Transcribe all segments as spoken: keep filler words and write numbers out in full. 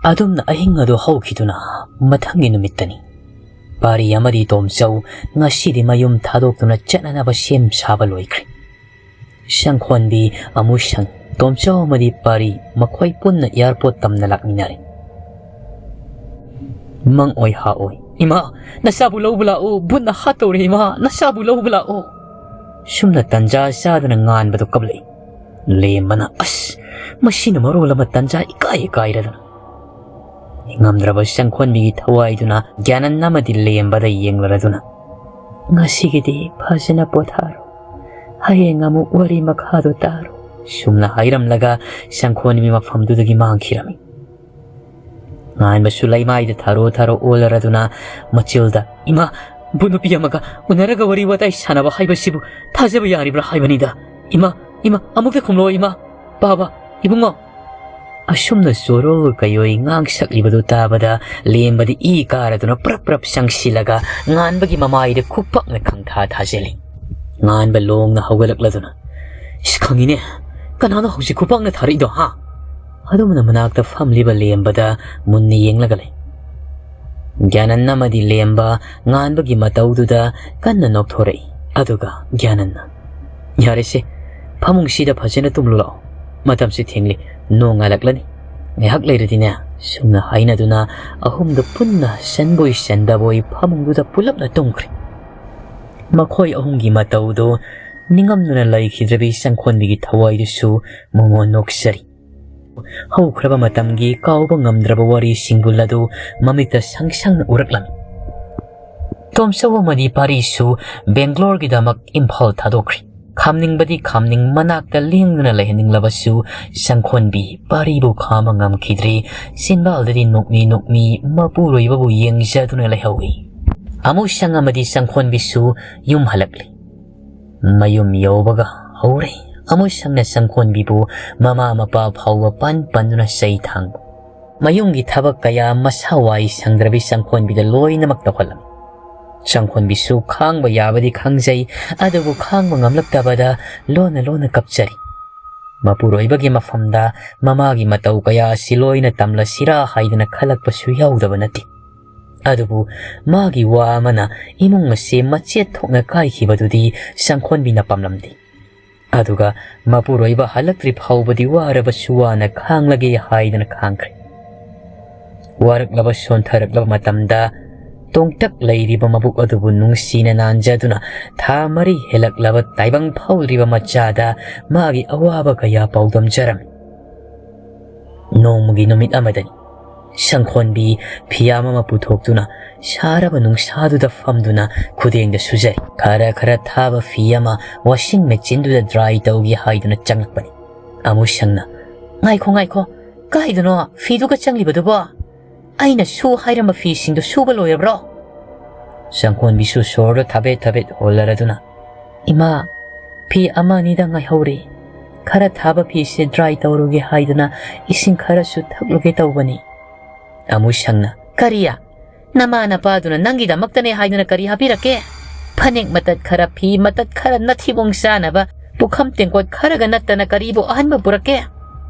ꯑꯗꯨꯝꯅ ꯑꯍꯤꯡ ꯑꯗꯨ ꯍꯧꯈꯤꯗꯨꯅ ꯃꯊꯪꯒꯤ ꯅꯨꯃꯤꯠꯇꯅꯤ꯫ ꯄꯥꯔꯤ ꯑꯃꯗꯤ ꯇꯣꯝꯆꯧ ꯉꯁꯤꯗꯤ ꯃꯌꯨꯝ ꯊꯥꯗꯣꯛꯇꯨꯅ ꯆꯠꯅꯅꯕ ꯁꯦꯝ ꯁꯥꯕ ꯂꯣꯏꯈ꯭ꯔꯦ꯫ ꯁꯪꯈꯣꯟꯕꯤ, ꯑꯃꯨꯁꯪ, ꯇꯣꯝꯆꯧ ꯑꯃꯗꯤ ꯄꯥꯔꯤ ꯃꯈꯣꯏ ꯄꯨꯟꯅ ꯑꯦꯌꯥꯔꯄꯣꯔꯠ ꯇꯝꯅ ꯂꯥꯛꯃꯤꯟꯅꯔꯦ꯫ ꯃꯪ ꯑꯣꯏ ꯍꯥ ꯑꯣꯏ, "ꯏꯃꯥ, ꯅꯆꯥꯕꯨ ꯂꯧꯕ ꯂꯥꯛꯑꯣ, ꯚꯨꯠꯅ ꯍꯥꯠꯇꯧꯔꯦ ꯏꯃꯥ, ꯅꯆꯥꯕꯨ ꯂꯧꯕ ꯂꯥꯛꯑꯣ"꯫ ꯁꯨꯝꯅ ꯇꯟꯖꯥ ꯆꯥꯗꯅ ꯉꯥꯟꯕꯗꯨ ꯀꯞꯂꯛꯏ꯫ ꯂꯦꯝꯕꯅ, "ꯑꯁ, ꯃꯁꯤꯅ ꯃꯔꯣꯜ ꯑꯃ ꯇꯟꯖꯥ ꯏꯀꯥꯏ ꯏꯀꯥꯏꯔꯗꯅ"꯫ ꯉꯝꯗ꯭ꯔꯕ ꯁꯪꯈꯣꯟꯕꯤꯒꯤ ꯊꯋꯥꯏꯗꯨꯅ ꯒ꯭ꯌꯥꯅꯟ ꯑꯃꯗꯤ ꯂꯦꯝꯕꯗ ꯌꯦꯡꯂꯔꯗꯨꯅ, "ꯉꯁꯤꯒꯤꯗꯤ ꯐꯖꯅ ꯄꯣꯊꯥꯔꯣ, ꯍꯌꯦꯡ ꯑꯃꯨꯛ ꯋꯥꯔꯤ ꯃꯈꯥꯗꯣ ꯇꯥꯔꯣ" ꯁꯨꯝꯅ ꯍꯥꯏꯔꯝꯂꯒ ꯁꯪꯈꯣꯟꯕꯤ ꯃꯐꯝꯗꯨꯗꯒꯤ ꯃꯥꯡꯈꯤꯔꯝꯃꯤ꯫ ꯉꯥꯟꯕꯁꯨ ꯂꯩꯃꯥꯏꯗ ꯊꯥꯔꯣ ꯊꯥꯔꯣ ꯑꯣꯜꯂꯔꯗꯨꯅ ꯃꯆꯤꯜꯗ, "ꯏꯃꯥ, ꯚꯨꯠ ꯅꯨꯄꯤ ꯑꯃꯒ ꯎꯅꯔꯒ ꯋꯥꯔꯤ ꯋꯥꯇꯥꯏ ꯁꯥꯟꯅꯕ ꯍꯥꯏꯕꯁꯤꯕꯨ ꯊꯥꯖꯕ ꯌꯥꯔꯤꯕ꯭ꯔꯥ ꯍꯥꯏꯕꯅꯤꯗ? ꯏꯃꯥ, ꯏꯃꯥ, ꯑꯃꯨꯛꯇ ꯈꯨꯝꯂꯣ ꯏꯃꯥ, ꯕꯥꯕꯥ, ꯏꯕꯨꯡꯉꯣ"꯫ ꯑꯁꯨꯝꯅ ꯆꯣꯔꯣꯜ ꯀꯩꯑꯣꯏ ꯉꯥꯡꯁꯛꯂꯤꯕꯗꯨ ꯇꯥꯕꯗ ꯂꯦꯝꯕꯗꯤ ꯏ ꯀꯥꯔꯗꯨꯅ ꯄ꯭ꯔꯞ ꯄ꯭ꯔꯞ ꯆꯪꯁꯤꯜꯂꯒ ꯉꯥꯟꯕꯒꯤ ꯃꯃꯥꯏꯗ ꯈꯨꯄꯥꯛꯅ ꯈꯪꯊꯥ ꯊꯥꯖꯤꯜꯂꯤ꯫ ꯉꯥꯟꯕ ꯂꯣꯡꯅ ꯍꯧꯒꯠꯂꯛꯂꯗꯨꯅ, "ꯏꯁ, ꯈꯪꯉꯤꯅꯦ, ꯀꯅꯥꯅꯣ ꯍꯧꯖꯤꯛ ꯈꯨꯄꯥꯛꯅ ꯊꯥꯔꯛꯏꯗꯣ, ꯍꯥ?" ꯑꯗꯨꯝꯅ ꯃꯅꯥꯛꯇ ꯐꯝꯂꯤꯕ ꯂꯦꯝꯕꯗ ꯃꯨꯟꯅ ꯌꯦꯡꯂꯒ ꯂꯩ꯫ ꯒ꯭ꯌꯥꯅꯟ ꯑꯃꯗꯤ ꯂꯦꯝꯕ ꯉꯥꯟꯕꯒꯤ ꯃꯇꯧꯗꯨꯗ ꯀꯟꯅ ꯅꯣꯛꯊꯣꯔꯛꯏ꯫ ꯑꯗꯨꯒ ꯒ꯭ꯌꯥꯅꯟꯅ, "ꯌꯥꯔꯦꯁꯦ, ꯐꯃꯨꯡꯁꯤꯗ ꯐꯖꯅ ꯇꯨꯝꯂꯨ ꯂꯥꯛꯑꯣ꯫ ꯃꯇꯝꯁꯤ ꯊꯦꯡꯂꯤ, ꯅꯣꯡ ꯉꯥꯜꯂꯛꯂꯅꯤ꯫ ꯉꯥꯏꯍꯥꯛ ꯂꯩꯔꯗꯤꯅꯦ"꯫ ꯁꯨꯝꯅ ꯍꯥꯏꯅꯗꯨꯅ ꯑꯍꯨꯝꯗꯨ ꯄꯨꯟꯅ ꯆꯟꯕꯣꯏ ꯆꯟꯗꯕꯣꯏ ꯐꯃꯨꯡꯗꯨꯗ ꯄꯨꯂꯞꯅ ꯇꯨꯝꯈ꯭ꯔꯦ꯫ ꯃꯈꯣꯏ ꯑꯍꯨꯝꯒꯤ ꯃꯇꯧꯗꯨ ꯅꯤꯡꯉꯝꯗꯨꯅ ꯂꯩꯈꯤꯗ꯭ꯔꯕꯤ ꯁꯪꯈꯣꯟꯕꯤꯒꯤ ꯊꯋꯥꯏꯗꯨꯁꯨ ꯃꯣꯃꯣꯟ ꯅꯣꯛꯆꯔꯤ꯫ ꯍꯧꯈ꯭ꯔꯕ ꯃꯇꯝꯒꯤ ꯀꯥꯎꯕ ꯉꯝꯗ꯭ꯔꯕ ꯋꯥꯔꯤꯁꯤꯡꯕꯨ ꯂꯗꯨ ꯃꯃꯤꯠꯇ ꯁꯪ ꯁꯪꯅ ꯎꯔꯛꯂꯝꯃꯤ꯫ ꯇꯣꯝꯆꯧ ꯑꯃꯗꯤ ꯄꯥꯔꯤꯁꯨ ꯕꯦꯡꯒ꯭ꯂꯣꯔꯒꯤꯗꯃꯛ ꯏꯝꯐꯥꯜ ꯊꯥꯗꯣꯛꯈ꯭ꯔꯤ꯫ ꯈꯥꯝꯅꯤꯡꯕꯗꯤ ꯈꯥꯝꯅꯤꯡ, ꯃꯅꯥꯛꯇ ꯂꯦꯡꯗꯨꯅ ꯂꯩꯍꯟꯅꯤꯡꯂꯕꯁꯨ ꯁꯪꯈꯣꯟꯕꯤ ꯄꯥꯔꯤꯕꯨ ꯈꯥꯝꯕ ꯉꯝꯈꯤꯗ꯭ꯔꯤ꯫ ꯆꯤꯟꯕꯥꯜꯗꯗꯤ ꯅꯣꯛꯃꯤ ꯅꯣꯛꯃꯤ ꯃꯄꯨꯔꯣꯏꯕꯕꯨ ꯌꯦꯡꯖꯗꯨꯅ ꯂꯩꯍꯧꯏ꯫ ꯑꯃꯨꯁꯪ ꯑꯃꯗꯤ ꯁꯪꯈꯣꯟꯕꯤꯁꯨ ꯌꯨꯝ ꯍꯜꯂꯛꯂꯤ꯫ ꯃꯌꯨꯝ ꯌꯧꯕꯒ ꯍꯧꯔꯦ꯫ ꯑꯃꯨꯁꯪꯅ ꯁꯪꯈꯣꯟꯕꯤꯕꯨ ꯃꯃꯥ ꯃꯄꯥ ꯐꯥꯎꯕ ꯄꯟ ꯄꯟꯗꯨꯅ ꯆꯩ ꯊꯥꯡꯕ꯫ ꯃꯌꯨꯝꯒꯤ ꯊꯕꯛ ꯀꯌꯥ ꯃꯁꯥ ꯋꯥꯏ ꯁꯪꯗ꯭ꯔꯕꯤ ꯁꯪꯈꯣꯟꯕꯤꯗ ꯂꯣꯏꯅꯃꯛ ꯇꯧꯍꯜꯂꯝꯃꯤ꯫ ꯁꯪꯈꯣꯟꯕꯤꯁꯨ ꯈꯥꯡꯕ ꯌꯥꯕꯗꯤ ꯈꯪꯖꯩ, ꯑꯗꯨꯕꯨ ꯈꯥꯡꯕ ꯉꯝꯂꯛꯇꯕꯗ ꯂꯣꯟꯅ ꯂꯣꯟꯅ ꯀꯞꯆꯔꯤ꯫ ꯃꯄꯨꯔꯣꯏꯕꯒꯤ ꯃꯐꯝꯗ ꯃꯃꯥꯒꯤ ꯃꯇꯧ ꯀꯌꯥ ꯑꯁꯤ ꯂꯣꯏꯅ ꯇꯝꯂꯁꯤꯔꯥ ꯍꯥꯏꯗꯅ ꯈꯜꯂꯛꯄꯁꯨ ꯌꯥꯎꯗꯕ ꯅꯠꯇꯦ꯫ ꯑꯗꯨꯕꯨ ꯃꯥꯒꯤ ꯋꯥ ꯑꯃꯅ ꯏꯃꯨꯡ ꯑꯁꯤ ꯃꯆꯦꯠ ꯊꯣꯛꯅ ꯀꯥꯏꯈꯤꯕꯗꯨꯗꯤ ꯁꯪꯈꯣꯟꯕꯤꯅ ꯄꯥꯝꯂꯝꯗꯦ꯫ ꯑꯗꯨꯒ ꯃꯄꯨꯔꯣꯏꯕ ꯍꯜꯂꯛꯇ꯭ꯔꯤ ꯐꯥꯎꯕꯗꯤ ꯋꯥꯔꯕꯁꯨ ꯋꯥꯅ ꯈꯥꯡꯂꯒꯦ ꯍꯥꯏꯗꯅ ꯈꯥꯡꯈ꯭ꯔꯦ꯫ ꯋꯥꯔꯛꯂꯕ ꯁꯣꯟꯊꯔꯛꯂꯕ ꯃꯇꯝꯗ ꯇꯣꯡꯇꯛ ꯂꯩꯔꯤꯕ ꯃꯕꯨꯛ ꯑꯗꯨꯕꯨ ꯅꯨꯡꯁꯤꯅ ꯅꯥꯟꯖꯗꯨꯅ ꯊꯥ ꯃꯔꯤ ꯍꯦꯜꯂꯛꯂꯕ ꯇꯥꯏꯕꯪ ꯐꯥꯎꯗ꯭ꯔꯤꯕ ꯃꯆꯥꯗ ꯃꯥꯒꯤ ꯑꯋꯥꯕ ꯀꯌꯥ ꯄꯥꯎꯗꯝꯖꯔꯝꯃꯤ꯫ ꯅꯣꯡꯃꯒꯤ ꯅꯨꯃꯤꯠ ꯑꯃꯗꯅꯤ ꯁꯪꯈꯣꯟꯕꯤ ꯐꯤꯌꯥꯝ ꯑꯃ ꯄꯨꯊꯣꯛꯇꯨꯅ ꯁꯥꯔꯕ ꯅꯨꯡꯁꯥꯗꯨꯗ ꯐꯝꯗꯨꯅ ꯈꯨꯗꯦꯡꯗ ꯁꯨꯖꯔꯤ꯫ ꯈꯔ ꯈꯔ ꯊꯥꯕ ꯐꯤ ꯑꯃ ꯋꯥꯁꯤꯡ ꯃꯦꯆꯤꯟꯗꯨꯗ ꯗ꯭ꯔꯥꯏ ꯇꯧꯒꯦ ꯍꯥꯏꯗꯨꯅ ꯆꯪꯂꯛꯄꯅꯤ꯫ ꯑꯃꯨꯁꯪꯅ, "ꯉꯥꯏꯈꯣ, ꯉꯥꯏꯈꯣ, ꯀꯥꯏꯗꯅꯣ ꯐꯤꯗꯨꯒ ꯆꯪꯂꯤꯕꯗꯨꯕꯣ? ꯑꯩꯅ ꯁꯨ ꯍꯥꯏꯔꯝꯕ ꯐꯤꯁꯤꯡꯗꯨ ꯁꯨꯕ ꯂꯣꯏꯔꯕ꯭ꯔꯣ?" ꯁꯪꯈꯣꯟꯕꯤꯁꯨ ꯁꯣꯔꯗꯣ ꯊꯥꯕꯦꯠ ꯊꯥꯕꯦꯠ ꯍꯣꯜꯂꯔꯗꯨꯅ, "ꯏꯃꯥ, ꯐꯤ ꯑꯃ ꯑꯅꯤꯗ ꯉꯥꯏꯍꯧꯔꯤ꯫ ꯈꯔ ꯊꯥꯕ ꯐꯤꯁꯦ ꯗ꯭ꯔꯥꯏ ꯇꯧꯔꯨꯒꯦ ꯍꯥꯏꯗꯅ ꯏꯁꯤꯡ ꯈꯔꯁꯨ ꯊꯛꯂꯨꯒꯦ ꯇꯧꯕꯅꯤ꯫" ꯑꯃꯨꯁꯪꯅ, "ꯀꯔꯤ? ꯅꯃꯥ ꯅꯄꯥꯗꯨꯅ ꯅꯪꯒꯤꯗꯃꯛꯇꯅꯦ ꯍꯥꯏꯗꯅ ꯀꯔꯤ ꯍꯥꯞꯄꯤꯔꯛꯀꯦ? ꯐꯅꯦꯛ ꯃꯇꯠ ꯈꯔ, ꯐꯤ ꯃꯇꯠ ꯈꯔ, ꯅꯊꯤꯕꯣꯡ ꯆꯥꯅꯕ ꯄꯨꯈꯝ ꯇꯦꯡꯀꯣꯠ ꯈꯔꯒ ꯅꯠꯇꯅ ꯀꯔꯤꯕꯨ ꯑꯍꯟꯕ ꯄꯨꯔꯛꯀꯦ?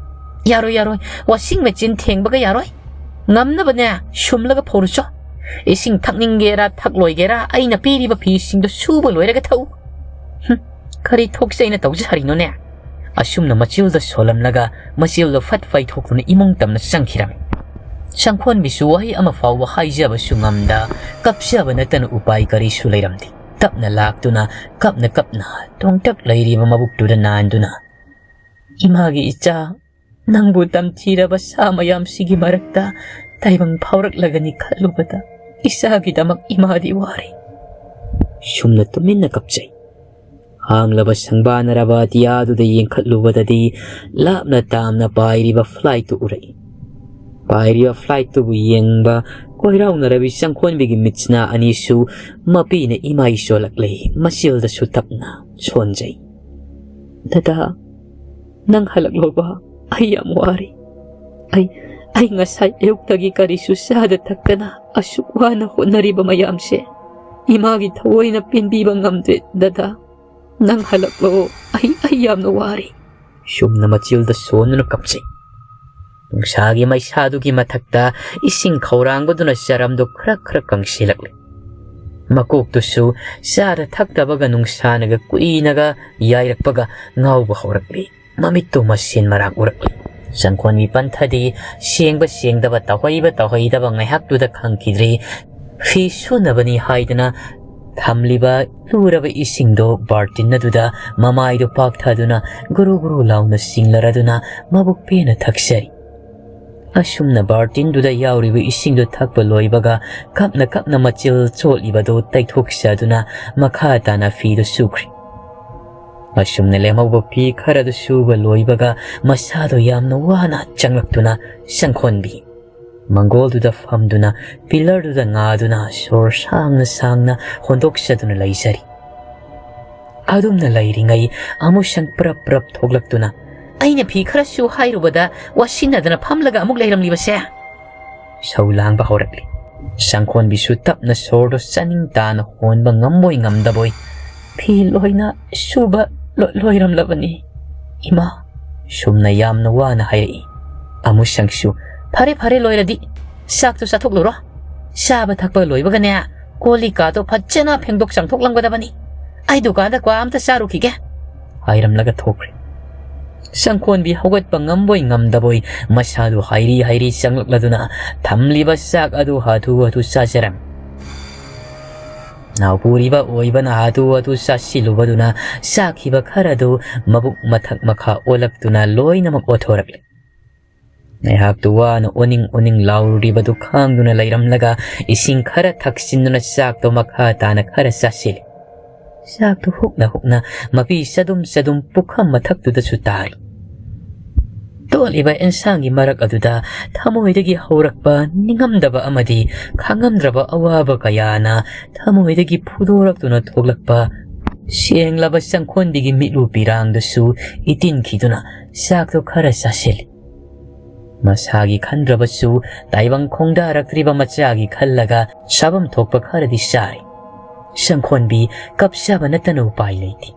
ꯌꯥꯔꯣꯏ, ꯌꯥꯔꯣꯏ, ꯋꯥꯁꯤꯡ ꯃꯦꯆꯤꯟ ꯊꯦꯡꯕꯒ ꯌꯥꯔꯣꯏ꯫ ꯉꯝꯅꯕꯅꯦ ꯁꯨꯝꯂꯒ ꯐꯧꯔꯨꯆꯣ꯫ ꯏꯁꯤꯡ ꯊꯛꯅꯤꯡꯒꯦꯔꯥ ꯊꯛꯂꯣꯏꯒꯦꯔꯥ ꯑꯩꯅ ꯄꯤꯔꯤꯕ ꯐꯤꯁꯤꯡꯗꯣ ꯁꯨꯕ ꯂꯣꯏꯔꯒ ꯊꯛꯎ꯫ ꯍꯨꯝ, ꯀꯔꯤ ꯊꯣꯛꯆꯩꯅ ꯇꯧꯖꯔꯤꯅꯣꯅꯦ?" ꯑꯁꯨꯝꯅ ꯃꯆꯤꯜꯗ ꯁꯣꯜꯂꯝꯂꯒ ꯃꯆꯤꯜꯗꯣ ꯐꯠ ꯄꯥꯏꯊꯣꯛꯇꯨꯅ ꯏꯃꯨꯡ ꯇꯝꯅ ꯆꯪꯈꯤꯔꯝꯃꯤ꯫ ꯁꯪꯈꯣꯟꯕꯤꯁꯨ ꯋꯥꯍꯩ ꯑꯃ ꯐꯥꯎꯕ ꯍꯥꯏꯖꯕꯁꯨ ꯉꯝꯗ ꯀꯞꯆꯕ ꯅꯠꯇꯅ ꯎꯄꯥꯏ ꯀꯔꯤꯁꯨ ꯂꯩꯔꯝꯗꯦ꯫ ꯇꯞꯅ ꯂꯥꯛꯇꯨꯅ ꯀꯞꯅ ꯀꯞꯅ ꯇꯣꯡꯇꯛ ꯂꯩꯔꯤꯕ ꯃꯕꯨꯛꯇꯨꯗ ꯅꯥꯟꯗꯨꯅ, "ꯏꯃꯥꯒꯤ ꯏꯆꯥ, ꯅꯪꯕꯨ ꯇꯝꯊꯤꯔꯕ ꯁꯥ ꯃꯌꯥꯝꯁꯤꯒꯤ ꯃꯔꯛꯇ ꯇꯥꯏꯕꯪ ꯐꯥꯎꯔꯛꯂꯒꯅꯤ ꯈꯜꯂꯨꯕꯗ ꯏꯆꯥꯒꯤꯗꯃꯛ ꯏꯃꯥꯗꯤ ꯋꯥꯔꯦ꯫" ꯁꯨꯝꯅ ꯇꯨꯃꯤꯟꯅ ꯀꯞꯆꯩ꯫ ꯍꯥꯡꯂꯕ ꯁꯪꯕꯥꯅꯔꯕ ꯑꯇꯤꯌꯥꯗꯨꯗ ꯌꯦꯡꯈꯠꯂꯨꯕꯗꯗꯤ ꯂꯥꯞꯅ ꯇꯥꯝꯅ ꯄꯥꯏꯔꯤꯕ ꯐ꯭ꯂꯥꯏꯠꯇꯨ ꯎꯔꯛꯏ꯫ ꯄꯥꯏꯔꯤꯕ ꯐ꯭ꯂꯥꯏꯠꯇꯨꯕꯨ ꯌꯦꯡꯕ ꯀꯣꯏꯔꯥꯎꯅꯔꯕꯤ ꯁꯪꯈꯣꯟꯕꯤꯒꯤ ꯃꯤꯠꯁꯤꯅ ꯑꯅꯤꯁꯨ ꯃꯄꯤꯅ ꯏꯃꯥꯏ ꯆꯣꯜꯂꯛꯂꯦ, ꯃꯆꯤꯜꯗꯁꯨ ꯇꯞꯅ ꯁꯣꯟꯖꯩ꯫ "ꯗꯗꯥ, ꯅꯪ ꯍꯜꯂꯛꯂꯣꯕ, ꯑꯩ ꯌꯥꯝ ꯋꯥꯔꯦ꯫ ꯑꯩ, ꯑꯩ ꯉꯁꯥꯏ ꯑꯌꯨꯛꯇꯒꯤ ꯀꯔꯤꯁꯨ ꯆꯥꯗ ꯊꯛꯇꯅ ꯑꯁꯨꯛ ꯋꯥꯅ ꯍꯣꯠꯅꯔꯤꯕ ꯃꯌꯥꯝꯁꯦ ꯏꯃꯥꯒꯤ ꯊꯑꯣꯏꯅ ꯄꯦꯟꯕꯤꯕ ꯉꯝꯗ꯭ꯔꯦ ꯗꯗꯥ꯫ ꯅꯪ ꯍꯜꯂꯛꯂꯣ, ꯑꯩ, ꯑꯩ ꯌꯥꯝꯅ ꯋꯥꯔꯦ꯫" ꯁꯨꯝꯅ ꯃꯆꯤꯜꯗ ꯁꯣꯟꯗꯨꯅ ꯀꯞꯆꯩ꯫ ꯅꯨꯡꯁꯥꯒꯤ ꯃꯩꯁꯥꯗꯨꯒꯤ ꯃꯊꯛꯇ ꯏꯁꯤꯡ ꯈꯧꯔꯥꯡꯕꯗꯨꯅ ꯆꯔꯝꯗꯨ ꯈꯔ ꯈꯔ ꯀꯪꯁꯤꯜꯂꯛꯂꯤ꯫ ꯃꯀꯣꯛꯇꯨꯁꯨ ꯆꯥꯗ ꯊꯛꯇꯕꯒ ꯅꯨꯡꯁꯥꯅꯒ ꯀꯨꯏꯅꯒ ꯌꯥꯏꯔꯛꯄꯒ ꯉꯥꯎꯕ ꯍꯧꯔꯛꯂꯤ꯫ ꯃꯃꯤꯠꯇꯨ ꯃꯁꯦꯟ ꯃꯔꯥꯛ ꯎꯔꯛꯂꯤ꯫ ꯁꯪꯈꯣꯟꯕꯤ ꯄꯟꯊꯗꯤ ꯁꯦꯡꯕ ꯁꯦꯡꯗꯕ, ꯇꯧꯍꯩꯕ ꯇꯧꯍꯩꯗꯕ ꯉꯥꯏꯍꯥꯛꯇꯨꯗ ꯈꯪꯈꯤꯗ꯭ꯔꯤ꯫ ꯐꯤ ꯁꯨꯅꯕꯅꯤ ꯍꯥꯏꯗꯅ ꯊꯝꯂꯤꯕ ꯂꯨꯔꯕ ꯏꯁꯤꯡꯗꯣ ꯕꯥꯔꯇꯤꯟ ꯑꯗꯨꯗ ꯃꯃꯥꯏꯗꯨ ꯄꯥꯛꯊꯗꯨꯅ ꯒꯨꯔꯨ ꯒꯨꯔꯨ ꯂꯥꯎꯅ ꯆꯤꯡꯂꯔꯗꯨꯅ ꯃꯕꯨꯛ ꯄꯦꯟꯅ ꯊꯛꯆꯔꯤ꯫ ꯑꯁꯨꯝꯅ ꯕꯥꯔꯇꯤꯟꯗꯨꯗ ꯌꯥꯎꯔꯤꯕ ꯏꯁꯤꯡꯗꯨ ꯊꯛꯄ ꯂꯣꯏꯕꯒ ꯀꯞꯅ ꯀꯞꯅ ꯃꯆꯤꯜ ꯆꯣꯠꯂꯤꯕꯗꯨ ꯇꯩꯊꯣꯛꯆꯗꯨꯅ ꯃꯈꯥ ꯇꯥꯅ ꯐꯤꯗꯨ ꯁꯨꯈ꯭ꯔꯤ꯫ ꯑꯁꯨꯝꯅ ꯂꯦꯝꯍꯧꯕ ꯐꯤ ꯈꯔꯗꯨ ꯁꯨꯕ ꯂꯣꯏꯕꯒ ꯃꯁꯥꯗꯨ ꯌꯥꯝꯅ ꯋꯥꯅ ꯆꯪꯂꯛꯇꯨꯅ ꯁꯪꯈꯣꯟꯕꯤ ꯃꯪꯒꯣꯜꯗꯨꯗ ꯐꯝꯗꯨꯅ ꯄꯤꯂꯔꯗꯨꯗ ꯉꯥꯗꯨꯅ ꯁꯣꯔ ꯁꯥꯡꯅ ꯁꯥꯡꯅ ꯍꯣꯟꯗꯣꯛꯆꯗꯨꯅ ꯂꯩꯖꯔꯤ꯫ ꯑꯗꯨꯝꯅ ꯂꯩꯔꯤꯉꯩ ꯑꯃꯨꯁꯪ ꯄ꯭ꯔꯞ ꯄ꯭ꯔꯞ ꯊꯣꯛꯂꯛꯇꯨꯅ, "ꯑꯩꯅ ꯐꯤ ꯈꯔ ꯁꯨ ꯍꯥꯏꯔꯨꯕꯗ ꯋꯥꯁꯤꯟꯅꯗꯅ ꯐꯝꯂꯒ ꯑꯃꯨꯛ ꯂꯩꯔꯝꯂꯤꯕꯁꯦ?" ꯁꯧ ꯂꯥꯡꯕ ꯍꯧꯔꯛꯂꯤ꯫ ꯁꯪꯈꯣꯟꯕꯤꯁꯨ ꯇꯞꯅ ꯁꯣꯔꯗꯣ ꯆꯥꯅꯤꯡ ꯇꯥꯅ ꯍꯣꯟꯕ ꯉꯝꯕꯣꯏ ꯉꯝꯗꯕꯣꯏ, "ꯐꯤ ꯂꯣꯏꯅ ꯁꯨꯕ ꯂꯣ-, ꯂꯣꯏꯔꯝꯂꯕꯅꯤ, ꯏꯃꯥ," ꯁꯨꯝꯅ ꯌꯥꯝꯅ ꯋꯥꯅ ꯍꯥꯏꯔꯛꯏ꯫ ꯑꯃꯨꯁꯪꯁꯨ, "ꯐꯔꯦ, ꯐꯔꯦ, ꯂꯣꯏꯔꯗꯤ ꯆꯥꯛꯇꯣ ꯆꯥꯊꯣꯛꯂꯨꯔꯣ꯫ ꯆꯥꯕ ꯊꯛꯄ ꯂꯣꯏꯕꯒꯅꯦ, ꯀꯣꯜ ꯂꯤꯛꯀꯥꯗꯣ ꯐꯖꯅ ꯐꯦꯡꯗꯣꯛ ꯆꯥꯝꯊꯣꯛꯂꯝꯒꯗꯕꯅꯤ꯫ ꯑꯩ ꯗꯨꯀꯥꯟꯗ ꯀ꯭ꯋꯥ ꯑꯝꯇ ꯆꯥꯔꯨꯈꯤꯒꯦ," ꯍꯥꯏꯔꯝꯂꯒ ꯊꯣꯛꯈ꯭ꯔꯦ꯫ ꯁꯪꯈꯣꯟꯕꯤ ꯍꯧꯒꯠꯄ ꯉꯝꯕꯣꯏ ꯉꯝꯗꯕꯣꯏ ꯃꯁꯥꯗꯨ ꯍꯥꯏꯔꯤ ꯍꯥꯏꯔꯤ ꯆꯪꯂꯛꯂꯗꯨꯅ ꯊꯝꯂꯤꯕ ꯆꯥꯛ ꯑꯗꯨ ꯍꯥꯊꯨ ꯍꯥꯊꯨ ꯆꯥꯖꯔꯝꯃꯤ꯫ ꯅꯥꯎꯄꯨꯔꯤꯕ ꯑꯣꯏꯕꯅ ꯍꯥꯊꯨ ꯍꯥꯊꯨ ꯆꯥꯁꯤꯜꯂꯨꯕꯗꯨꯅ ꯆꯥꯈꯤꯕ ꯈꯔꯗꯨ ꯃꯕꯨꯛ ꯃꯊꯛ ꯃꯈꯥ ꯑꯣꯜꯂꯛꯇꯨꯅ ꯂꯣꯏꯅꯃꯛ ꯑꯣꯊꯣꯔꯛꯂꯦ꯫ ꯉꯥꯏꯍꯥꯛꯇꯨ ꯋꯥꯅ ꯑꯣꯅꯤꯡ ꯑꯣꯅꯤꯡ ꯂꯥꯎꯔꯨꯔꯤꯕꯗꯨ ꯈꯥꯡꯗꯨꯅ ꯂꯩꯔꯝꯂꯒ ꯏꯁꯤꯡ ꯈꯔ ꯊꯛꯆꯤꯟꯗꯨꯅ ꯆꯥꯛꯇꯣ ꯃꯈꯥ ꯇꯥꯅ ꯈꯔ ꯆꯥꯁꯤꯜꯂꯤ꯫ ꯆꯥꯛꯇꯨ ꯍꯨꯛꯅ ꯍꯨꯛꯅ ꯃꯄꯤ ꯆꯗꯨꯝ ꯆꯗꯨꯝ ꯄꯨꯈꯝ ꯃꯊꯛꯇꯨꯗꯁꯨ ꯇꯥꯔꯤ꯫ ꯇꯣꯠꯂꯤꯕ ꯑꯦꯟꯁꯥꯡꯒꯤ ꯃꯔꯛ ꯑꯗꯨꯗ ꯊꯃꯣꯏꯗꯒꯤ ꯍꯧꯔꯛꯄ ꯅꯤꯡꯉꯝꯗꯕ ꯑꯃꯗꯤ ꯈꯥꯡꯉꯝꯗ꯭ꯔꯕ ꯑꯋꯥꯕ ꯀꯌꯥꯅ ꯊꯃꯣꯏꯗꯒꯤ ꯐꯨꯗꯣꯔꯛꯇꯨꯅ ꯊꯣꯛꯂꯛꯄ ꯁꯦꯡꯂꯕ ꯁꯪꯈꯣꯟꯕꯤꯒꯤ ꯃꯤꯠꯂꯨ ꯄꯤꯔꯥꯡꯗꯨꯁꯨ ꯏꯇꯤꯟꯈꯤꯗꯨꯅ ꯆꯥꯛꯇꯨ ꯈꯔ ꯆꯥꯁꯤꯜꯂꯤ꯫ ꯃꯁꯥꯒꯤ ꯈꯟꯗ꯭ꯔꯕꯁꯨ ꯇꯥꯏꯕꯪ ꯈꯣꯡꯗꯥꯔꯛꯇ꯭ꯔꯤꯕ ꯃꯆꯥꯒꯤ ꯈꯜꯂꯒ ꯆꯥꯐꯝ ꯊꯣꯛꯄ ꯈꯔꯗꯤ ꯆꯥꯔꯤ꯫ ꯁꯪꯈꯣꯟꯕꯤ ꯀꯞꯆꯕ ꯅꯠꯇꯅ ꯎꯄꯥꯏ ꯂꯩꯇꯦ꯫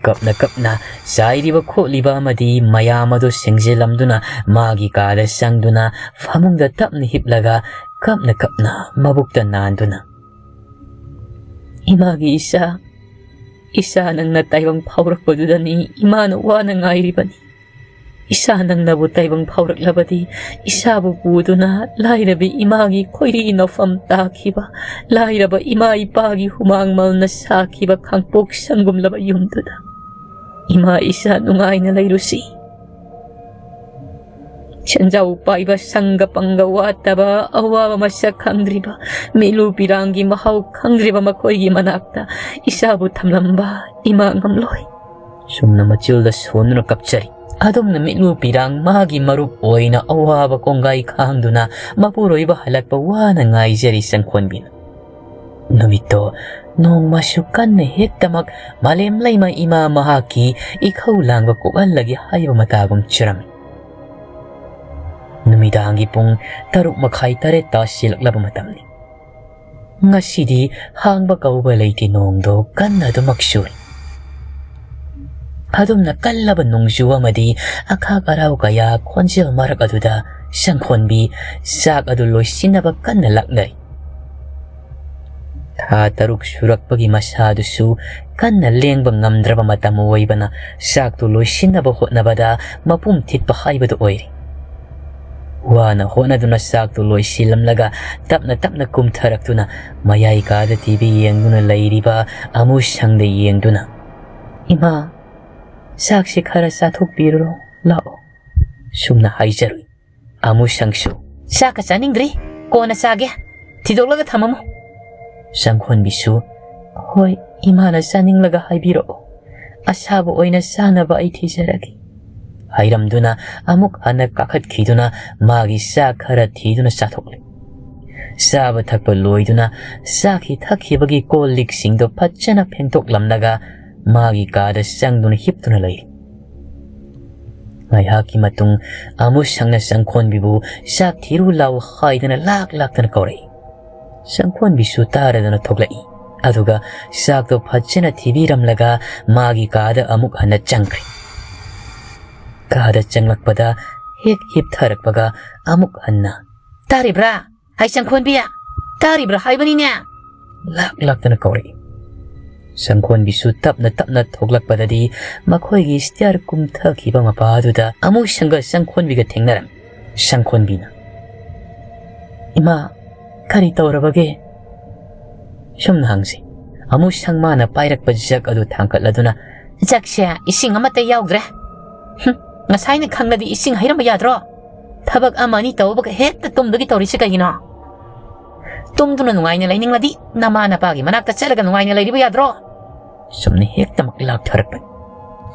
ꯀꯞꯅ ꯀꯞꯅ ꯆꯥꯏꯔꯤꯕ ꯈꯣꯠꯂꯤꯕ ꯑꯃꯗꯤ ꯃꯌꯥꯝ ꯑꯗꯨ ꯁꯦꯡꯖꯤꯜꯂꯝꯗꯨꯅ ꯃꯥꯒꯤ ꯀꯥꯗ ꯆꯪꯗꯨꯅ ꯐꯃꯨꯡꯗ ꯇꯞꯅ ꯍꯤꯞꯂꯒ ꯀꯞꯅ ꯀꯞꯅ ꯃꯕꯨꯛꯇ ꯅꯥꯟꯗꯨꯅ, "ꯏꯃꯥꯒꯤ ꯏꯆꯥ, ꯏꯆꯥ ꯅꯪꯅ ꯇꯥꯏꯕꯪ ꯐꯥꯎꯔꯛꯄꯗꯨꯗꯅꯤ ꯏꯃꯥꯅ ꯋꯥꯅ ꯉꯥꯏꯔꯤꯕꯅꯤ꯫ ꯏꯆꯥ ꯅꯪꯅꯕꯨ ꯇꯥꯏꯕꯪ ꯐꯥꯎꯔꯛꯂꯕꯗꯤ ꯏꯆꯥꯕꯨ ꯄꯨꯗꯨꯅ ꯂꯥꯏꯔꯕꯤ ꯏꯃꯥꯒꯤ ꯈꯣꯏꯔꯤ ꯅꯐꯝ ꯇꯥꯈꯤꯕ, ꯂꯥꯏꯔꯕ ꯏꯃꯥ ꯏꯄꯥꯒꯤ ꯍꯨꯃꯥꯡ ꯃꯜꯅ ꯁꯥꯈꯤꯕ ꯈꯥꯡꯄꯣꯛ ꯁꯪꯒꯨꯝꯂꯕ ꯌꯨꯝꯗꯨꯗ ꯏꯃꯥ ꯏꯆꯥ ꯅꯨꯡꯉꯥꯏꯅ ꯂꯩꯔꯨꯁꯤ꯫ ꯁꯦꯟꯖꯥꯎ ꯄꯥꯏꯕ ꯁꯪꯒ ꯄꯪꯒ ꯋꯥꯠꯇꯕ ꯑꯋꯥꯕ ꯃꯁꯛ ꯈꯪꯗ꯭ꯔꯤꯕ ꯃꯤꯠꯂꯨ ꯄꯤꯔꯥꯡꯒꯤ ꯃꯍꯥꯎ ꯈꯪꯗ꯭ꯔꯤꯕ ꯃꯈꯣꯏꯒꯤ ꯃꯅꯥꯛꯇ ꯏꯆꯥꯕꯨ ꯊꯝꯂꯝꯕ ꯏꯃꯥ ꯉꯝꯂꯣꯏ꯫" ꯁꯨꯝꯅ ꯃꯆꯤꯜꯗ ꯁꯣꯟꯗꯨꯅ ꯀꯞꯆꯔꯤ꯫ ꯑꯗꯨꯝꯅ ꯃꯤꯠꯂꯨ ꯄꯤꯔꯥꯡ ꯃꯥꯒꯤ ꯃꯔꯨꯞ ꯑꯣꯏꯅ ꯑꯋꯥꯕ ꯀꯣꯡꯒꯥꯏ ꯈꯥꯡꯗꯨꯅ ꯃꯄꯨꯔꯣꯏꯕ ꯍꯜꯂꯛꯄ ꯋꯥꯅ ꯉꯥꯏꯖꯔꯤ ꯆꯪꯈꯣꯟꯕꯤꯅ꯫ ꯅꯨꯃꯤꯠꯇꯣ ꯅꯣꯡꯃꯁꯨ ꯀꯟꯅ ꯍꯦꯛꯇꯃꯛ ꯃꯥꯂꯦꯝ ꯂꯩꯃ ꯏꯃꯥ ꯃꯍꯥꯛꯀꯤ ꯏꯈꯧ ꯂꯥꯡꯕ ꯀꯣꯛꯍꯜꯂꯒꯦ ꯍꯥꯏꯕ ꯃꯇꯥꯒꯨꯝ ꯆꯨꯔꯝꯃꯤ꯫ ꯅꯨꯃꯤꯗꯥꯡꯒꯤ ꯄꯨꯡ ꯇꯔꯨꯛ ꯃꯈꯥꯏ ꯇꯔꯦꯠ ꯇꯥꯁꯤꯜꯂꯛꯂꯕ ꯃꯇꯝꯅꯤ꯫ ꯉꯁꯤꯗꯤ ꯍꯥꯡꯕ ꯀꯧꯕ ꯂꯩꯇꯦ, ꯅꯣꯡꯗꯣ ꯀꯟꯅ ꯑꯗꯨꯃꯛ ꯆꯨꯔꯤ꯫ ꯑꯗꯨꯝꯅ ꯀꯜꯂꯕ ꯅꯣꯡꯖꯨ ꯑꯃꯗꯤ ꯑꯈꯥꯛ ꯑꯔꯥꯎ ꯀꯌꯥ ꯈꯣꯟꯖꯦꯜ ꯃꯔꯛ ꯑꯗꯨꯗ ꯁꯪꯈꯣꯟꯕꯤ ꯆꯥꯛ ꯑꯗꯨ ꯂꯣꯏꯁꯤꯟꯅꯕ ꯀꯟꯅ ꯂꯥꯛꯅꯔꯤ꯫ ꯊꯥ ꯇꯔꯨꯛ ꯁꯨꯔꯛꯄꯒꯤ ꯃꯁꯥꯗꯨꯁꯨ ꯀꯟꯅ ꯂꯦꯡꯕ ꯉꯝꯗ꯭ꯔꯕ ꯃꯇꯝ ꯑꯣꯏꯕꯅ ꯆꯥꯛꯇꯨ ꯂꯣꯏꯁꯤꯟꯅꯕ ꯍꯣꯠꯅꯕꯗ ꯃꯄꯨꯝ ꯊꯤꯠꯄ ꯍꯥꯏꯕꯗꯨ ꯑꯣꯏꯔꯦ꯫ ꯋꯥꯅ ꯍꯣꯠꯅꯗꯨꯅ ꯆꯥꯛꯇꯨ ꯂꯣꯏꯁꯤꯜꯂꯝꯂꯒ ꯇꯞꯅ ꯇꯞꯅ ꯀꯨꯝꯊꯔꯛꯇꯨꯅ ꯃꯌꯥꯏ ꯀꯥꯗ ꯇꯤꯚꯤ ꯌꯦꯡꯗꯨꯅ ꯂꯩꯔꯤꯕ ꯑꯃꯨꯁꯪꯗ ꯌꯦꯡꯗꯨꯅ, "ꯏꯃꯥ, ꯆꯥꯛꯁꯤ ꯈꯔ ꯆꯥꯊꯣꯛꯄꯤꯔꯨꯔꯣ, ꯂꯥꯛꯑꯣ꯫" ꯁꯨꯝꯅ ꯍꯥꯏꯖꯔꯨꯏ꯫ ꯑꯃꯨꯁꯪꯁꯨ, "ꯆꯥꯛꯀ ꯆꯥꯅꯤꯡꯗ꯭ꯔꯤ, ꯀꯣꯟꯅ ꯆꯥꯒꯦ, ꯊꯤꯗꯣꯛꯂꯒ ꯊꯝꯃꯝꯃꯨ꯫" ꯁꯪꯈꯣꯟꯕꯤꯁꯨ, "ꯍꯣꯏ, ꯏꯃꯥꯅ ꯆꯥꯅꯤꯡꯂꯒ ꯍꯥꯏꯕꯤꯔꯛꯑꯣ, ꯑꯁꯥꯕ ꯑꯣꯏꯅ ꯆꯥꯅꯕ ꯑꯩ ꯊꯤꯖꯔꯒꯦ" ꯍꯥꯏꯔꯝꯗꯨꯅ ꯑꯃꯨꯛ ꯍꯟꯅ ꯀꯥꯈꯠꯈꯤꯗꯨꯅ ꯃꯥꯒꯤ ꯆꯥꯛ ꯈꯔ ꯊꯤꯗꯨꯅ ꯆꯥꯊꯣꯛꯂꯦ꯫ ꯆꯥꯕ ꯊꯛꯄ ꯂꯣꯏꯗꯨꯅ ꯆꯥꯈꯤ ꯊꯛꯈꯤꯕꯒꯤ ꯀꯣꯜ ꯂꯤꯛꯁꯤꯡꯗꯣ ꯐꯖꯅ ꯐꯦꯡꯗꯣꯛꯂꯝꯂꯒ ꯃꯥꯒꯤ ꯀꯥꯗ ꯆꯪꯗꯨꯅ ꯍꯤꯞꯇꯨꯅ ꯂꯩꯔꯤ꯫ ꯉꯥꯏꯍꯥꯛꯀꯤ ꯃꯇꯨꯡ ꯑꯃꯨꯁꯪꯅ ꯁꯪꯈꯣꯟꯕꯤꯕꯨ ꯆꯥꯛ ꯊꯤꯔꯨ ꯂꯥꯎ ꯍꯥꯏꯗꯅ ꯂꯥꯛ ꯂꯥꯛꯇꯅ ꯀꯧꯔꯛꯏ꯫ ꯁꯪꯈꯣꯟꯕꯤꯁꯨ ꯇꯥꯔꯗꯅ ꯊꯣꯛꯂꯛꯏ꯫ ꯑꯗꯨꯒ ꯆꯥꯛꯇꯣ ꯐꯖꯅ ꯊꯤꯕꯤꯔꯝꯂꯒ ꯃꯥꯒꯤ ꯀꯥꯗ ꯑꯃꯨꯛ ꯍꯟꯅ ꯆꯪꯈ꯭ꯔꯦ꯫ ꯀꯥꯗ ꯆꯪꯂꯛꯄꯗ ꯍꯦꯛ ꯍꯤꯞꯊꯔꯛꯄꯒ ꯑꯃꯨꯛ ꯍꯟꯅ, "ꯇꯥꯔꯤꯕ꯭ꯔꯥ? ꯍꯥꯏ ꯁꯪꯈꯣꯟꯕꯤ! ꯇꯥꯔꯤꯕ꯭ꯔꯥ ꯍꯥꯏꯕꯅꯤꯅꯦ!" ꯂꯥꯛ ꯂꯥꯛꯇꯅ ꯀꯧꯔꯛꯏ꯫ ꯁꯪꯈꯣꯟꯕꯤꯁꯨ ꯇꯞꯅ ꯇꯞꯅ ꯊꯣꯛꯂꯛꯄꯗꯗꯤ ꯃꯈꯣꯏꯒꯤ ꯁ꯭ꯇꯤꯌꯥꯔ ꯀꯨꯝꯊꯈꯤꯕ ꯃꯄꯥꯗꯨꯗ ꯑꯃꯨꯁꯪꯒ ꯁꯪꯈꯣꯟꯕꯤꯒ ꯊꯦꯡꯅꯔꯝꯃꯤ꯫ ꯁꯪꯈꯣꯟꯕꯤꯅ, "ꯏꯃꯥ, ꯀꯔꯤ ꯇꯧꯔꯕꯒꯦ?" ꯁꯨꯝꯅ ꯍꯪꯁꯤ꯫ ꯑꯃꯨꯁꯪ ꯃꯥꯅ ꯄꯥꯏꯔꯛꯄ ꯖꯛ ꯑꯗꯨ ꯊꯥꯡꯒꯠꯂꯗꯨꯅ, "ꯖꯛꯁꯦ ꯏꯁꯤꯡ ꯑꯃꯠꯇ ꯌꯥꯎꯗ꯭ꯔꯦ꯫ ꯍꯨꯝ, ꯉꯁꯥꯏꯅ ꯈꯪꯂꯗꯤ ꯏꯁꯤꯡ ꯍꯩꯔꯝꯕ ꯌꯥꯗ꯭ꯔꯣ? ꯊꯕꯛ ꯑꯃ ꯑꯅꯤ ꯇꯧꯕꯒ ꯍꯦꯛꯇ ꯇꯨꯝꯗꯨꯒꯤ ꯇꯧꯔꯤꯁꯤ ꯀꯩꯒꯤꯅꯣ? ꯇꯨꯝꯗꯨꯅ ꯅꯨꯡꯉꯥꯏꯅ ꯂꯩꯅꯤꯡꯂꯗꯤ ꯅꯃꯥ ꯅꯄꯥꯒꯤ ꯃꯅꯥꯛꯇ ꯆꯠꯂꯒ ꯅꯨꯡꯉꯥꯏꯅ ꯂꯩꯔꯤꯕ ꯌꯥꯗ꯭ꯔꯣ?" ꯁꯨꯝꯅ ꯍꯦꯛꯇꯃꯛ ꯂꯥꯛꯊꯔꯛꯄꯅꯤ꯫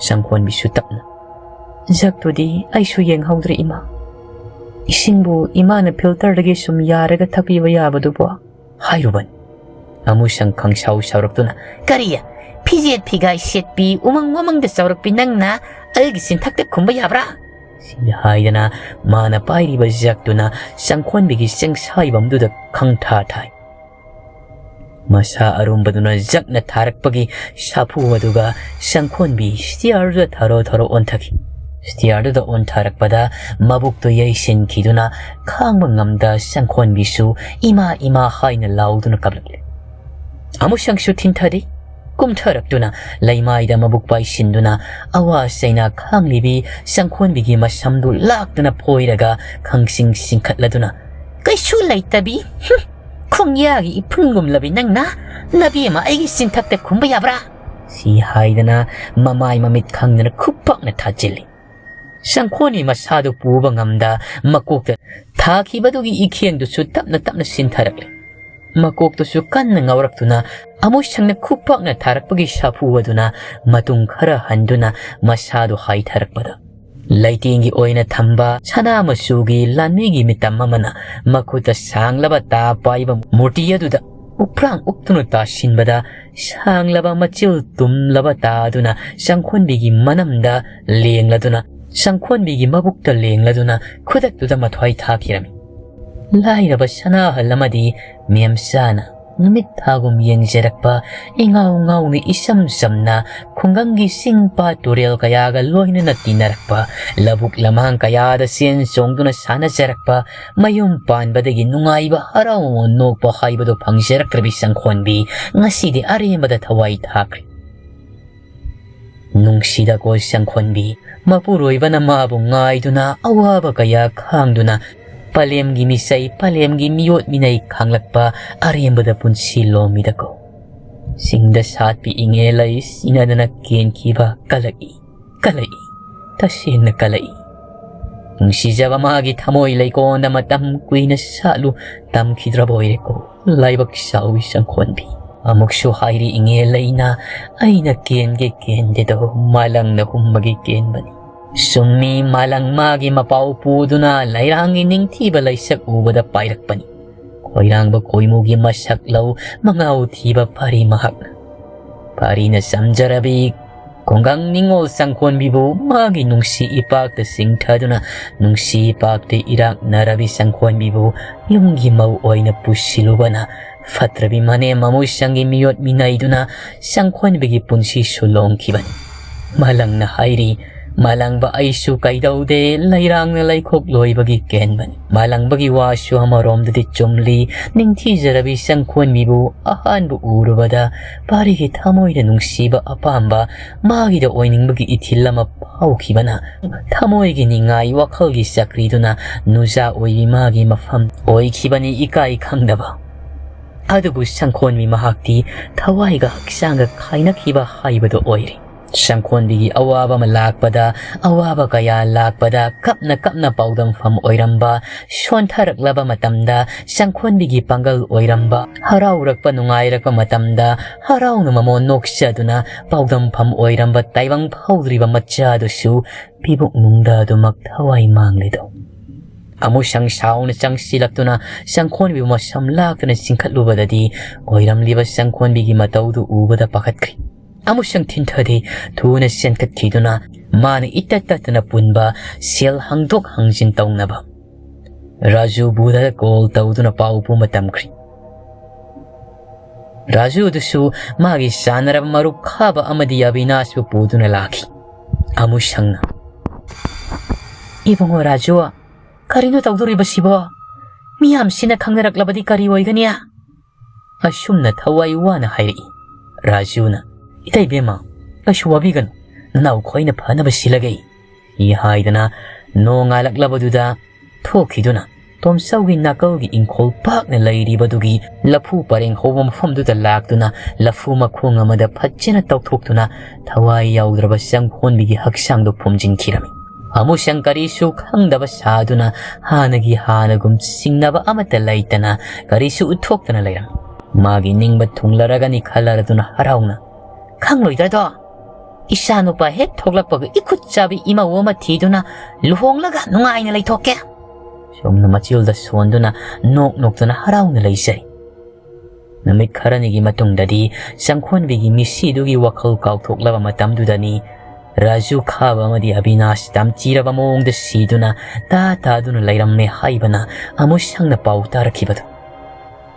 ꯁꯪꯈꯣꯟꯕꯤꯁꯨ ꯇꯞꯅ, "ꯖꯛꯇꯨꯗꯤ ꯑꯩꯁꯨ ꯌꯦꯡꯍꯧꯗ꯭ꯔꯦ, ꯏꯃꯥ꯫ ꯏꯁꯤꯡꯕꯨ ꯏꯃꯥꯅ ꯐꯤꯜꯇꯔꯗꯒꯤ ꯁꯨꯝ ꯌꯥꯔꯒ ꯊꯛꯄꯤꯕ ꯌꯥꯕꯗꯨꯕꯨ?" ꯍꯥꯏꯔꯨꯕꯅꯤ꯫ ꯑꯃꯨꯁꯪ ꯈꯪꯁꯥꯎ ꯁꯥꯎꯔꯛꯇꯨꯅ, "ꯀꯔꯤ? ꯐꯤꯖꯦꯠ ꯐꯤꯒꯥꯏ ꯁꯦꯠꯄꯤ, ꯎꯃꯪ ꯋꯥꯃꯪꯗ ꯆꯥꯎꯔꯛꯄꯤ ꯅꯪꯅ ꯑꯩꯒꯤ ꯆꯤꯟꯊꯛꯇ ꯈꯨꯝꯕ ꯌꯥꯕ꯭ꯔꯥ?" ꯁꯤ ꯍꯥꯏꯗꯅ ꯃꯥꯅ ꯄꯥꯏꯔꯤꯕ ꯖꯛꯇꯨꯅ ꯁꯪꯈꯣꯟꯕꯤꯒꯤ ꯆꯦꯡꯁꯥꯏꯕꯝꯗꯨꯗ ꯈꯪꯊꯥ ꯊꯥꯏ꯫ ꯃꯁꯥ ꯑꯔꯨꯝꯕꯗꯨꯅ ꯖꯛꯅ ꯊꯥꯔꯛꯄꯒꯤ ꯁꯥꯐꯨ ꯑꯗꯨꯒ ꯁꯪꯈꯣꯟꯕꯤ ꯁ꯭ꯇꯤꯌꯥꯔꯗꯨꯗ ꯊꯔꯣ ꯊꯔꯣ ꯑꯣꯟꯊꯈꯤ꯫ ꯁ꯭ꯇꯤꯌꯥꯔꯗꯨꯗ ꯑꯣꯟꯊꯔꯛꯄꯗ ꯃꯕꯨꯛꯇꯨ ꯌꯩꯁꯤꯟꯈꯤꯗꯨꯅ ꯈꯥꯡꯕ ꯉꯝꯗ ꯁꯪꯈꯣꯟꯕꯤꯁꯨ "ꯏꯃꯥ, ꯏꯃꯥ" ꯍꯥꯏꯅ ꯂꯥꯎꯗꯨꯅ ꯀꯞꯂꯛꯂꯦ꯫ ꯑꯃꯨꯁꯪꯁꯨ ꯊꯤꯟꯊꯔꯤ꯫ ꯀꯨꯝꯊꯔꯛꯇꯨꯅ ꯂꯩꯃꯥꯏꯗ ꯃꯕꯨꯛ ꯄꯥꯏꯁꯤꯟꯗꯨꯅ ꯑꯋꯥ ꯆꯩꯅꯥ ꯈꯥꯡꯂꯤꯕꯤ ꯁꯪꯈꯣꯟꯕꯤꯒꯤ ꯃꯁꯝꯗꯨ ꯂꯥꯛꯇꯨꯅ ꯐꯣꯏꯔꯒ ꯈꯪꯁꯤꯡ ꯁꯤꯡꯈꯠꯂꯗꯨꯅ, "ꯀꯩꯁꯨ ꯂꯩꯇꯕꯤ, ꯍꯨꯝ, ꯈꯣꯡꯌꯥꯒꯤ ꯏꯐꯨꯟꯒꯨꯝꯂꯕꯤ ꯅꯪꯅ ꯅꯕꯤ ꯑꯃ ꯑꯩꯒꯤ ꯆꯤꯟꯊꯛꯇ ꯈꯨꯝꯕ ꯌꯥꯕ꯭ꯔꯥ?" ꯁꯤ ꯍꯥꯏꯗꯅ ꯃꯃꯥꯏ ꯃꯃꯤꯠ ꯈꯪꯗꯅ ꯈꯨꯄꯥꯛꯅ ꯊꯥꯖꯤꯜꯂꯤ꯫ ꯁꯪꯈꯣꯟꯕꯤ ꯃꯁꯥꯗꯨ ꯄꯨꯕ ꯉꯝꯗ ꯃꯀꯣꯛꯇ ꯊꯥꯈꯤꯕꯗꯨꯒꯤ ꯏꯈꯦꯡꯗꯨꯁꯨ ꯇꯞꯅ ꯇꯞꯅ ꯁꯤꯟꯊꯔꯛꯂꯤ꯫ ꯃꯀꯣꯛꯇꯨꯁꯨ ꯀꯟꯅ ꯉꯥꯎꯔꯛꯇꯨꯅ ꯑꯃꯨꯁꯪꯅ ꯈꯨꯄꯥꯛꯅ ꯊꯥꯔꯛꯄꯒꯤ ꯁꯥꯐꯨ ꯑꯗꯨꯅ ꯃꯇꯨꯡ ꯈꯔ ꯍꯟꯗꯨꯅ ꯃꯁꯥꯗꯨ ꯍꯥꯏꯊꯔꯛꯄꯗ, ꯂꯩꯇꯦꯡꯒꯤ ꯑꯣꯏꯅ ꯊꯝꯕ ꯁꯅꯥ ꯃꯆꯨꯒꯤ ꯂꯥꯟꯃꯤꯒꯤ ꯃꯤꯇꯝ ꯑꯃꯅ ꯃꯈꯨꯠꯇ ꯁꯥꯡꯂꯕ ꯇꯥ ꯄꯥꯏꯕ ꯃꯨꯔꯇꯤ ꯑꯗꯨꯗ ꯎꯞ꯭ꯔꯥꯡ ꯎꯞꯇꯨꯅ ꯇꯥꯁꯤꯟꯕꯗ, ꯁꯥꯡꯂꯕ ꯃꯆꯤꯜ ꯇꯨꯝꯂꯕ ꯇꯥ ꯑꯗꯨꯅ ꯁꯪꯈꯣꯟꯕꯤꯒꯤ ꯃꯅꯝꯗ ꯂꯦꯡꯂꯗꯨꯅ, ꯁꯪꯈꯣꯟꯕꯤꯒꯤ ꯃꯕꯨꯛꯇ ꯂꯦꯡꯂꯗꯨꯅ ꯈꯨꯗꯛꯇꯨꯗ ꯃꯊ꯭ꯋꯥꯏ ꯊꯥꯈꯤꯔꯝꯃꯤ꯫ ꯂꯥꯏꯔꯕ ꯁꯅꯥꯍꯜ ꯑꯃꯗꯤ ꯃꯦꯝꯆꯥꯅ ꯅꯨꯃꯤꯠ ꯊꯥꯒꯨꯝ ꯌꯦꯡꯖꯔꯛꯄ, ꯏꯉꯥꯎ ꯉꯥꯎꯅ ꯏꯁꯝ ꯁꯝꯅ ꯈꯨꯡꯒꯪꯒꯤ ꯆꯤꯡ ꯄꯥꯠ ꯇꯨꯔꯦꯜ ꯀꯌꯥꯒ ꯂꯣꯏꯅꯅ ꯇꯤꯟꯅꯔꯛꯄ, ꯂꯧꯕꯨꯛ ꯂꯝꯍꯥꯡ ꯀꯌꯥꯗ ꯆꯦꯟ ꯆꯣꯡꯗꯨꯅ ꯁꯥꯟꯅꯖꯔꯛꯄ, ꯃꯌꯨꯝ ꯄꯥꯟꯕꯗꯒꯤ ꯅꯨꯡꯉꯥꯏꯕ ꯍꯔꯥꯎ ꯅꯣꯛꯄ ꯍꯥꯏꯕꯗꯨ ꯐꯪꯖꯔꯛꯇ꯭ꯔꯕꯤ ꯁꯪꯈꯣꯟꯕꯤ ꯉꯁꯤꯗꯤ ꯑꯔꯦꯝꯕꯗ ꯊꯋꯥꯏ ꯊꯥꯈ꯭ꯔꯦ꯫ ꯅꯨꯡꯁꯤꯗꯀꯣ ꯁꯪꯈꯣꯟꯕꯤ, ꯃꯄꯨꯔꯣꯏꯕꯅ ꯃꯥꯕꯨ ꯉꯥꯏꯗꯨꯅ ꯑꯋꯥꯕ ꯀꯌꯥ ꯈꯥꯡꯗꯨꯅ ꯄꯂꯦꯝꯒꯤ ꯃꯤꯁꯩ, ꯄꯂꯦꯝꯒꯤ ꯃꯤꯑꯣꯠ ꯃꯤꯅꯩ ꯈꯥꯡꯂꯛꯄ ꯑꯔꯦꯝꯕꯗ ꯄꯨꯟꯁꯤ ꯂꯣꯝꯃꯤꯗꯀꯣ꯫ ꯆꯤꯡꯗ ꯁꯥꯠꯄꯤ ꯏꯉꯦ ꯂꯩ ꯁꯤꯅꯗꯅ ꯀꯦꯟꯈꯤꯕ ꯀꯂꯛꯏ, ꯀꯂꯛꯏ, ꯇꯁꯦꯡꯅ ꯀꯂꯛꯏ꯫ ꯅꯨꯡꯁꯤꯖꯕ ꯃꯥꯒꯤ ꯊꯃꯣꯏ ꯂꯩꯀꯣꯟꯗ ꯃꯇꯝ ꯀꯨꯏꯅ ꯁꯥꯠꯂꯨ ꯇꯝꯈꯤꯗ꯭ꯔꯕ ꯑꯣꯏꯔꯦꯀꯣ꯫ ꯂꯥꯏꯕꯛ ꯆꯥꯎꯏ ꯁꯪꯈꯣꯟꯕꯤ꯫ ꯑꯃꯨꯛꯁꯨ ꯍꯥꯏꯔꯤ ꯏꯉꯦ ꯂꯩꯅ, "ꯑꯩꯅ ꯀꯦꯟꯒꯦ ꯀꯦꯟꯗꯦꯗꯣ, ꯃꯥꯂꯪꯅ ꯍꯨꯝꯕꯒꯤ ꯀꯦꯟꯕꯅꯤ"꯫ ꯆꯨꯝꯃꯤ, ꯃꯥꯂꯪ ꯃꯥꯒꯤ ꯃꯄꯥꯎ ꯄꯨꯗꯨꯅ ꯂꯩꯔꯥꯡꯒꯤ ꯅꯤꯡꯊꯤꯕ ꯂꯩꯁꯛ ꯎꯕꯗ ꯄꯥꯏꯔꯛꯄꯅꯤ꯫ ꯈꯣꯏꯔꯥꯡꯕ ꯈꯣꯏꯃꯨꯒꯤ ꯃꯁꯛ ꯂꯧ ꯃꯉꯥꯎ ꯊꯤꯕ ꯄꯥꯔꯤ ꯃꯍꯥꯛꯅ꯫ ꯄꯥꯔꯤꯅ ꯆꯝꯖꯔꯕꯤ ꯈꯨꯡꯒꯪ ꯅꯤꯉꯣꯜ ꯁꯪꯈꯣꯟꯕꯤꯕꯨ ꯃꯥꯒꯤ ꯅꯨꯡꯁꯤ ꯏꯄꯥꯛꯇ ꯆꯤꯡꯊꯗꯨꯅ, ꯅꯨꯡꯁꯤ ꯏꯄꯥꯛꯇ ꯏꯔꯥꯛꯅꯔꯕꯤ ꯁꯪꯈꯣꯟꯕꯤꯕꯨ ꯌꯨꯝꯒꯤ ꯃꯧ ꯑꯣꯏꯅ ꯄꯨꯁꯤꯜꯂꯨꯕꯅ ꯐꯠꯇ꯭ꯔꯕꯤ ꯃꯅꯦꯝ ꯃꯃꯣꯏꯁꯪꯒꯤ ꯃꯤꯑꯣꯠ ꯃꯤꯅꯩꯗꯨꯅ ꯁꯪꯈꯣꯟꯕꯤꯒꯤ ꯄꯨꯟꯁꯤ ꯁꯨꯂꯣꯡꯈꯤꯕꯅꯤ꯫ ꯃꯥꯂꯪꯅ ꯍꯥꯏꯔꯤ, "ꯃꯥꯂꯪꯕ ꯑꯩꯁꯨ ꯀꯩꯗꯧꯗꯦ, ꯂꯩꯔꯥꯡꯅ ꯂꯩꯈꯣꯛ ꯂꯣꯏꯕꯒꯤ ꯀꯦꯟꯕꯅꯤ"꯫ ꯃꯥꯂꯪꯕꯒꯤ ꯋꯥꯁꯨ ꯑꯃꯔꯣꯝꯗꯗꯤ ꯆꯨꯝꯂꯤ꯫ ꯅꯤꯡꯊꯤꯖꯔꯕꯤ ꯁꯪꯈꯣꯟꯕꯤꯕꯨ ꯑꯍꯥꯟꯕ ꯎꯔꯨꯕꯗ ꯄꯥꯔꯤꯒꯤ ꯊꯃꯣꯏꯗ ꯅꯨꯡꯁꯤꯕ ꯑꯄꯥꯝꯕ, ꯃꯥꯒꯤꯗ ꯑꯣꯏꯅꯤꯡꯕꯒꯤ ꯏꯊꯤꯜ ꯑꯃ ꯐꯥꯎꯈꯤꯕꯅ ꯊꯃꯣꯏꯒꯤ ꯅꯤꯡꯉꯥꯏ ꯋꯥꯈꯜꯒꯤ ꯆꯀ꯭ꯔꯤꯗꯨꯅ ꯅꯨꯖꯥ ꯑꯣꯏꯕꯤ ꯃꯥꯒꯤ ꯃꯐꯝ ꯑꯣꯏꯈꯤꯕꯅꯤ ꯏꯀꯥꯏ ꯈꯪꯗꯕ꯫ ꯑꯗꯨꯕꯨ ꯁꯪꯈꯣꯟꯕꯤ ꯃꯍꯥꯛꯇꯤ ꯊꯋꯥꯏꯒ ꯍꯛꯆꯥꯡꯒ ꯈꯥꯏꯅꯈꯤꯕ ꯍꯥꯏꯕꯗꯨ ꯑꯣꯏꯔꯦ꯫ ꯁꯪꯈꯣꯟꯕꯤꯒꯤ ꯑꯋꯥꯕ ꯑꯃ ꯂꯥꯛꯄꯗ, ꯑꯋꯥꯕ ꯀꯌꯥ ꯂꯥꯛꯄꯗ ꯀꯞꯅ ꯀꯞꯅ ꯄꯥꯎꯗꯝꯐꯝ ꯑꯣꯏꯔꯝꯕ, ꯁꯣꯟꯊꯔꯛꯂꯕ ꯃꯇꯝꯗ ꯁꯪꯈꯣꯟꯕꯤꯒꯤ ꯄꯥꯡꯒꯜ ꯑꯣꯏꯔꯝꯕ, ꯍꯔꯥꯎꯔꯛꯄ ꯅꯨꯡꯉꯥꯏꯔꯛꯄ ꯃꯇꯝꯗ ꯍꯔꯥꯎꯅ ꯃꯃꯣꯟ ꯅꯣꯛꯆꯗꯨꯅ ꯄꯥꯎꯗꯝꯐꯝ ꯑꯣꯏꯔꯝꯕ ꯇꯥꯏꯕꯪ ꯐꯥꯎꯗ꯭ꯔꯤꯕ ꯃꯆꯥꯗꯨꯁꯨ ꯄꯤꯕꯨꯛꯅꯨꯡꯗ ꯑꯗꯨꯃꯛ ꯊꯋꯥꯏ ꯃꯥꯡꯂꯦꯗꯣ꯫ ꯑꯃꯨꯁꯪ ꯁꯥꯎꯅ ꯆꯪꯁꯤꯜꯂꯛꯇꯨꯅ ꯁꯪꯈꯣꯟꯕꯤꯕꯨ ꯃꯁꯝ ꯂꯥꯛꯇꯨꯅ ꯆꯤꯡꯈꯠꯂꯨꯕꯗꯗꯤ ꯑꯣꯏꯔꯝꯂꯤꯕ ꯁꯪꯈꯣꯟꯕꯤꯒꯤ ꯃꯇꯧꯗꯨ ꯎꯕꯗ ꯄꯥꯈꯠꯈ꯭ꯔꯦ꯫ ꯑꯃꯨꯁꯪ ꯊꯤꯟꯊꯗꯦ, ꯊꯨꯅ ꯆꯦꯟꯈꯠꯈꯤꯗꯨꯅ ꯃꯥꯅ ꯏꯇꯠ ꯇꯠꯇꯅ ꯄꯨꯟꯕ ꯁꯦꯜ ꯍꯪꯗꯣꯛ ꯍꯪꯖꯤꯟ ꯇꯧꯅꯕ ꯔꯥꯖꯨ ꯕꯨꯙꯗ ꯀꯣꯜ ꯇꯧꯗꯨꯅ ꯄꯥꯎ ꯄꯨꯝꯕ ꯇꯝꯈ꯭ꯔꯦ꯫ ꯔꯥꯖꯨꯗꯨꯁꯨ ꯃꯥꯒꯤ ꯆꯥꯟꯅꯔꯕ ꯃꯔꯨꯞ ꯈꯥꯕ ꯑꯃꯗꯤ ꯑꯕꯤꯅꯥꯁꯄꯨ ꯄꯨꯗꯨꯅ ꯂꯥꯛꯈꯤ꯫ ꯑꯃꯨꯁꯪꯅ, "ꯏꯕꯨꯡꯉꯣ ꯔꯥꯖꯨ, ꯀꯔꯤꯅꯣ ꯇꯧꯗꯣꯔꯤꯕꯁꯤꯕꯣ? ꯃꯤꯌꯥꯝꯁꯤꯅ ꯈꯪꯅꯔꯛꯂꯕꯗꯤ ꯀꯔꯤ ꯑꯣꯏꯒꯅꯤ?" ꯑꯁꯨꯝꯅ ꯊꯋꯥꯏ ꯋꯥꯅ ꯍꯥꯏꯔꯛꯏ꯫ ꯔꯥꯖꯨꯅ, "ꯏꯇꯩꯕꯦꯝꯃ, ꯀꯩꯁꯨ ꯋꯥꯕꯤꯒꯅꯨ, ꯅꯅꯥꯎ ꯈꯣꯏꯅ ꯐꯅꯕ ꯁꯤꯜꯂꯒꯦ," ꯍꯥꯏꯗꯅ ꯅꯣꯡꯉꯥꯜꯂꯛꯂꯕꯗꯨꯗ ꯊꯣꯛꯈꯤꯗꯨꯅ ꯇꯣꯝꯆꯧꯒꯤ ꯅꯥꯀꯜꯒꯤ ꯏꯪꯈꯣꯜ ꯄꯥꯛꯅ ꯂꯩꯔꯤꯕꯗꯨꯒꯤ ꯂꯐꯨ ꯄꯔꯦꯡ ꯍꯧꯕ ꯃꯐꯝꯗꯨꯗ ꯂꯥꯛꯇꯨꯅ ꯂꯐꯨ ꯃꯈꯣꯡ ꯑꯃꯗ ꯐꯖꯅ ꯇꯧꯊꯣꯛꯇꯨꯅ ꯊꯋꯥꯏ ꯌꯥꯎꯗ꯭ꯔꯕ ꯆꯪꯈꯣꯟꯕꯤꯒꯤ ꯍꯛꯆꯥꯡꯗꯨ ꯐꯨꯝꯖꯤꯟꯈꯤꯔꯝꯃꯤ꯫ ꯑꯃꯨꯁꯪ ꯀꯔꯤꯁꯨ ꯈꯪꯗꯕ ꯁꯥꯗꯨꯅ ꯍꯥꯟꯅꯒꯤ ꯍꯥꯟꯅꯒꯨꯝ ꯆꯤꯡꯅꯕ ꯑꯃꯠꯇ ꯂꯩꯇꯅ ꯀꯔꯤꯁꯨ ꯎꯠꯊꯣꯛꯇꯅ ꯂꯩꯔꯝꯃꯤ꯫ ꯃꯥꯒꯤ ꯅꯤꯡꯕ ꯊꯨꯡꯂꯔꯒꯅꯤ ꯈꯜꯂꯔꯗꯨꯅ ꯍꯔꯥꯎꯅ, "ꯈꯪꯂꯣꯏꯗ꯭ꯔꯗꯣ? ꯏꯆꯥꯅꯨꯄꯥ ꯍꯦꯛ ꯊꯣꯛꯂꯛꯄꯒ ꯏꯈꯨꯠ ꯆꯥꯕꯤ ꯏꯃꯧ ꯑꯃ ꯊꯤꯗꯨꯅ ꯂꯨꯍꯣꯡꯂꯒ ꯅꯨꯡꯉꯥꯏꯅ ꯂꯩꯊꯣꯛꯀꯦ꯫" ꯁꯣꯝꯅ ꯃꯆꯤꯜꯗ ꯁꯣꯟꯗꯨꯅ ꯅꯣꯛ ꯅꯣꯛꯇꯨꯅ ꯍꯔꯥꯎꯅ ꯂꯩꯖꯔꯤ꯫ ꯅꯨꯃꯤꯠ ꯈꯔꯅꯤꯒꯤ ꯃꯇꯨꯡꯗꯗꯤ ꯆꯪꯈꯣꯟꯕꯤꯒꯤ ꯃꯤꯁꯤꯗꯨꯒꯤ ꯋꯥꯈꯜ ꯀꯥꯎꯊꯣꯛꯂꯕ ꯃꯇꯝꯗꯨꯗꯅꯤ ꯔꯥꯖꯨ ꯈꯥꯕ ꯑꯃꯗꯤ ꯑꯕꯤꯅꯥꯁ ꯇꯝꯊꯤꯔꯕ ꯃꯑꯣꯡꯗ ꯁꯤꯗꯨꯅ ꯇꯥ ꯇꯥꯗꯨꯅ ꯂꯩꯔꯝꯃꯦ ꯍꯥꯏꯕꯅ ꯑꯃꯨꯁꯪꯅ ꯄꯥꯎ ꯇꯥꯔꯛꯈꯤꯕꯗꯨ꯫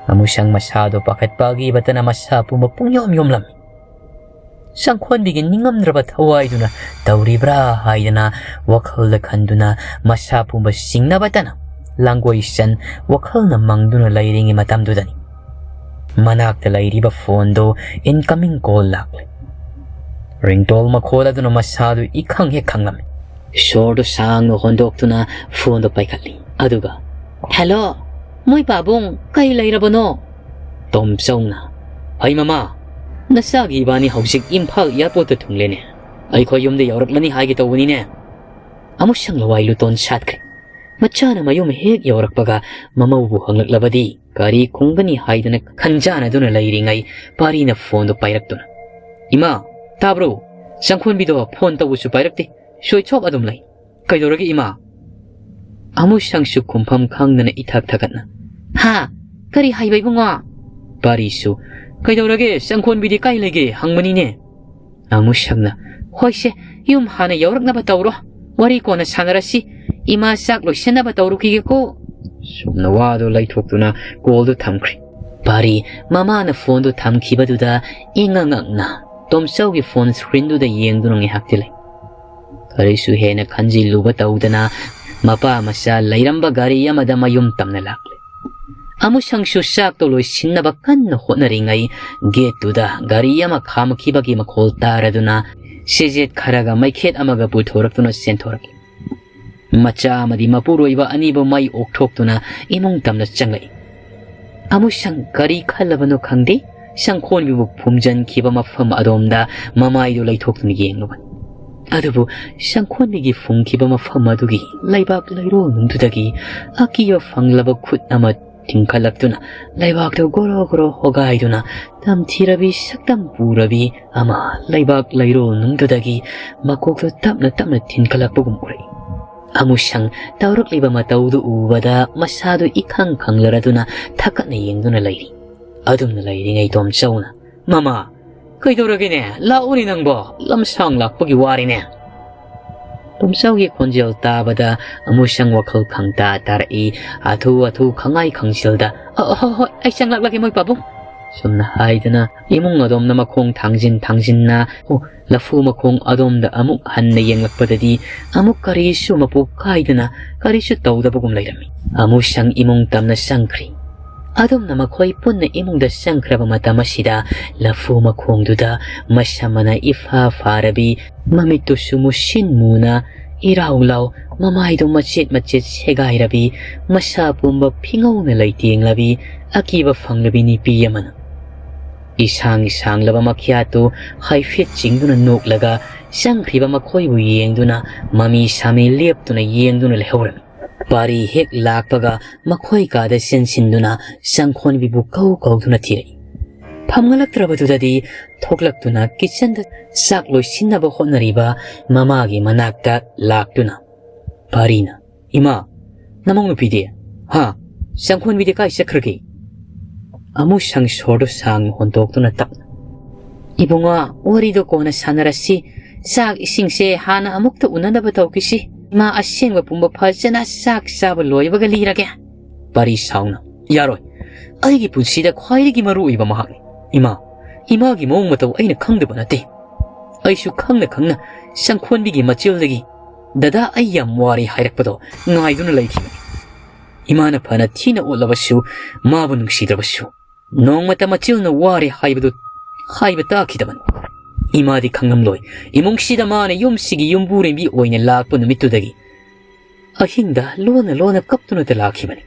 ꯑꯃꯨꯁꯪ ꯃꯁꯥꯗꯣ ꯄꯥꯈꯠꯄ ꯑꯀꯤꯕꯇꯅ ꯃꯁꯥ ꯄꯨꯝꯕ ꯄꯨꯡꯌꯣꯝ ꯌꯣꯝꯂꯝꯃꯤ꯫ ꯆꯪꯈꯣꯟꯕꯤꯒꯤ ꯅꯤꯡꯉꯝꯗ꯭ꯔꯕ ꯊꯋꯥꯏꯗꯨꯅ ꯇꯧꯔꯤꯕ꯭ꯔꯥ ꯍꯥꯏꯗꯅ ꯋꯥꯈꯜꯗ ꯈꯟꯗꯨꯅ ꯃꯁꯥ ꯄꯨꯝꯕ ꯆꯤꯡꯅꯕꯇꯅ ꯂꯥꯡꯒꯣꯏ ꯆꯟ ꯋꯥꯈꯜꯅ ꯃꯪꯗꯨꯅ ꯂꯩꯔꯤꯉꯩ ꯃꯇꯝꯗꯨꯗꯅꯤ ꯃꯅꯥꯛꯇ ꯂꯩꯔꯤꯕ ꯐꯣꯟꯗꯨ incoming call ꯂꯥꯛꯂꯦ꯫ ꯔꯤꯡꯇꯣꯜ ꯃꯈꯣꯜ ꯑꯗꯨꯅ ꯃꯁꯥꯗꯨ ꯏꯈꯪ ꯍꯦꯛ ꯈꯪꯂꯝꯃꯤ꯫ ꯁꯣꯔꯗꯨ ꯁꯥꯡꯅ ꯍꯣꯟꯗꯣꯛꯇꯨꯅ ꯐꯣꯟꯗꯨ ꯄꯥꯏꯈꯠꯂꯤ꯫ ꯑꯗꯨꯒ, "ꯍꯦꯜꯂꯣ, ꯃꯣꯏ ꯄꯥꯕꯨꯡ, ꯀꯩ ꯂꯩꯔꯕꯅꯣ?" ꯇꯣꯝꯆꯧꯅ, "ꯍꯩ ꯃꯃꯥ, ꯅꯆꯥꯒꯤ ꯏꯕꯥꯅꯤ ꯍꯧꯖꯤꯛ ꯏꯝꯐꯥꯜ ꯑꯦꯌꯥꯔꯄꯣꯔꯠꯇ ꯊꯨꯡꯂꯦꯅꯦ꯫ ꯑꯩꯈꯣꯏ ꯌꯨꯝꯗ ꯌꯧꯔꯛꯂꯅꯤ ꯍꯥꯏꯒꯦ ꯇꯧꯕꯅꯤꯅꯦ꯫" ꯑꯃꯨꯁꯪ ꯂꯋꯥꯏ ꯂꯨꯇꯣꯟ ꯁꯥꯠꯈ꯭ꯔꯦ꯫ ꯃꯆꯥꯅ ꯃꯌꯨꯝ ꯍꯦꯛ ꯌꯧꯔꯛꯄꯒ ꯃꯃꯧꯕꯨ ꯍꯪꯂꯛꯂꯕꯗꯤ ꯀꯔꯤ ꯈꯨꯝꯒꯅꯤ ꯍꯥꯏꯗꯅ ꯈꯟꯖꯥꯅꯗꯨꯅ ꯂꯩꯔꯤꯉꯩ ꯄꯥꯔꯤꯅ ꯐꯣꯟꯗꯨ ꯄꯥꯏꯔꯛꯇꯨꯅ, "ꯏꯃꯥ, ꯇꯥꯕ꯭ꯔꯣ? ꯆꯪꯈꯣꯟꯕꯤꯗꯣ ꯐꯣꯟ ꯇꯧꯕꯁꯨ ꯄꯥꯏꯔꯛꯇꯦ, switch off ꯑꯗꯨꯝ ꯂꯩ꯫ ꯀꯩꯗꯧꯔꯒꯦ ꯏꯃꯥ?" ꯑꯃꯨꯁꯪꯁꯨ ꯈꯨꯝꯐꯝ ꯈꯪꯗꯅ ꯏꯊꯛ ꯊꯛꯀꯠꯅ, "ꯍꯥ? ꯀꯔꯤ ꯍꯥꯏꯕ ꯏꯕꯨꯡꯉꯣ?" ꯄꯥꯔꯤꯁꯨ, "ꯀꯩꯗꯧꯔꯒꯦ? ꯆꯪꯈꯣꯟꯕꯤꯗꯤ ꯀꯥꯏ ꯂꯩꯒꯦ?" ꯍꯪꯕꯅꯤꯅꯦ꯫ ꯑꯃꯨꯁꯪꯅ, "ꯍꯣꯏꯁꯦ, ꯌꯨꯝ ꯍꯥꯟꯅ ꯌꯧꯔꯛꯅꯕ ꯇꯧꯔꯣ꯫ ꯋꯥꯔꯤ ꯀꯣꯟꯅ ꯁꯥꯟꯅꯔꯁꯤ꯫ ꯏꯃꯥ ꯆꯥꯛ ꯂꯣꯏꯁꯤꯟꯅꯕ ꯇꯧꯔꯨꯈꯤꯒꯦꯀꯣ꯫" ꯁꯣꯝꯅ ꯋꯥꯗꯨ ꯂꯩꯊꯣꯛꯇꯨꯅ call ꯗꯨ ꯊꯝꯈ꯭ꯔꯦ꯫ ꯄꯥꯔꯤ ꯃꯃꯥꯅ ꯐꯣꯟꯗꯨ ꯊꯝꯈꯤꯕꯗꯨꯗ ꯏꯉꯛ ꯉꯛꯅ ꯇꯣꯝꯆꯧꯒꯤ ꯐꯣꯟ ꯁ꯭ꯀ꯭ꯔꯤꯟꯗꯨꯗ ꯌꯦꯡꯗꯨꯅ ꯉꯥꯏꯍꯥꯛꯇꯤ ꯂꯩ꯫ ꯀꯔꯤꯁꯨ ꯍꯦꯟꯅ ꯈꯟꯖꯤꯜꯂꯨꯕ ꯇꯧꯗꯅ ꯃꯄꯥ ꯃꯆꯥ ꯂꯩꯔꯝꯕ ꯒꯥꯔꯤ ꯑꯃꯗ ꯃꯌꯨꯝ ꯇꯝꯅ ꯂꯥꯛꯂꯦ꯫ ꯑꯃꯨꯁꯪꯁꯨ ꯆꯥꯛꯇꯣ ꯂꯣꯏꯁꯤꯟꯅꯕ ꯀꯟꯅ ꯍꯣꯠꯅꯔꯤꯉꯩ ꯒꯦꯠꯇꯨꯗ ꯒꯥꯔꯤ ꯑꯃ ꯈꯥꯝꯈꯤꯕꯒꯤ ꯃꯈꯣꯜ ꯇꯥꯔꯗꯨꯅ ꯁꯦꯖꯦꯠ ꯈꯔꯒ ꯃꯩꯈꯦꯠ ꯑꯃꯒ ꯄꯨꯊꯣꯔꯛꯇꯨꯅ ꯆꯦꯟꯊꯣꯔꯛꯏ꯫ ꯃꯆꯥ ꯑꯃꯗꯤ ꯃꯄꯨꯔꯣꯏꯕ ꯑꯅꯤꯕꯨ ꯃꯩ ꯑꯣꯛꯊꯣꯛꯇꯨꯅ ꯏꯃꯨꯡ ꯇꯝꯅ ꯆꯪꯂꯛꯏ꯫ ꯑꯃꯨꯁꯪ ꯀꯔꯤ ꯈꯜꯂꯕꯅꯣ ꯈꯪꯗꯦ, ꯁꯪꯈꯣꯟꯕꯤꯕꯨ ꯐꯨꯝꯖꯤꯟꯈꯤꯕ ꯃꯐꯝ ꯑꯗꯣꯝꯗ ꯃꯃꯥꯏꯗꯨ ꯂꯩꯊꯣꯛꯇꯨꯅ ꯌꯦꯡꯂꯨꯕꯅꯤ꯫ ꯑꯗꯨꯕꯨ ꯁꯪꯈꯣꯟꯕꯤꯒꯤ ꯐꯨꯝꯈꯤꯕ ꯃꯐꯝ ꯑꯗꯨꯒꯤ ꯂꯩꯕꯥꯛ ꯂꯩꯔꯣꯜꯅꯨꯡꯗꯨꯗꯒꯤ ꯑꯀꯤꯕ ꯐꯪꯂꯕ ꯈꯨꯠ ꯑꯃ ꯇꯤꯡꯈꯠꯂꯛꯇꯨꯅ ꯂꯩꯕꯥꯛꯇꯨ ꯒꯣꯔꯣ ꯒꯣꯔꯣ ꯍꯣꯒꯥꯏꯗꯨꯅ ꯇꯝꯊꯤꯔꯕꯤ ꯁꯛꯇꯝ ꯄꯨꯔꯕꯤ ꯑꯃ ꯂꯩꯕꯥꯛ ꯂꯩꯔꯣꯜꯅꯨꯡꯗꯨꯗꯒꯤ ꯃꯀꯣꯛꯇꯨ ꯇꯞꯅ ꯇꯞꯅ ꯊꯤꯟꯈꯠꯂꯛꯄꯒꯨꯝ ꯎꯔꯛꯏ꯫ ꯑꯃꯨꯁꯪ ꯇꯧꯔꯛꯂꯤꯕ ꯃꯇꯧꯗꯨ ꯎꯕꯗ ꯃꯁꯥꯗꯨ ꯏꯈꯪ ꯈꯪꯂꯔꯗꯨꯅ ꯊꯛꯀꯠꯅ ꯌꯦꯡꯗꯨꯅ ꯂꯩꯔꯤ꯫ ꯑꯗꯨꯝꯅ ꯂꯩꯔꯤꯉꯩ ꯇꯣꯝꯆꯧꯅ, "ꯃꯃꯥ, ꯀꯩꯗꯧꯔꯒꯦꯅꯦ? ꯂꯥꯛꯎꯅꯦ ꯅꯪꯕꯣ, ꯂꯝꯁꯥꯡ ꯂꯥꯛꯄꯒꯤ ꯋꯥꯔꯤꯅꯦ꯫" ꯇꯣꯝꯆꯧꯒꯤ ꯈꯣꯟꯖꯦꯜ ꯇꯥꯕꯗ ꯑꯃꯨꯁꯪ ꯋꯥꯈꯜ ꯈꯪꯇꯥ ꯇꯥꯔꯛꯏ꯫ ꯑꯊꯨ ꯑꯊꯨ ꯈꯪꯉꯥꯏ ꯈꯪꯁꯤꯜꯗ, "ꯑ, ꯍꯣꯏ, ꯍꯣꯏ, ꯑꯩ ꯆꯪꯂꯛꯂꯒꯦ ꯃꯣꯏ ꯄꯥꯕꯨꯡ꯫" ꯁꯨꯝꯅ ꯍꯥꯏꯗꯅ ꯏꯃꯨꯡ ꯑꯗꯣꯝꯅ ꯃꯈꯣꯡ ꯊꯥꯡꯖꯤꯟ ꯊꯥꯡꯖꯤꯟꯅ, ꯑꯣ, ꯂꯐꯨ ꯃꯈꯣꯡ ꯑꯗꯣꯝꯗ ꯑꯃꯨꯛ ꯍꯟꯅ ꯌꯦꯡꯂꯛꯄꯗꯗꯤ ꯑꯃꯨꯛ ꯀꯔꯤꯁꯨ ꯃꯄꯣꯞ ꯀꯥꯏꯗꯅ ꯀꯔꯤꯁꯨ ꯇꯧꯗꯕꯒꯨꯝ ꯂꯩꯔꯝꯃꯤ꯫ ꯑꯃꯨꯁꯪ ꯏꯃꯨꯡ ꯇꯝꯅ ꯆꯪꯈ꯭ꯔꯤ꯫ ꯑꯗꯣꯝꯅ ꯃꯈꯣꯏ ꯄꯨꯟꯅ ꯏꯃꯨꯡꯗ ꯆꯪꯈ꯭ꯔꯕ ꯃꯇꯝ ꯑꯁꯤꯗ ꯂꯐꯨ ꯃꯈꯣꯡꯗꯨꯗ ꯃꯁꯝ ꯃꯅꯥ ꯏꯐꯥ ꯐꯥꯔꯕꯤ, ꯃꯃꯤꯠꯇꯨꯁꯨ ꯃꯨꯁꯤꯟ ꯃꯨꯅ ꯏꯔꯥꯎ ꯂꯥꯎ, ꯃꯃꯥꯏꯗꯨ ꯃꯆꯦꯠ ꯃꯆꯦꯠ ꯁꯦꯒꯥꯏꯔꯕꯤ, ꯃꯁꯥ ꯄꯨꯝꯕ ꯐꯤꯉꯧꯅ ꯂꯩꯇꯦꯡꯂꯕꯤ, ꯑꯀꯤꯕ ꯐꯪꯂꯕꯤ ꯅꯨꯄꯤ ꯑꯃꯅ ꯏꯁꯥꯡ ꯁꯥꯡꯂꯕ ꯃꯈ꯭ꯌꯥꯠꯇꯨ ꯍꯥꯏꯐꯦꯠ ꯆꯤꯡꯗꯨꯅ ꯅꯣꯛꯂꯒ ꯆꯪꯈ꯭ꯔꯤꯕ ꯃꯈꯣꯏꯕꯨ ꯌꯦꯡꯗꯨꯅ ꯃꯃꯤ ꯁꯥꯃꯤ ꯂꯦꯞꯇꯨꯅ ꯌꯦꯡꯗꯨꯅ ꯂꯩꯍꯧꯔꯝꯃꯤ꯫ ꯄꯥꯔꯤ ꯍꯦꯛ ꯂꯥꯛꯄꯒ ꯃꯈꯣꯏ ꯀꯥꯗ ꯆꯦꯟꯁꯤꯟꯗꯨꯅ ꯁꯪꯈꯣꯟꯕꯤꯕꯨ ꯀꯧ ꯀꯧꯗꯨꯅ ꯊꯤꯔꯛꯏ꯫ ꯐꯝꯒꯠꯂꯛꯇ꯭ꯔꯕꯗꯨꯗꯗꯤ ꯊꯣꯛꯂꯛꯇꯨꯅ ꯀꯤꯆꯟꯗ ꯆꯥꯛ ꯂꯣꯏꯁꯤꯟꯅꯕ ꯍꯣꯠꯅꯔꯤꯕ ꯃꯃꯥꯒꯤ ꯃꯅꯥꯛꯇ ꯂꯥꯛꯇꯨꯅ ꯄꯥꯔꯤꯅ, "ꯏꯃꯥ, ꯅꯃꯧ ꯅꯨꯄꯤꯗꯤ? ꯍꯥ? ꯁꯪꯈꯣꯟꯕꯤꯗꯤ ꯀꯥꯏ ꯆꯠꯈ꯭ꯔꯒꯦ?" ꯑꯃꯨꯁꯪ ꯁꯣꯔꯗꯨ ꯁꯥꯡꯅ ꯍꯣꯟꯗꯣꯛꯇꯨꯅ ꯇꯞꯅ, "ꯏꯕꯨꯡꯉꯣ, ꯋꯥꯔꯤꯗꯣ ꯀꯣꯟꯅ ꯁꯥꯟꯅꯔꯁꯤ꯫ ꯆꯥꯛ ꯏꯁꯤꯡꯁꯦ ꯍꯥꯟꯅ ꯑꯃꯨꯛꯇ ꯎꯅꯅꯕ ꯇꯧꯈꯤꯁꯤ꯫ ꯏꯃꯥ ꯑꯁꯦꯡꯕ ꯄꯨꯝꯕ ꯐꯖꯅ ꯆꯥꯛ ꯆꯥꯕ ꯂꯣꯏꯕꯒ ꯂꯤꯔꯒꯦ꯫" ꯄꯥꯔꯤ ꯁꯥꯎꯅ, "ꯌꯥꯔꯣꯏ꯫ ꯑꯩꯒꯤ ꯄꯨꯟꯁꯤꯗ ꯈ꯭ꯋꯥꯏꯗꯒꯤ ꯃꯔꯨ ꯑꯣꯏꯕ ꯃꯍꯥꯛꯅꯤ꯫ ꯏꯃꯥ, ꯏꯃꯥꯒꯤ ꯃꯑꯣꯡ ꯃꯇꯧ ꯑꯩꯅ ꯈꯪꯗꯕ ꯅꯠꯇꯦ꯫ ꯑꯩꯁꯨ ꯈꯪꯅ ꯈꯪꯅ ꯁꯪꯈꯣꯟꯕꯤꯒꯤ ꯃꯆꯤꯜꯗꯒꯤ "ꯗꯗꯥ, ꯑꯩ ꯌꯥꯝ ꯋꯥꯔꯦ" ꯍꯥꯏꯔꯛꯄꯗꯣ ꯉꯥꯏꯗꯨꯅ ꯂꯩꯈꯤꯕꯅꯤ꯫ ꯏꯃꯥꯅ ꯐꯅ ꯊꯤꯅ ꯑꯣꯠꯂꯕꯁꯨ, ꯃꯥꯕꯨ ꯅꯨꯡꯁꯤꯗ꯭ꯔꯕꯁꯨ, ꯅꯣꯡꯃꯇ ꯃꯆꯤꯜꯅ "ꯋꯥꯔꯦ" ꯍꯥꯏꯕꯗꯨ ꯍꯥꯏꯕ ꯇꯥꯈꯤꯗꯕꯅꯤ꯫ ꯏꯃꯥꯗꯤ ꯈꯪꯂꯝꯂꯣꯏ, ꯏꯃꯨꯡꯁꯤꯗ ꯃꯥꯅ ꯌꯨꯝꯁꯤꯒꯤ ꯌꯨꯝꯕꯨꯔꯦꯝꯕꯤ ꯑꯣꯏꯅ ꯂꯥꯛꯄ ꯅꯨꯃꯤꯠꯇꯨꯗꯒꯤ ꯑꯍꯤꯡꯗ ꯂꯣꯟꯅ ꯂꯣꯟꯅ ꯀꯞꯇꯨꯅꯇ ꯂꯥꯛꯈꯤꯕꯅꯤ꯫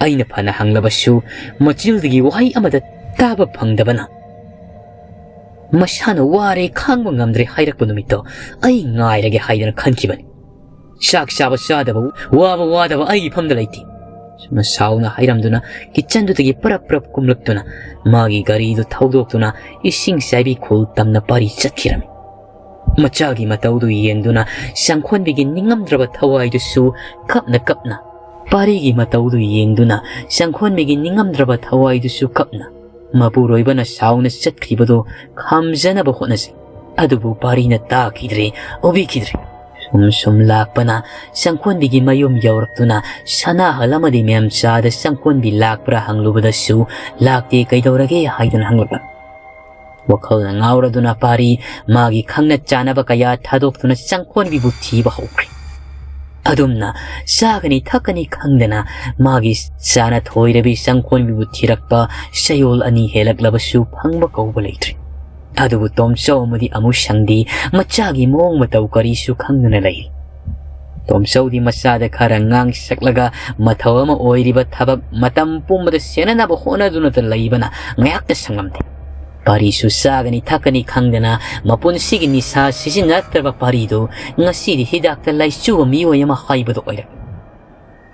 ꯑꯩꯅ ꯐꯅ ꯍꯪꯂꯕꯁꯨ, ꯃꯆꯤꯜꯗꯒꯤ ꯋꯥꯍꯩ ꯑꯃꯠꯇ ꯇꯥꯕ ꯐꯪꯗꯕꯅ, ꯃꯁꯥꯅ "ꯋꯥꯔꯦ, ꯈꯥꯡꯕ ꯉꯝꯗ꯭ꯔꯦ" ꯍꯥꯏꯔꯛꯄ ꯅꯨꯃꯤꯠꯇꯣ ꯑꯩ ꯉꯥꯏꯔꯒꯦ ꯍꯥꯏꯗꯅ ꯈꯟꯈꯤꯕꯅꯤ꯫ ꯆꯥꯛ ꯆꯥꯕ ꯆꯥꯗꯕ, ꯋꯥꯕ ꯋꯥꯗꯕ ꯑꯩꯒꯤ ꯐꯝꯗ ꯂꯩꯇꯦ꯫ ꯁꯨꯝꯅ ꯁꯥꯎꯅ ꯍꯥꯏꯔꯝꯗꯨꯅ ꯀꯤꯠꯆꯟꯗꯨꯗꯒꯤ ꯄꯔꯞ ꯄꯔꯞ ꯀꯨꯝꯂꯛꯇꯨꯅ ꯃꯥꯒꯤ ꯒꯥꯔꯤꯗꯨ ꯊꯧꯗꯣꯛꯇꯨꯅ ꯏꯁꯤꯡ ꯆꯥꯏꯕꯤ ꯈꯨꯜ ꯇꯝꯅ ꯄꯥꯔꯤ ꯆꯠꯈꯤꯔꯝꯃꯤ꯫ ꯃꯆꯥꯒꯤ ꯃꯇꯧꯗꯨ ꯌꯦꯡꯗꯨꯅ ꯁꯪꯈꯣꯟꯕꯤꯒꯤ ꯅꯤꯡꯉꯝꯗ꯭ꯔꯕ ꯊꯋꯥꯏꯗꯨꯁꯨ ꯀꯞꯅ ꯀꯞꯅ, ꯄꯥꯔꯤꯒꯤ ꯃꯇꯧꯗꯨ ꯌꯦꯡꯗꯨꯅ ꯁꯪꯈꯣꯟꯕꯤꯒꯤ ꯅꯤꯡꯉꯝꯗ꯭ꯔꯕ ꯊꯋꯥꯏꯗꯨꯁꯨ ꯀꯞꯅ, ꯃꯄꯨꯔꯣꯏꯕꯅ ꯁꯥꯎꯅ ꯆꯠꯈ꯭ꯔꯤꯕꯗꯨ ꯈꯥꯝꯖꯅꯕ ꯍꯣꯠꯅꯖꯩ꯫ ꯑꯗꯨꯕꯨ ꯄꯥꯔꯤꯅ ꯇꯥꯈꯤꯗ꯭ꯔꯦ, ꯎꯕꯤꯈꯤꯗ꯭ꯔꯦ꯫ ꯁꯨꯝ ꯁꯨꯝ ꯂꯥꯛꯄꯅ ꯁꯪꯈꯣꯟꯕꯤꯒꯤ ꯃꯌꯨꯝ ꯌꯧꯔꯛꯇꯨꯅ ꯁꯅꯥꯍꯜ ꯑꯃꯗꯤ ꯃꯦꯝꯆꯥꯗ ꯁꯪꯈꯣꯟꯕꯤ ꯂꯥꯛꯄ꯭ꯔꯥ ꯍꯪꯂꯨꯕꯗꯁꯨ "ꯂꯥꯛꯇꯦ, ꯀꯩꯗꯧꯔꯒꯦ?" ꯍꯥꯏꯗꯨꯅ ꯍꯪꯂꯛꯄ꯫ ꯋꯥꯈꯜꯅ ꯉꯥꯎꯔꯗꯨꯅ ꯄꯥꯔꯤ ꯃꯥꯒꯤ ꯈꯪꯅ ꯆꯥꯅꯕ ꯀꯌꯥ ꯊꯥꯗꯣꯛꯇꯨꯅ ꯁꯪꯈꯣꯟꯕꯤꯕꯨ ꯊꯤꯕ ꯍꯧꯈ꯭ꯔꯦ꯫ ꯑꯗꯨꯝꯅ ꯆꯥꯒꯅꯤ ꯊꯛꯀꯅꯤ ꯈꯪꯗꯅ ꯃꯥꯒꯤ ꯆꯥꯅ ꯊꯣꯏꯔꯕꯤ ꯁꯪꯈꯣꯟꯕꯤꯕꯨ ꯊꯤꯔꯛꯄ ꯆꯌꯣꯜ ꯑꯅꯤ ꯍꯦꯜꯂꯛꯂꯕꯁꯨ ꯐꯪꯕ ꯀꯧꯕ ꯂꯩꯇ꯭ꯔꯦ꯫ ꯑꯗꯨꯕꯨ ꯇꯣꯝꯆꯧ ꯑꯃꯗꯤ ꯑꯃꯨꯁꯪꯗꯤ ꯃꯆꯥꯒꯤ ꯃꯑꯣꯡ ꯃꯇꯧ ꯀꯔꯤꯁꯨ ꯈꯪꯗꯅ ꯂꯩꯔꯤ꯫ ꯇꯣꯝꯆꯧꯗꯤ ꯃꯆꯥꯗ ꯈꯔ ꯉꯥꯡ ꯁꯛꯂꯒ ꯃꯊꯧ ꯑꯃ ꯑꯣꯏꯔꯤꯕ ꯊꯕꯛ ꯃꯇꯝ ꯄꯨꯝꯕꯗ ꯁꯦꯟꯅꯅꯕ ꯍꯣꯠꯅꯗꯨꯅꯇ ꯂꯩꯕꯅ ꯉꯥꯏꯍꯥꯛꯇ ꯁꯪꯂꯝꯗꯦ꯫ ꯄꯥꯔꯤꯁꯨ ꯆꯥꯒꯅꯤ ꯊꯛꯀꯅꯤ ꯈꯪꯗꯅ ꯃꯄꯨꯟꯁꯤꯒꯤ ꯅꯤꯁꯥ ꯁꯤꯖꯤꯟꯅꯔꯛꯇ꯭ꯔꯕ ꯄꯥꯔꯤꯗꯨ ꯉꯁꯤꯗꯤ ꯍꯤꯗꯥꯛꯇ ꯂꯥꯏꯆꯨꯕ ꯃꯤꯑꯣꯏ ꯑꯃ ꯍꯥꯏꯕꯗꯨ ꯑꯣꯏꯔꯛꯂꯦ꯫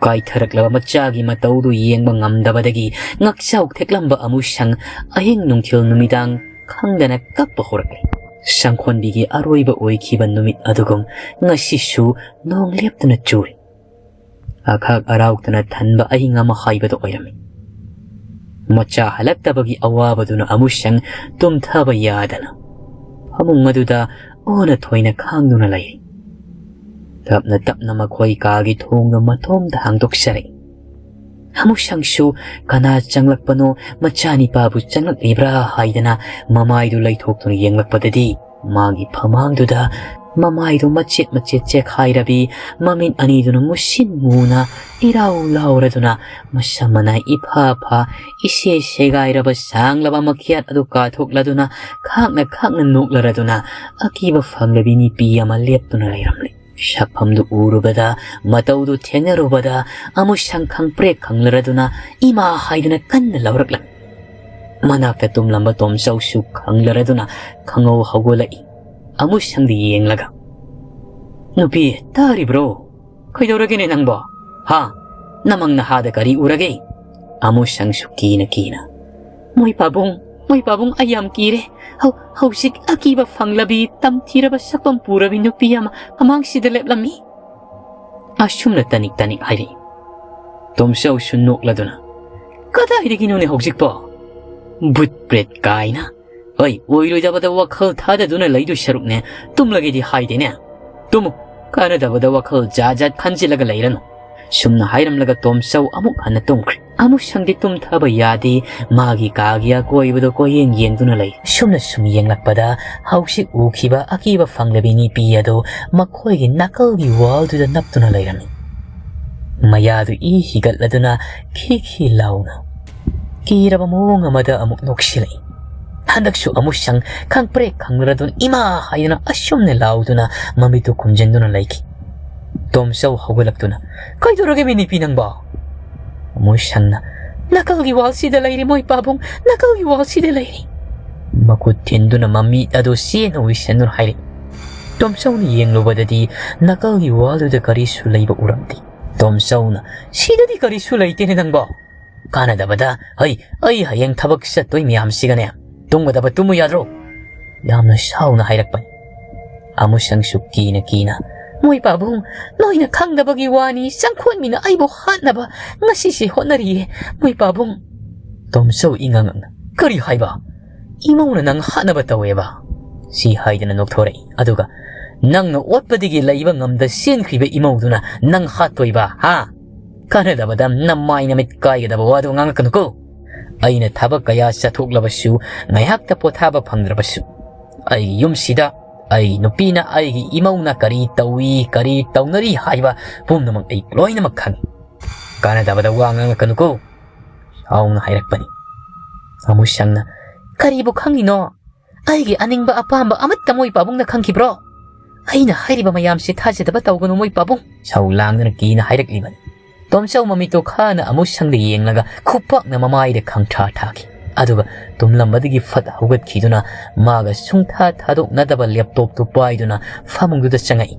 ꯀꯥꯏꯊꯔꯛꯂꯕ ꯃꯆꯥꯒꯤ ꯃꯇꯧꯗꯨ ꯌꯦꯡꯕ ꯉꯝꯗꯕꯗꯒꯤ ꯉꯛꯆꯥꯎ ꯊꯦꯛꯂꯝꯕ ꯑꯃꯨꯁꯪ ꯑꯍꯤꯡ ꯅꯨꯡꯊꯤꯜ ꯅꯨꯃꯤꯗꯥꯡ ꯈꯪꯗꯅ ꯀꯞꯄ ꯍꯧꯔꯛꯂꯦ꯫ ꯁꯪꯈꯣꯟꯕꯤꯒꯤ ꯑꯔꯣꯏꯕ ꯑꯣꯏꯈꯤꯕ ꯅꯨꯃꯤꯠ ꯑꯗꯨꯒꯨꯝ ꯉꯁꯤꯁꯨ ꯅꯣꯡ ꯂꯦꯞꯇꯅ ꯆꯨꯔꯤ꯫ ꯑꯈꯥꯛ ꯑꯔꯥꯎꯇꯅ ꯊꯟꯕ ꯑꯍꯤꯡ ꯑꯃ ꯍꯥꯏꯕꯗꯨ ꯑꯣꯏꯔꯝꯃꯤ꯫ ꯃꯆꯥ ꯍꯜꯂꯛꯇꯕꯒꯤ ꯑꯋꯥꯕꯗꯨꯅ ꯑꯃꯨꯁꯪ ꯇꯨꯝꯊꯕ ꯌꯥꯗꯅ ꯐꯃꯨꯡ ꯑꯗꯨꯗ ꯑꯣꯟꯅ ꯊꯣꯏꯅ ꯈꯥꯡꯗꯨꯅ ꯂꯩꯔꯤ꯫ ꯇꯞꯅ ꯇꯞꯅ ꯃꯈꯣꯏ ꯀꯥꯒꯤ ꯊꯣꯡꯗꯨ ꯃꯇꯣꯝꯇ ꯍꯥꯡꯗꯣꯛꯆꯔꯛꯏ꯫ ꯑꯃꯨꯁꯪꯁꯨ ꯀꯅꯥ ꯆꯪꯂꯛꯄꯅꯣ, ꯃꯆꯥꯅꯤꯄꯥꯕꯨ ꯆꯪꯂꯛꯂꯤꯕ꯭ꯔꯥ ꯍꯥꯏꯗꯅ ꯃꯃꯥꯏꯗꯨ ꯂꯩꯊꯣꯛꯇꯨꯅ ꯌꯦꯡꯂꯛꯄꯗꯗꯤ, ꯃꯥꯒꯤ ꯐꯃꯥꯡꯗꯨꯗ ꯃꯃꯥꯏꯗꯨ ꯃꯆꯦꯠ ꯃꯆꯦꯠ ꯆꯦꯛꯈꯥꯏꯔꯕꯤ, ꯃꯃꯤꯠ ꯑꯅꯤꯗꯨꯅ ꯃꯨꯁꯤꯟ ꯃꯨꯅ ꯏꯔꯥꯎ ꯂꯥꯎꯔꯗꯨꯅ, ꯃꯁꯝ ꯃꯅꯥꯏ ꯏꯐꯥ ꯐꯥ, ꯏꯁꯦ ꯁꯦꯒꯥꯏꯔꯕ ꯁꯥꯡꯂꯕ ꯃꯈꯤꯌꯥꯠ ꯑꯗꯨ ꯀꯥꯊꯣꯛꯂꯗꯨꯅ, ꯈꯥꯛꯅ ꯈꯥꯛꯅ ꯅꯣꯛꯂꯔꯗꯨꯅ, ꯑꯀꯤꯕ ꯐꯪꯂꯕꯤ ꯅꯨꯄꯤ ꯑꯃ ꯂꯦꯞꯇꯨꯅ ꯂꯩꯔꯝꯂꯤ꯫ ꯁꯛꯐꯝꯗꯨ ꯎꯔꯨꯕꯗ, ꯃꯇꯧꯗꯨ ꯊꯦꯡꯅꯔꯨꯕꯗ, ꯑꯃꯨꯁꯪ ꯈꯪꯄ꯭ꯔꯦꯛ ꯈꯪꯂꯔꯗꯨꯅ, "ꯏꯃꯥ" ꯍꯥꯏꯗꯨꯅ ꯀꯟꯅ ꯂꯥꯎꯔꯛꯂꯝꯃꯤ꯫ ꯃꯅꯥꯛꯇ ꯇꯨꯝꯂꯝꯕ ꯇꯣꯝꯆꯧꯁꯨ ꯈꯪꯂꯔꯗꯨꯅ ꯈꯪꯍꯧ ꯍꯧꯒꯠꯂꯛꯏ꯫ ꯑꯃꯨꯁꯪꯗ ꯌꯦꯡꯂꯒ, "ꯅꯨꯄꯤ, ꯇꯥꯔꯤꯕ꯭ꯔꯣ? ꯀꯩꯗꯧꯔꯒꯦꯅꯦ ꯅꯪꯕꯣ? ꯍꯥ? ꯅꯃꯪ ꯅꯍꯥꯗ ꯀꯔꯤ ꯎꯔꯒꯦ?" ꯑꯃꯨꯁꯪꯁꯨ ꯀꯤꯅ ꯀꯤꯅ, "ꯃꯣꯏ ꯄꯥꯕꯨꯡ, ꯃꯣꯏ ꯄꯥꯕꯨꯡ, ꯑꯩ ꯌꯥꯝ ꯀꯤꯔꯦ꯫ ꯍꯧ-, ꯍꯧꯖꯤꯛ ꯑꯀꯤꯕ ꯐꯪꯂꯕꯤ, ꯇꯝꯊꯤꯔꯕ ꯁꯛꯐꯝ ꯄꯨꯔꯕꯤ ꯅꯨꯄꯤ ꯑꯃ ꯑꯃꯥꯡꯁꯤꯗ ꯂꯦꯞꯂꯝꯃꯤ꯫" ꯑꯁꯨꯝꯅ ꯇꯅꯤꯛ ꯇꯅꯤꯛ ꯍꯥꯏꯔꯛꯏ꯫ ꯇꯣꯝꯆꯧꯁꯨ ꯅꯣꯛꯂꯗꯨꯅ, "ꯀꯗꯥꯏꯗꯒꯤꯅꯣꯅꯦ ꯍꯧꯖꯤꯛꯄꯣ? ꯕꯨꯠ ꯄ꯭ꯔꯦꯠ ꯀꯥꯏꯅ꯫ ꯍꯣꯏ, ꯑꯣꯏꯔꯣꯏꯗꯕꯗ ꯋꯥꯈꯜ ꯊꯥꯗꯗꯨꯅ ꯂꯩꯗꯣꯏ ꯁꯔꯨꯛꯅꯦ, ꯇꯨꯝꯂꯒꯦꯗꯤ ꯍꯥꯏꯗꯦꯅꯦ꯫ ꯇꯨꯝꯃꯨ, ꯀꯥꯟꯅꯗꯕꯗ ꯋꯥꯈꯜ ꯖꯥꯠ ꯖꯥꯠ ꯈꯟꯖꯤꯜꯂꯒ ꯂꯩꯔꯅꯨ꯫" ꯁꯨꯝꯅ ꯍꯥꯏꯔꯝꯂꯒ ꯇꯣꯝꯆꯧ ꯑꯃꯨꯛ ꯍꯟꯅ ꯇꯨꯝꯈ꯭ꯔꯦ꯫ ꯑꯃꯨꯁꯪꯗꯤ ꯇꯨꯝꯊꯕ ꯌꯥꯗꯦ, ꯃꯥꯒꯤ ꯀꯥꯒꯤ ꯑꯀꯣꯏꯕꯗ ꯀꯣꯏꯌꯦꯡ ꯌꯦꯡꯗꯨꯅ ꯂꯩ꯫ ꯁꯨꯝꯅ ꯁꯨꯝ ꯌꯦꯡꯂꯛꯄꯗ ꯍꯧꯖꯤꯛ ꯎꯈꯤꯕ ꯑꯀꯤꯕ ꯐꯪꯂꯕꯤ ꯅꯨꯄꯤ ꯑꯗꯨ ꯃꯈꯣꯏꯒꯤ ꯅꯥꯀꯜꯒꯤ ꯋꯥꯜꯗꯨꯗ ꯅꯞꯇꯨꯅ ꯂꯩꯔꯝꯃꯤ꯫ ꯃꯌꯥꯗꯨ ꯏ ꯍꯤꯒꯠꯂꯗꯨꯅ ꯈꯤ ꯈꯤ ꯂꯥꯎꯅ ꯀꯤꯔꯕ ꯃꯑꯣꯡ ꯑꯃꯗ ꯑꯃꯨꯛ ꯅꯣꯛꯁꯤꯜꯂꯛꯏ꯫ ꯍꯟꯗꯛꯁꯨ ꯑꯃꯨꯁꯪ ꯈꯪꯄ꯭ꯔꯦꯛ ꯈꯪꯂꯔꯗꯨꯅ "ꯏꯃꯥ" ꯍꯥꯏꯗꯨꯅ ꯑꯁꯨꯝꯅ ꯂꯥꯎꯗꯨꯅ ꯃꯃꯤꯠꯇꯨ ꯈꯨꯝꯖꯤꯟꯗꯨꯅ ꯂꯩꯈꯤ꯫ ꯇꯣꯝꯆꯧ ꯍꯧꯒꯠꯂꯛꯇꯨꯅ, "ꯀꯩꯗꯧꯔꯒꯦ ꯃꯤ ꯅꯨꯄꯤ ꯅꯪꯕꯣ?" ꯑꯃꯨꯁꯪꯅ, "ꯅꯥꯀꯜꯒꯤ ꯋꯥꯜꯁꯤꯗ ꯂꯩꯔꯤ ꯃꯣꯏ ꯄꯥꯕꯨꯡ, ꯅꯥꯀꯜꯒꯤ ꯋꯥꯜꯁꯤꯗ ꯂꯩꯔꯤ꯫" ꯃꯈꯨꯠ ꯊꯤꯟꯗꯨꯅ ꯃꯃꯤꯠ ꯑꯗꯨ ꯆꯦꯠꯅ ꯎꯏꯁꯟꯗꯨꯅ ꯍꯥꯏꯔꯛꯏ꯫ ꯇꯣꯝꯆꯧꯅ ꯌꯦꯡꯂꯨꯕꯗꯗꯤ ꯅꯥꯀꯜꯒꯤ ꯋꯥꯜꯗꯨꯗ ꯀꯔꯤꯁꯨ ꯂꯩꯕ ꯎꯔꯝꯗꯦ꯫ ꯇꯣꯝꯆꯧꯅ, "ꯁꯤꯗꯗꯤ ꯀꯔꯤꯁꯨ ꯂꯩꯇꯦꯅꯦ ꯅꯪꯕꯣ꯫ ꯀꯥꯟꯅꯗꯕꯗ, ꯍꯩ, ꯑꯩ ꯍꯌꯦꯡ ꯊꯕꯛ ꯆꯠꯇꯣꯏ ꯃꯌꯥꯝꯁꯤꯒꯅꯦ, ꯇꯨꯝꯒꯗꯕ ꯇꯨꯝꯃꯨ ꯌꯥꯗ꯭ꯔꯣ?" ꯌꯥꯝꯅ ꯁꯥꯎꯅ ꯍꯥꯏꯔꯛꯄꯅꯤ꯫ ꯑꯃꯨꯁꯪꯁꯨ ꯀꯤꯅ ꯀꯤꯅ, "ꯃꯣꯏ ꯄꯥꯕꯨꯡ, ꯅꯣꯏꯅ ꯈꯪꯗꯕꯒꯤ ꯋꯥꯅꯤ, ꯆꯪꯈꯣꯠꯃꯤꯅ ꯑꯩꯕꯨ ꯍꯥꯠꯅꯕ ꯉꯁꯤꯁꯦ ꯍꯣꯠꯅꯔꯤꯌꯦ, ꯃꯣꯏ ꯄꯥꯕꯨꯡ꯫" ꯇꯣꯝꯆꯧ ꯏꯉꯛ ꯉꯛꯅ, "ꯀꯔꯤ ꯍꯥꯏꯕ? ꯏꯃꯧꯅ ꯅꯪ ꯍꯥꯠꯅꯕ ꯇꯧꯋꯦꯕ?" ꯁꯤ ꯍꯥꯏꯗꯅ ꯅꯣꯛꯊꯣꯔꯛꯏ꯫ ꯑꯗꯨꯒ, "ꯅꯪꯅ ꯑꯣꯠꯄꯗꯒꯤ ꯂꯩꯕ ꯉꯝꯗ ꯆꯦꯟꯈ꯭ꯔꯤꯕ ꯏꯃꯧꯗꯨꯅ ꯅꯪ ꯍꯥꯠꯇꯣꯏꯕ, ꯍꯥ? ꯀꯥꯟꯅꯗꯕꯗ ꯅꯃꯥꯏ ꯅꯃꯤꯠ ꯀꯥꯏꯒꯗꯕ ꯋꯥꯗꯨ ꯉꯥꯡꯉꯛꯀꯅꯨꯀꯣ꯫ ꯑꯩꯅ ꯊꯕꯛ ꯀꯌꯥ ꯆꯠꯊꯣꯛꯂꯕꯁꯨ, ꯉꯥꯏꯍꯥꯛꯇ ꯄꯣꯊꯥꯕ ꯐꯪꯗ꯭ꯔꯕꯁꯨ, ꯑꯩꯒꯤ ꯌꯨꯝꯁꯤꯗ ꯑꯩꯒꯤ ꯅꯨꯄꯤꯅ, ꯑꯩꯒꯤ ꯏꯃꯧꯅ ꯀꯔꯤ ꯇꯧꯏ, ꯀꯔꯤ ꯇꯧꯅꯔꯤ ꯍꯥꯏꯕ ꯄꯨꯝꯅꯃꯛ ꯑꯩ ꯂꯣꯏꯅꯃꯛ ꯈꯪꯏ꯫ ꯀꯥꯟꯅꯗꯕꯗ ꯋꯥ ꯉꯥꯡꯉꯛꯀꯅꯨꯀꯣ꯫ ꯁꯥꯎꯅ ꯍꯥꯏꯔꯛꯄꯅꯤ꯫ ꯑꯃꯨꯁꯪꯅ, "ꯀꯔꯤꯕꯨ ꯈꯪꯉꯤꯅꯣ? ꯑꯩꯒꯤ ꯑꯅꯤꯡꯕ ꯑꯄꯥꯝꯕ ꯑꯃꯠꯇ ꯃꯣꯏ ꯄꯥꯕꯨꯡꯅ ꯈꯪꯈꯤꯕ꯭ꯔꯣ? ꯑꯩꯅ ꯍꯥꯏꯔꯤꯕ ꯃꯌꯥꯝꯁꯤ ꯊꯥꯖꯗꯕ ꯇꯧꯒꯅꯨ ꯃꯣꯏ ꯄꯥꯕꯨꯡ"꯫ ꯁꯧ ꯂꯥꯡꯗꯨꯅ ꯀꯤꯅ ꯍꯥꯏꯔꯛꯂꯤꯕꯅꯤ꯫ ꯇꯣꯝꯆꯧ ꯃꯃꯤꯠꯇꯣ ꯈꯥꯅ ꯑꯃꯨꯁꯪꯗ ꯌꯦꯡꯂꯒ ꯈꯨꯄꯥꯛꯅ ꯃꯃꯥꯏꯗ ꯈꯪꯊꯥ ꯊꯥꯈꯤ꯫ ꯑꯗꯨꯒ ꯇꯨꯝꯂꯝꯕꯗꯒꯤ ꯐꯠ ꯍꯧꯒꯠꯈꯤꯗꯨꯅ ꯃꯥꯒ ꯁꯨꯡꯊꯥ ꯊꯥꯗꯣꯛꯅꯗꯕ ꯂꯦꯞꯇꯣꯞꯇꯨ ꯄꯥꯏꯗꯨꯅ ꯐꯃꯨꯡꯗꯨꯗ ꯆꯪꯉꯛꯏ꯫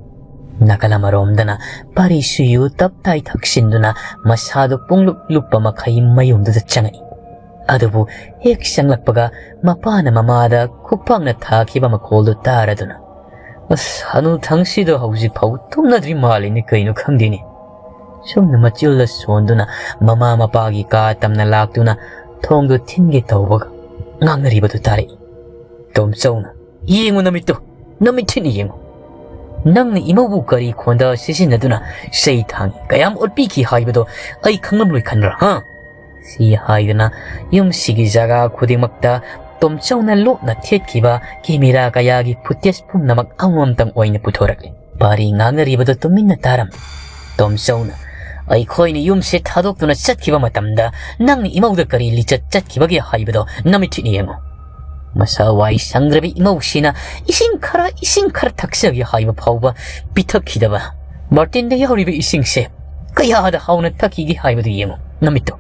ꯅꯥꯀꯜ ꯑꯃꯔꯣꯝꯗꯅ ꯄꯥꯔꯤ ꯁꯨꯌꯨ ꯇꯞ ꯇꯥꯏ ꯊꯛꯆꯤꯟꯗꯨꯅ ꯃꯁꯥꯗꯨ ꯄꯨꯡꯂꯨꯞ ꯂꯨꯞꯄ ꯃꯈꯩ ꯃꯌꯨꯝꯗꯨꯗ ꯆꯪꯉꯛꯏ꯫ ꯑꯗꯨꯕꯨ ꯍꯦꯛ ꯆꯪꯂꯛꯄꯒ ꯃꯄꯥꯅ ꯃꯃꯥꯗ ꯈꯨꯄꯥꯛꯅ ꯊꯥꯈꯤꯕ ꯃꯈꯣꯜꯗꯨ ꯇꯥꯔꯗꯨꯅ, "ꯑꯁ, ꯍꯅꯨꯊꯪꯁꯤꯗꯣ ꯍꯧꯖꯤꯛ ꯐꯥꯎ ꯇꯨꯝꯅꯗ꯭ꯔꯤ ꯃꯥꯜꯂꯤꯅꯦ, ꯀꯩꯅꯣ ꯈꯪꯗꯦꯅꯦ"꯫ ꯁꯨꯝꯅ ꯃꯆꯤꯜꯗ ꯁꯣꯟꯗꯨꯅ ꯃꯃꯥ ꯃꯄꯥꯒꯤ ꯀꯥ ꯇꯝꯅ ꯂꯥꯛꯇꯨꯅ ꯊꯣꯡꯗꯨ ꯊꯤꯟꯒꯦ ꯇꯧꯕꯒ ꯉꯥꯡꯅꯔꯤꯕꯗꯨ ꯇꯥꯔꯛꯏ꯫ ꯇꯣꯝꯆꯧꯅ, "ꯌꯦꯡꯉꯨ ꯅꯃꯤꯠꯇꯨ, ꯅꯃꯤꯠ ꯊꯤꯠꯅ ꯌꯦꯡꯉꯨ꯫ ꯅꯪꯅ ꯏꯃꯧꯕꯨ ꯀꯔꯤ ꯈꯣꯟꯗ ꯁꯤꯖꯤꯟꯅꯗꯨꯅ ꯆꯩ ꯊꯥꯡ ꯀꯌꯥꯝ ꯑꯣꯠꯄꯤꯈꯤ ꯍꯥꯏꯕꯗꯣ ꯑꯩ ꯈꯪꯂꯝꯂꯣꯏ ꯈꯟꯕ꯭ꯔꯥ, ꯍꯥ?" ꯁꯤ ꯍꯥꯏꯗꯨꯅ ꯌꯨꯝꯁꯤꯒꯤ ꯖꯒꯥ ꯈꯨꯗꯤꯡꯃꯛꯇ ꯇꯣꯝꯆꯧꯅ ꯂꯣꯠꯅ ꯊꯦꯠꯈꯤꯕ ꯀꯦꯃꯦꯔꯥ ꯀꯌꯥꯒꯤ ꯐꯨꯇꯦꯖ ꯄꯨꯝꯅꯃꯛ ꯑꯃꯃꯝꯇꯪ ꯑꯣꯏꯅ ꯄꯨꯊꯣꯔꯛꯂꯤ꯫ ꯄꯥꯔꯤ ꯉꯥꯡꯅꯔꯤꯕꯗꯨ ꯇꯨꯃꯤꯟꯅ ꯇꯥꯔꯝꯃꯤ꯫ ꯇꯣꯝꯆꯧꯅ, "ꯑꯩꯈꯣꯏꯅ ꯌꯨꯝꯁꯦ ꯊꯥꯗꯣꯛꯇꯨꯅ ꯆꯠꯈꯤꯕ ꯃꯇꯝꯗ ꯅꯪꯅ ꯏꯃꯧꯗ ꯀꯔꯤ ꯂꯤꯆꯠ ꯆꯠꯈꯤꯕꯒꯦ ꯍꯥꯏꯕꯗꯣ ꯅꯃꯤꯠ ꯊꯤꯠꯅ ꯌꯦꯡꯉꯨ꯫ ꯃꯁꯥ ꯋꯥꯏ ꯁꯪꯗ꯭ꯔꯕꯤ ꯏꯃꯧꯁꯤꯅ ꯏꯁꯤꯡ ꯈꯔ, ꯏꯁꯤꯡ ꯈꯔ ꯊꯛꯆꯒꯦ ꯍꯥꯏꯕ ꯐꯥꯎꯕ ꯄꯤꯊꯛꯈꯤꯗꯕ, ꯕꯥꯔꯇꯤꯟꯗ ꯌꯥꯎꯔꯤꯕ ꯏꯁꯤꯡꯁꯦ ꯀꯌꯥꯗ ꯍꯥꯎꯅ ꯊꯛꯈꯤꯒꯦ ꯍꯥꯏꯕꯗꯨ ꯌꯦꯡꯉꯨ ꯅꯃꯤꯠꯇꯣ"꯫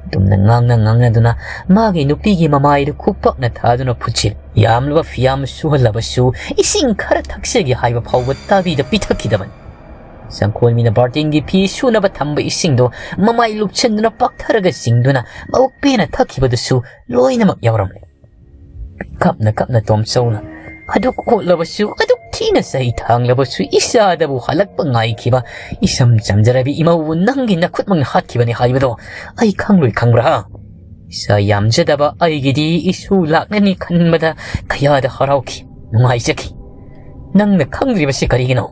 ꯑꯗꯨꯝꯅ ꯉꯥꯡꯅ ꯉꯥꯡꯅꯗꯨꯅ ꯃꯥꯒꯤ ꯅꯨꯄꯤꯒꯤ ꯃꯃꯥꯏꯗꯨ ꯈꯨꯄꯥꯛꯅ ꯊꯥꯗꯨꯅ ꯐꯨꯠꯆꯤꯜ꯫ ꯌꯥꯝꯂꯕ ꯐꯤꯌꯥꯝ ꯁꯨꯍꯜꯂꯕꯁꯨ ꯏꯁꯤꯡ ꯈꯔ ꯊꯛꯆꯒꯦ ꯍꯥꯏꯕ ꯐꯥꯎꯕ ꯇꯥꯕꯤꯗ ꯄꯤꯊꯛꯈꯤꯗꯕꯅꯤ꯫ ꯁꯪꯈꯣꯜꯃꯤꯅ ꯕꯥꯔꯇꯤꯟꯒꯤ ꯐꯤ ꯁꯨꯅꯕ ꯊꯝꯕ ꯏꯁꯤꯡꯗꯣ ꯃꯃꯥꯏ ꯂꯨꯞꯁꯤꯟꯗꯨꯅ ꯄꯥꯛꯊꯔꯒ ꯆꯤꯡꯗꯨꯅ ꯃꯕꯨꯛ ꯄꯦꯟꯅ ꯊꯛꯈꯤꯕꯗꯨꯁꯨ ꯂꯣꯏꯅꯃꯛ ꯌꯥꯎꯔꯝꯂꯦ꯫ ꯀꯞꯅ ꯀꯞꯅ ꯇꯣꯝꯆꯧꯅ, "ꯑꯗꯨꯛ ꯑꯣꯠꯂꯕꯁꯨ, ꯑꯗꯨꯛ ꯊꯤꯅ ꯆꯩ ꯊꯥꯡꯂꯕꯁꯨ ꯏꯆꯥꯗꯕꯨ ꯍꯜꯂꯛꯄ ꯉꯥꯏꯈꯤꯕ ꯏꯆꯝ ꯆꯝꯖꯔꯕꯤ ꯏꯃꯧꯕꯨ ꯅꯪꯒꯤ ꯅꯈꯨꯠꯃꯛꯅ ꯍꯥꯠꯈꯤꯕꯅꯤ ꯍꯥꯏꯕꯗꯣ ꯑꯩ ꯈꯪꯂꯣꯏ ꯈꯪꯕ꯭ꯔꯥ? ꯏꯆꯥ ꯌꯥꯝꯖꯗꯕ ꯑꯩꯒꯤꯗꯤ ꯏꯁꯨ ꯂꯥꯛꯂꯅꯤ ꯈꯟꯕꯗ ꯀꯌꯥꯗ ꯍꯔꯥꯎꯈꯤ, ꯅꯨꯡꯉꯥꯏꯖꯈꯤ꯫ ꯅꯪꯅ ꯈꯪꯗ꯭ꯔꯤꯕꯁꯤ ꯀꯔꯤꯒꯤꯅꯣ?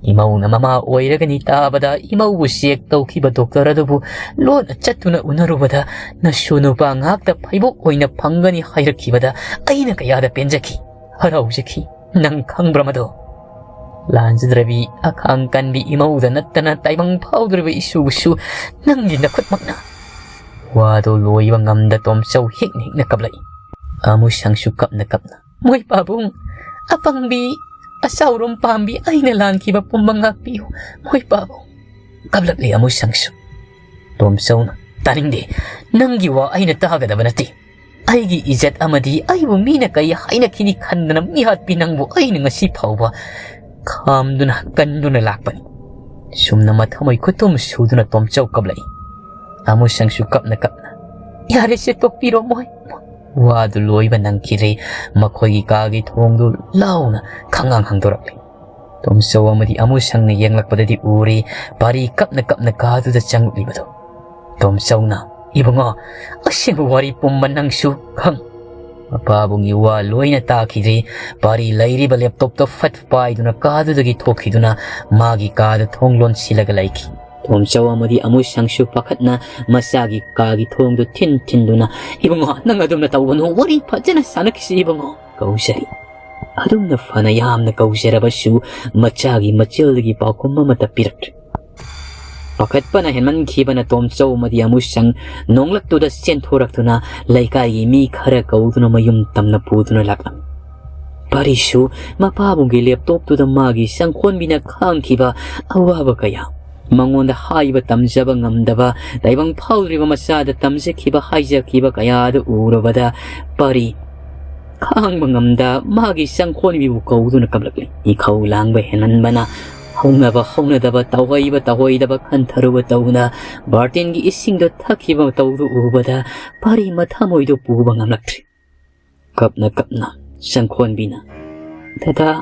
ꯏꯃꯧꯅ ꯃꯃꯥ ꯑꯣꯏꯔꯒꯅꯤ ꯇꯥꯕꯗ, ꯏꯃꯧꯕꯨ ꯆꯦꯛ ꯇꯧꯈꯤꯕ ꯗꯣꯛꯇꯔ ꯑꯗꯨꯕꯨ ꯂꯣꯟꯅ ꯆꯠꯇꯨꯅ ꯎꯅꯔꯨꯕꯗ, ꯅꯁꯨ ꯅꯨꯄꯥ ꯉꯥꯛꯇ ꯐꯩꯕꯣꯛ ꯑꯣꯏꯅ ꯐꯪꯒꯅꯤ ꯍꯥꯏꯔꯛꯈꯤꯕꯗ ꯑꯩꯅ ꯀꯌꯥꯗ ꯄꯦꯟꯖꯈꯤ, ꯍꯔꯥꯎꯖꯈꯤ꯫ ꯅꯪ ꯈꯪꯕ꯭ꯔꯥ ꯃꯗꯣ? ꯂꯥꯟꯖꯗ꯭ꯔꯕꯤ, ꯑꯈꯥꯡ ꯀꯟꯕꯤ ꯏꯃꯧꯗ ꯅꯠꯇꯅ ꯇꯥꯏꯕꯪ ꯐꯥꯎꯗ꯭ꯔꯕ ꯏꯁꯨꯕꯨꯁꯨ ꯅꯪꯒꯤ ꯅꯈꯨꯠꯃꯛꯅ꯫ ꯋꯥꯗꯨ ꯂꯣꯏꯕ ꯉꯝꯗ ꯇꯣꯝꯆꯧ ꯍꯤꯛꯅ ꯍꯤꯛꯅ ꯀꯞꯂꯛꯏ꯫ ꯑꯃꯨꯁꯪꯁꯨ ꯀꯞꯅ ꯀꯞꯅ, "ꯃꯣꯏ ꯄꯥꯕꯨꯡ, ꯑꯄꯪꯕꯤ, ꯑꯆꯥꯎꯔꯣꯝ ꯄꯥꯝꯕꯤ ꯑꯩꯅ ꯂꯥꯟꯈꯤꯕ ꯄꯨꯝꯕ ꯉꯥꯛꯄꯤꯌꯨ, ꯃꯣꯏ ꯄꯥꯕꯨꯡ", ꯀꯞꯂꯛꯂꯤ ꯑꯃꯨꯁꯪꯁꯨ꯫ ꯇꯣꯝꯆꯧꯅ, "ꯇꯥꯅꯤꯡꯗꯦ, ꯅꯪꯒꯤ ꯋꯥ ꯑꯩꯅ ꯇꯥꯒꯗꯕ ꯅꯠꯇꯦ꯫ ꯑꯩꯒꯤ ꯏꯖꯠ ꯑꯃꯗꯤ ꯑꯩꯕꯨ ꯃꯤꯅ ꯀꯩ ꯍꯥꯏꯅꯈꯤꯅꯤ ꯈꯟꯗꯅ ꯃꯤꯍꯥꯠꯄꯤ ꯅꯪꯕꯨ ꯑꯩꯅ ꯉꯁꯤ ꯐꯥꯎꯕ ꯈꯥꯝꯗꯨꯅ ꯀꯟꯗꯨꯅ ꯂꯥꯛꯄꯅꯤ"꯫ ꯁꯨꯝꯅ ꯃꯊꯃꯣꯏ ꯈꯨꯇꯨꯝ ꯁꯨꯗꯨꯅ ꯇꯣꯝꯆꯧ ꯀꯞꯂꯛꯏ꯫ ꯑꯃꯨꯁꯪꯁꯨ ꯀꯞꯅ ꯀꯞꯅ, "ꯌꯥꯔꯦꯁꯦ, ꯇꯣꯛꯄꯤꯔꯣ ꯃꯣꯏ"꯫ ꯋꯥꯗꯨ ꯂꯣꯏꯕ ꯅꯪꯈꯤꯗ꯭ꯔꯦ, ꯃꯈꯣꯏꯒꯤ ꯀꯥꯒꯤ ꯊꯣꯡꯗꯨ ꯂꯥꯎꯅ ꯈꯪꯉꯥꯡ ꯍꯥꯡꯗꯣꯔꯛꯂꯦ꯫ ꯇꯣꯝꯆꯧ ꯑꯃꯗꯤ ꯑꯃꯨꯁꯪꯅ ꯌꯦꯡꯂꯛꯄꯗꯗꯤ ꯎꯔꯦ, ꯄꯥꯔꯤ ꯀꯞꯅ ꯀꯞꯅ ꯀꯥꯗꯨꯗ ꯆꯪꯂꯛꯂꯤꯕꯗꯨ꯫ ꯇꯣꯝꯆꯧꯅ, "ꯏꯕꯨꯡꯉꯣ, ꯑꯁꯦꯡꯕ ꯋꯥꯔꯤ ꯄꯨꯝꯕ ꯅꯪꯁꯨ ꯈꯪ"꯫ ꯃꯄꯥꯕꯨꯡꯒꯤ ꯋꯥ ꯂꯣꯏꯅ ꯇꯥꯈꯤꯗ꯭ꯔꯦ, ꯄꯥꯔꯤ ꯂꯩꯔꯤꯕ ꯂꯦꯞꯇꯣꯞꯇꯣ ꯐꯠ ꯄꯥꯏꯗꯨꯅ ꯀꯥꯗꯨꯗꯒꯤ ꯊꯣꯛꯈꯤꯗꯨꯅ ꯃꯥꯒꯤ ꯀꯥꯗ ꯊꯣꯡ ꯂꯣꯟꯁꯤꯜꯂꯒ ꯂꯩꯈꯤ꯫ ꯇꯣꯝꯆꯧ ꯑꯃꯗꯤ ꯑꯃꯨꯁꯪꯁꯨ ꯄꯥꯈꯠꯅ ꯃꯆꯥꯒꯤ ꯀꯥꯒꯤ ꯊꯣꯡꯗꯨ ꯊꯤꯟ ꯊꯤꯟꯗꯨꯅ, "ꯏꯕꯨꯡꯉꯣ, ꯅꯪ ꯑꯗꯨꯝꯅ ꯇꯧꯒꯅꯨ, ꯋꯥꯔꯤ ꯐꯖꯅ ꯁꯥꯟꯅꯈꯤꯁꯤ ꯏꯕꯨꯡꯉꯣ", ꯀꯧꯖꯔꯤ꯫ ꯑꯗꯨꯝꯅ ꯐꯅ ꯌꯥꯝꯅ ꯀꯧꯖꯔꯕꯁꯨ ꯃꯆꯥꯒꯤ ꯃꯆꯤꯜꯗꯒꯤ ꯄꯥꯎꯈꯨꯝ ꯑꯃꯠꯇ ꯄꯤꯔꯛꯇ꯭ꯔꯦ꯫ ꯄꯥꯈꯠꯄꯅ ꯍꯦꯟꯃꯟꯈꯤꯕꯅ ꯇꯣꯝꯆꯧ ꯑꯃꯗꯤ ꯑꯃꯨꯁꯪ ꯅꯣꯡꯂꯛꯇꯨꯗ ꯆꯦꯟꯊꯣꯔꯛꯇꯨꯅ ꯂꯩꯀꯥꯏꯒꯤ ꯃꯤ ꯈꯔ ꯀꯧꯗꯨꯅ ꯃꯌꯨꯝ ꯇꯝꯅ ꯄꯨꯗꯨꯅ ꯂꯥꯛꯂꯝꯃꯤ꯫ ꯄꯥꯔꯤꯁꯨ ꯃꯄꯥꯕꯨꯡꯒꯤ ꯂꯦꯞꯇꯣꯞꯇꯨꯗ ꯃꯥꯒꯤ ꯁꯪꯈꯣꯟꯕꯤꯅ ꯈꯥꯡꯈꯤꯕ ꯑꯋꯥꯕ ꯀꯌꯥ, ꯃꯉꯣꯟꯗ ꯍꯥꯏꯕ ꯇꯝꯖꯕ ꯉꯝꯗꯕ, ꯇꯥꯏꯕꯪ ꯐꯥꯎꯗ꯭ꯔꯤꯕ ꯃꯆꯥꯗ ꯇꯝꯖꯈꯤꯕ ꯍꯥꯏꯖꯈꯤꯕ ꯀꯌꯥ ꯑꯗꯨ ꯎꯔꯨꯕꯗ ꯄꯥꯔꯤ ꯈꯥꯡꯕ ꯉꯝꯗ ꯃꯥꯒꯤ ꯁꯪꯈꯣꯟꯕꯤꯕꯨ ꯀꯧꯗꯨꯅ ꯀꯞꯂꯛꯂꯤ꯫ ꯏꯈꯧ ꯂꯥꯡꯕ ꯍꯦꯟꯃꯟꯕꯅ ꯍꯧꯅꯕ ꯍꯧꯅꯗꯕ, ꯇꯧꯍꯩꯕ ꯇꯧꯍꯩꯗꯕ ꯈꯟꯊꯔꯨꯕ ꯇꯧꯅ ꯕꯥꯔꯇꯤꯟꯒꯤ ꯏꯁꯤꯡꯗꯣ ꯊꯛꯈꯤꯕ ꯃꯇꯧꯗꯨ ꯎꯕꯗ ꯄꯥꯔꯤ ꯃꯊꯃꯣꯏꯗꯨ ꯄꯨꯕ ꯉꯝꯂꯛꯇ꯭ꯔꯦ꯫ ꯀꯞꯅ ꯀꯞꯅ ꯁꯪꯈꯣꯟꯕꯤꯅ, "ꯗꯗꯥ,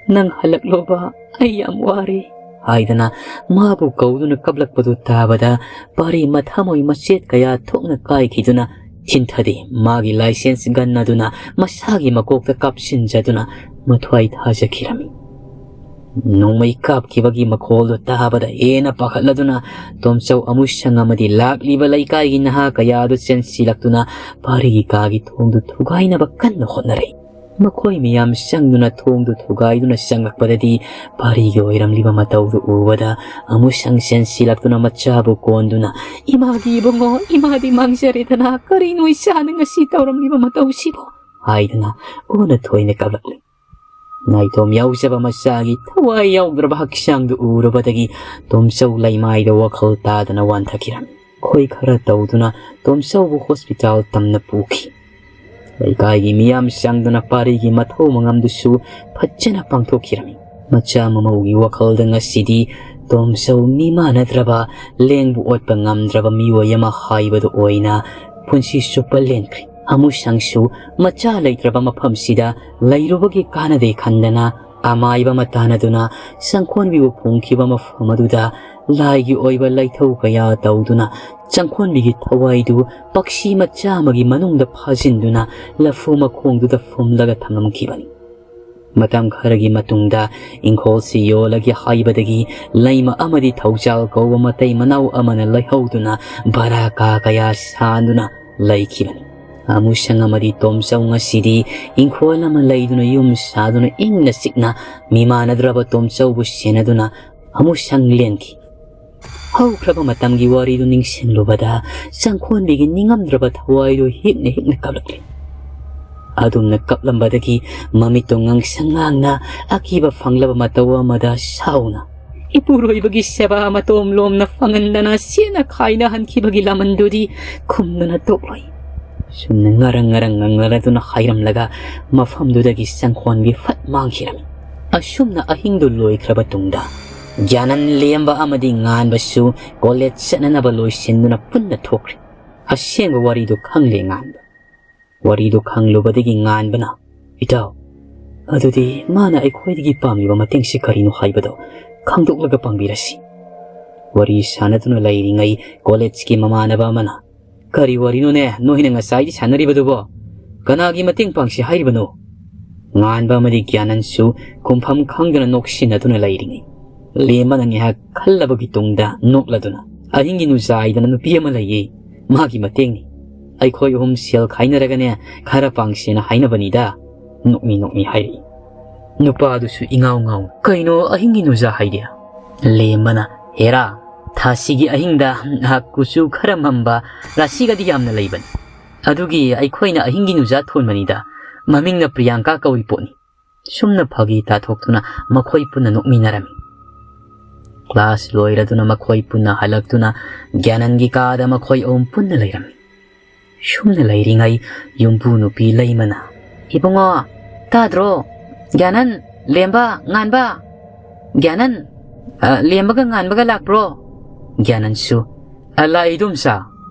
ꯅꯪ ꯍꯜꯂꯛꯂꯣꯕ, ꯑꯩ ꯌꯥꯝ ꯋꯥꯔꯦ" ꯍꯥꯏꯗꯅ ꯃꯥꯕꯨ ꯀꯧꯗꯨꯅ ꯀꯞꯂꯛꯄꯗꯨ ꯇꯥꯕꯗ ꯄꯥꯔꯤ ꯃꯊꯃꯣꯏ ꯃꯆꯦꯠ ꯀꯌꯥ ꯊꯣꯛꯅ ꯀꯥꯏꯈꯤꯗꯨꯅ ꯊꯤꯟꯊꯗꯦ, ꯃꯥꯒꯤ ꯂꯥꯏꯁꯦꯟꯁ ꯒꯟ ꯑꯗꯨꯅ ꯃꯁꯥꯒꯤ ꯃꯀꯣꯛꯇ ꯀꯥꯞꯁꯤꯟꯖꯗꯨꯅ ꯃꯊ꯭ꯋꯥꯏ ꯊꯥꯖꯈꯤꯔꯝꯃꯤ꯫ ꯅꯣꯡꯃꯩ ꯀꯥꯞꯈꯤꯕꯒꯤ ꯃꯈꯣꯜꯗꯨ ꯇꯥꯕꯗ ꯍꯦꯟꯅ ꯄꯥꯈꯠꯂꯗꯨꯅ ꯇꯣꯝꯆꯧ ꯑꯃꯨꯁꯪ ꯑꯃꯗꯤ ꯂꯥꯛꯂꯤꯕ ꯂꯩꯀꯥꯏꯒꯤ ꯅꯍꯥ ꯀꯌꯥꯗꯨ ꯆꯦꯟꯁꯤꯜꯂꯛꯇꯨꯅ ꯄꯥꯔꯤꯒꯤ ꯀꯥꯒꯤ ꯊꯣꯡꯗꯨ ꯊꯨꯒꯥꯏꯅꯕ ꯀꯟꯅ ꯍꯣꯠꯅꯔꯛꯏ꯫ ꯃꯈꯣꯏ ꯃꯤꯌꯥꯝ ꯆꯪꯗꯨꯅ ꯊꯣꯡꯗꯨ ꯊꯨꯒꯥꯏꯗꯨꯅ ꯆꯪꯂꯛꯄꯗꯗꯤ ꯄꯥꯔꯤꯒꯤ ꯑꯣꯏꯔꯝꯂꯤꯕ ꯃꯇꯧꯗꯨ ꯎꯕꯗ ꯑꯃꯨꯁꯪ ꯆꯦꯟꯁꯤꯜꯂꯛꯇꯨꯅ ꯃꯆꯥꯕꯨ ꯀꯣꯟꯗꯨꯅ, "ꯏꯃꯥꯗꯤ ꯏꯕꯨꯡꯉꯣ, ꯏꯃꯥꯗꯤ ꯃꯥꯡꯖꯔꯦꯗꯅ, ꯀꯔꯤꯅꯣ ꯏꯆꯥꯅ ꯉꯁꯤ ꯇꯧꯔꯝꯂꯤꯕ ꯃꯇꯧꯁꯤꯕꯣ?" ꯍꯥꯏꯗꯨꯅ ꯑꯣꯟꯅ ꯊꯣꯏꯅ ꯀꯞꯂꯛꯂꯤ꯫ ꯅꯥꯏꯇꯣꯝ ꯌꯥꯎꯖꯕ ꯃꯆꯥꯒꯤ ꯊꯋꯥꯏ ꯌꯥꯎꯗ꯭ꯔꯕ ꯍꯛꯆꯥꯡꯗꯨ ꯎꯔꯨꯕꯗꯒꯤ ꯇꯣꯝꯆꯧ ꯂꯩꯃꯥꯏꯗ ꯋꯥꯈꯜ ꯇꯥꯗꯅ ꯋꯥꯟꯊꯈꯤꯔꯝꯃꯤ꯫ ꯈꯣꯏ ꯈꯔ ꯇꯧꯗꯨꯅ ꯇꯣꯝꯆꯧꯕꯨ ꯍꯣꯁꯄꯤꯇꯥꯜ ꯇꯝꯅ ꯄꯨꯈꯤ꯫ ꯂꯩꯀꯥꯏꯒꯤ ꯃꯤꯌꯥꯝ ꯆꯪꯗꯨꯅ ꯄꯥꯔꯤꯒꯤ ꯃꯊꯧ ꯃꯉꯝꯗꯨꯁꯨ ꯐꯖꯅ ꯄꯥꯡꯊꯣꯛꯈꯤꯔꯝꯃꯤ꯫ ꯃꯆꯥ ꯃꯃꯧꯒꯤ ꯋꯥꯈꯜꯗ ꯉꯁꯤꯗꯤ ꯇꯣꯝꯆꯧ ꯃꯤꯃꯥꯟꯅꯗ꯭ꯔꯕ, ꯂꯦꯡꯕ ꯑꯣꯠꯄ ꯉꯝꯗ꯭ꯔꯕ ꯃꯤꯑꯣꯏ ꯑꯃ ꯍꯥꯏꯕꯗꯨ ꯑꯣꯏꯅ ꯄꯨꯟꯁꯤ ꯆꯨꯞꯄ ꯂꯦꯟꯈ꯭ꯔꯦ꯫ ꯑꯃꯨꯁꯪꯁꯨ ꯃꯆꯥ ꯂꯩꯇ꯭ꯔꯕ ꯃꯐꯝꯁꯤꯗ ꯂꯩꯔꯨꯕꯒꯤ ꯀꯥꯟꯅꯗꯦ ꯈꯟꯗꯅ ꯑꯃꯥꯏꯕ ꯑꯃ ꯇꯥꯟꯅꯗꯨꯅ ꯆꯪꯈꯣꯟꯕꯤꯕꯨ ꯐꯨꯝꯈꯤꯕ ꯃꯐꯝ ꯑꯗꯨꯗ ꯂꯥꯏꯒꯤ ꯑꯣꯏꯕ ꯂꯥꯏꯊꯧ ꯀꯌꯥ ꯇꯧꯗꯨꯅ ꯆꯪꯈꯣꯟꯕꯤꯒꯤ ꯊꯋꯥꯏꯗꯨ ꯄꯛꯁꯤ ꯃꯆꯥ ꯑꯃꯒꯤ ꯃꯅꯨꯡꯗ ꯐꯥꯖꯤꯟꯗꯨꯅ ꯂꯐꯨ ꯃꯈꯣꯡꯗꯨꯗ ꯐꯨꯝꯂꯒ ꯊꯝꯂꯝꯈꯤꯕꯅꯤ꯫ ꯃꯇꯝ ꯈꯔꯒꯤ ꯃꯇꯨꯡꯗ ꯏꯪꯈꯣꯜꯁꯤ ꯌꯣꯜꯂꯒꯦ ꯍꯥꯏꯕꯗꯒꯤ ꯂꯩꯃ ꯑꯃꯗꯤ ꯊꯧꯖꯥꯜ ꯀꯧꯕ ꯃꯇꯩ ꯃꯅꯥꯎ ꯑꯃꯅ ꯂꯩꯍꯧꯗꯨꯅ ꯚꯔꯥ ꯀꯥ ꯀꯌꯥ ꯁꯥꯗꯨꯅ ꯂꯩꯈꯤꯕꯅꯤ꯫ ꯑꯃꯨꯁꯪ ꯑꯃꯗꯤ ꯇꯣꯝꯆꯧ ꯉꯁꯤꯗꯤ ꯏꯪꯈꯣꯜ ꯑꯃ ꯂꯩꯗꯨꯅ ꯌꯨꯝ ꯁꯥꯗꯨꯅ ꯏꯪꯅ ꯆꯤꯛꯅ ꯃꯤꯃꯥꯟꯅꯗ꯭ꯔꯕ ꯇꯣꯝꯆꯧꯕꯨ ꯁꯦꯟꯅꯗꯨꯅ ꯑꯃꯨꯁꯪ ꯂꯦꯟꯈꯤ꯫ ꯍꯧꯈ꯭ꯔꯕ ꯃꯇꯝꯒꯤ ꯋꯥꯔꯤꯗꯨ ꯅꯤꯡꯁꯤꯡꯂꯨꯕꯗ ꯆꯪꯈꯣꯟꯕꯤꯒꯤ ꯅꯤꯡꯉꯝꯗ꯭ꯔꯕ ꯊꯋꯥꯏꯗꯨ ꯍꯤꯛꯅ ꯍꯤꯛꯅ ꯀꯞꯂꯛꯂꯤ꯫ ꯑꯗꯨꯝꯅ ꯀꯞꯂꯝꯕꯗꯒꯤ ꯃꯃꯤꯠꯇꯨ ꯉꯥꯡꯁꯪ ꯉꯥꯡꯅ ꯑꯀꯤꯕ ꯐꯪꯂꯕ ꯃꯇꯧ ꯑꯃꯗ ꯁꯥꯎꯅ, "ꯏꯄꯨꯔꯣꯏꯕꯒꯤ ꯁꯦꯕꯥ ꯃꯇꯣꯝ ꯂꯣꯝꯅ ꯐꯪꯍꯟꯗꯅ ꯁꯦꯠꯅ ꯈꯥꯏꯅꯍꯟꯈꯤꯕꯒꯤ ꯂꯃꯟꯗꯨꯗꯤ ꯈꯨꯝꯗꯨꯅ ꯇꯣꯛꯂꯣꯏ"꯫ ꯁꯨꯝꯅ ꯉꯔꯪ ꯉꯔꯪ ꯉꯪꯂꯔꯗꯨꯅ ꯍꯥꯏꯔꯝꯂꯒ ꯃꯐꯝꯗꯨꯗꯒꯤ ꯆꯪꯈꯣꯟꯕꯤ ꯐꯠ ꯃꯥꯡꯈꯤꯔꯝꯃꯤ꯫ ꯑꯁꯨꯝꯅ ꯑꯍꯤꯡꯗꯨ ꯂꯣꯏꯈ꯭ꯔꯕ ꯇꯨꯡꯗ ꯒ꯭ꯌꯥꯅꯟ ꯂꯦꯝꯕ ꯑꯃꯗꯤ ꯉꯥꯟꯕꯁꯨ ꯀꯣꯂꯦꯖ ꯆꯠꯅꯅꯕ ꯂꯣꯏꯁꯤꯟꯗꯨꯅ ꯄꯨꯟꯅ ꯊꯣꯛꯈ꯭ꯔꯦ꯫ ꯑꯁꯦꯡꯕ ꯋꯥꯔꯤꯗꯨ ꯈꯪꯂꯦ ꯉꯥꯟꯕ꯫ ꯋꯥꯔꯤꯗꯨ ꯈꯪꯂꯨꯕꯗꯒꯤ ꯉꯥꯟꯕꯅ, "ꯏꯇꯥꯎ, ꯑꯗꯨꯗꯤ ꯃꯥꯅ ꯑꯩꯈꯣꯏꯗꯒꯤ ꯄꯥꯝꯂꯤꯕ ꯃꯇꯦꯡꯁꯤ ꯀꯔꯤꯅꯣ ꯍꯥꯏꯕꯗꯣ ꯈꯪꯗꯣꯛꯂꯒ ꯄꯥꯡꯕꯤꯔꯁꯤ"꯫ ꯋꯥꯔꯤ ꯁꯥꯟꯅꯗꯨꯅ ꯂꯩꯔꯤꯉꯩ ꯀꯣꯂꯦꯖꯀꯤ ꯃꯃꯥꯟꯅꯕ ꯑꯃꯅ, "ꯀꯔꯤ ꯋꯥꯔꯤꯅꯣꯅꯦ ꯅꯣꯏꯅ ꯉꯁꯥꯏꯗꯤ ꯁꯥꯟꯅꯔꯤꯕꯗꯨꯕꯣ? ꯀꯅꯥꯒꯤ ꯃꯇꯦꯡ ꯄꯥꯡꯁꯤ ꯍꯥꯏꯔꯤꯕꯅꯣ?" ꯉꯥꯟꯕ ꯑꯃꯗꯤ ꯒ꯭ꯌꯥꯅꯟꯁꯨ ꯈꯨꯝꯐꯝ ꯈꯪꯗꯅ ꯅꯣꯛꯁꯤꯟꯅꯗꯨꯅ ꯂꯩꯔꯤꯉꯩ, ꯂꯦꯝꯕꯅ ꯉꯥꯏꯍꯥꯛ ꯈꯜꯂꯕꯒꯤ ꯇꯨꯡꯗ ꯅꯣꯛꯂꯗꯨꯅ, "ꯑꯍꯤꯡꯒꯤ ꯅꯨꯖꯥ ꯍꯥꯏꯗꯅ ꯅꯨꯄꯤ ꯑꯃ ꯂꯩꯌꯦ, ꯃꯥꯒꯤ ꯃꯇꯦꯡꯅꯤ꯫ ꯑꯩꯈꯣꯏ ꯑꯍꯨꯝ ꯁꯦꯜ ꯈꯥꯏꯅꯔꯒꯅꯦ ꯈꯔ ꯄꯥꯡꯁꯦꯅ ꯍꯥꯏꯅꯕꯅꯤꯗ", ꯅꯣꯛꯃꯤ ꯅꯣꯛꯃꯤ ꯍꯥꯏꯔꯛꯏ꯫ ꯅꯨꯄꯥꯗꯨꯁꯨ ꯏꯉꯥꯎ ꯉꯥꯎ, "ꯀꯩꯅꯣ ꯑꯍꯤꯡꯒꯤ ꯅꯨꯖꯥ ꯍꯥꯏꯗꯤ?" ꯂꯦꯝꯕꯅ, "ꯍꯦꯔꯥ, ꯊꯥꯁꯤꯒꯤ ꯑꯍꯤꯡꯗ ꯀꯨꯆꯨ ꯈꯔ ꯃꯝꯕ, ꯔꯥꯁꯤꯒꯗꯤ ꯌꯥꯝꯅ ꯂꯩꯕꯅꯤ꯫ ꯑꯗꯨꯒꯤ ꯑꯩꯈꯣꯏꯅ ꯑꯍꯤꯡꯒꯤ ꯅꯨꯖꯥ ꯊꯣꯟꯕꯅꯤꯗ꯫ ꯃꯃꯤꯡꯅ ꯄ꯭ꯔꯤꯌꯥꯡꯀꯥ ꯀꯧꯏ ꯄꯣꯠꯅꯤ"꯫ ꯁꯨꯝꯅ ꯐꯥꯒꯤ ꯇꯥꯊꯣꯛꯇꯨꯅ ꯃꯈꯣꯏ ꯄꯨꯟꯅ ꯅꯣꯛꯃꯤꯟꯅꯔꯝꯃꯤ꯫ ꯀ꯭ꯂꯥꯁ ꯂꯣꯏꯔꯗꯨꯅ ꯃꯈꯣꯏ ꯄꯨꯟꯅ ꯍꯜꯂꯛꯇꯨꯅ ꯒ꯭ꯌꯥꯅꯟꯒꯤ ꯀꯥꯗ ꯃꯈꯣꯏ ꯑꯍꯨꯝ ꯄꯨꯟꯅ ꯂꯩꯔꯝꯃꯤ꯫ ꯁꯨꯝꯅ ꯂꯩꯔꯤꯉꯩ ꯌꯨꯝꯕꯨ ꯅꯨꯄꯤ ꯂꯩꯃꯅ, "ꯏꯕꯨꯡꯉꯣ, ꯇꯥꯗ꯭ꯔꯣ? ꯒ꯭ꯌꯥꯅꯟ, ꯂꯦꯝꯕ, ꯉꯥꯟꯕ꯫ ꯒ꯭ꯌꯥꯅꯟ, ꯑ, ꯂꯦꯝꯕꯒ ꯉꯥꯟꯕꯒ ꯂꯥꯛꯄ꯭ꯔꯣ?" ꯒ꯭ꯌꯥꯅꯟꯁꯨ, "ꯑ, ꯂꯥꯛꯏ, ꯏꯗꯣꯝꯆꯥ"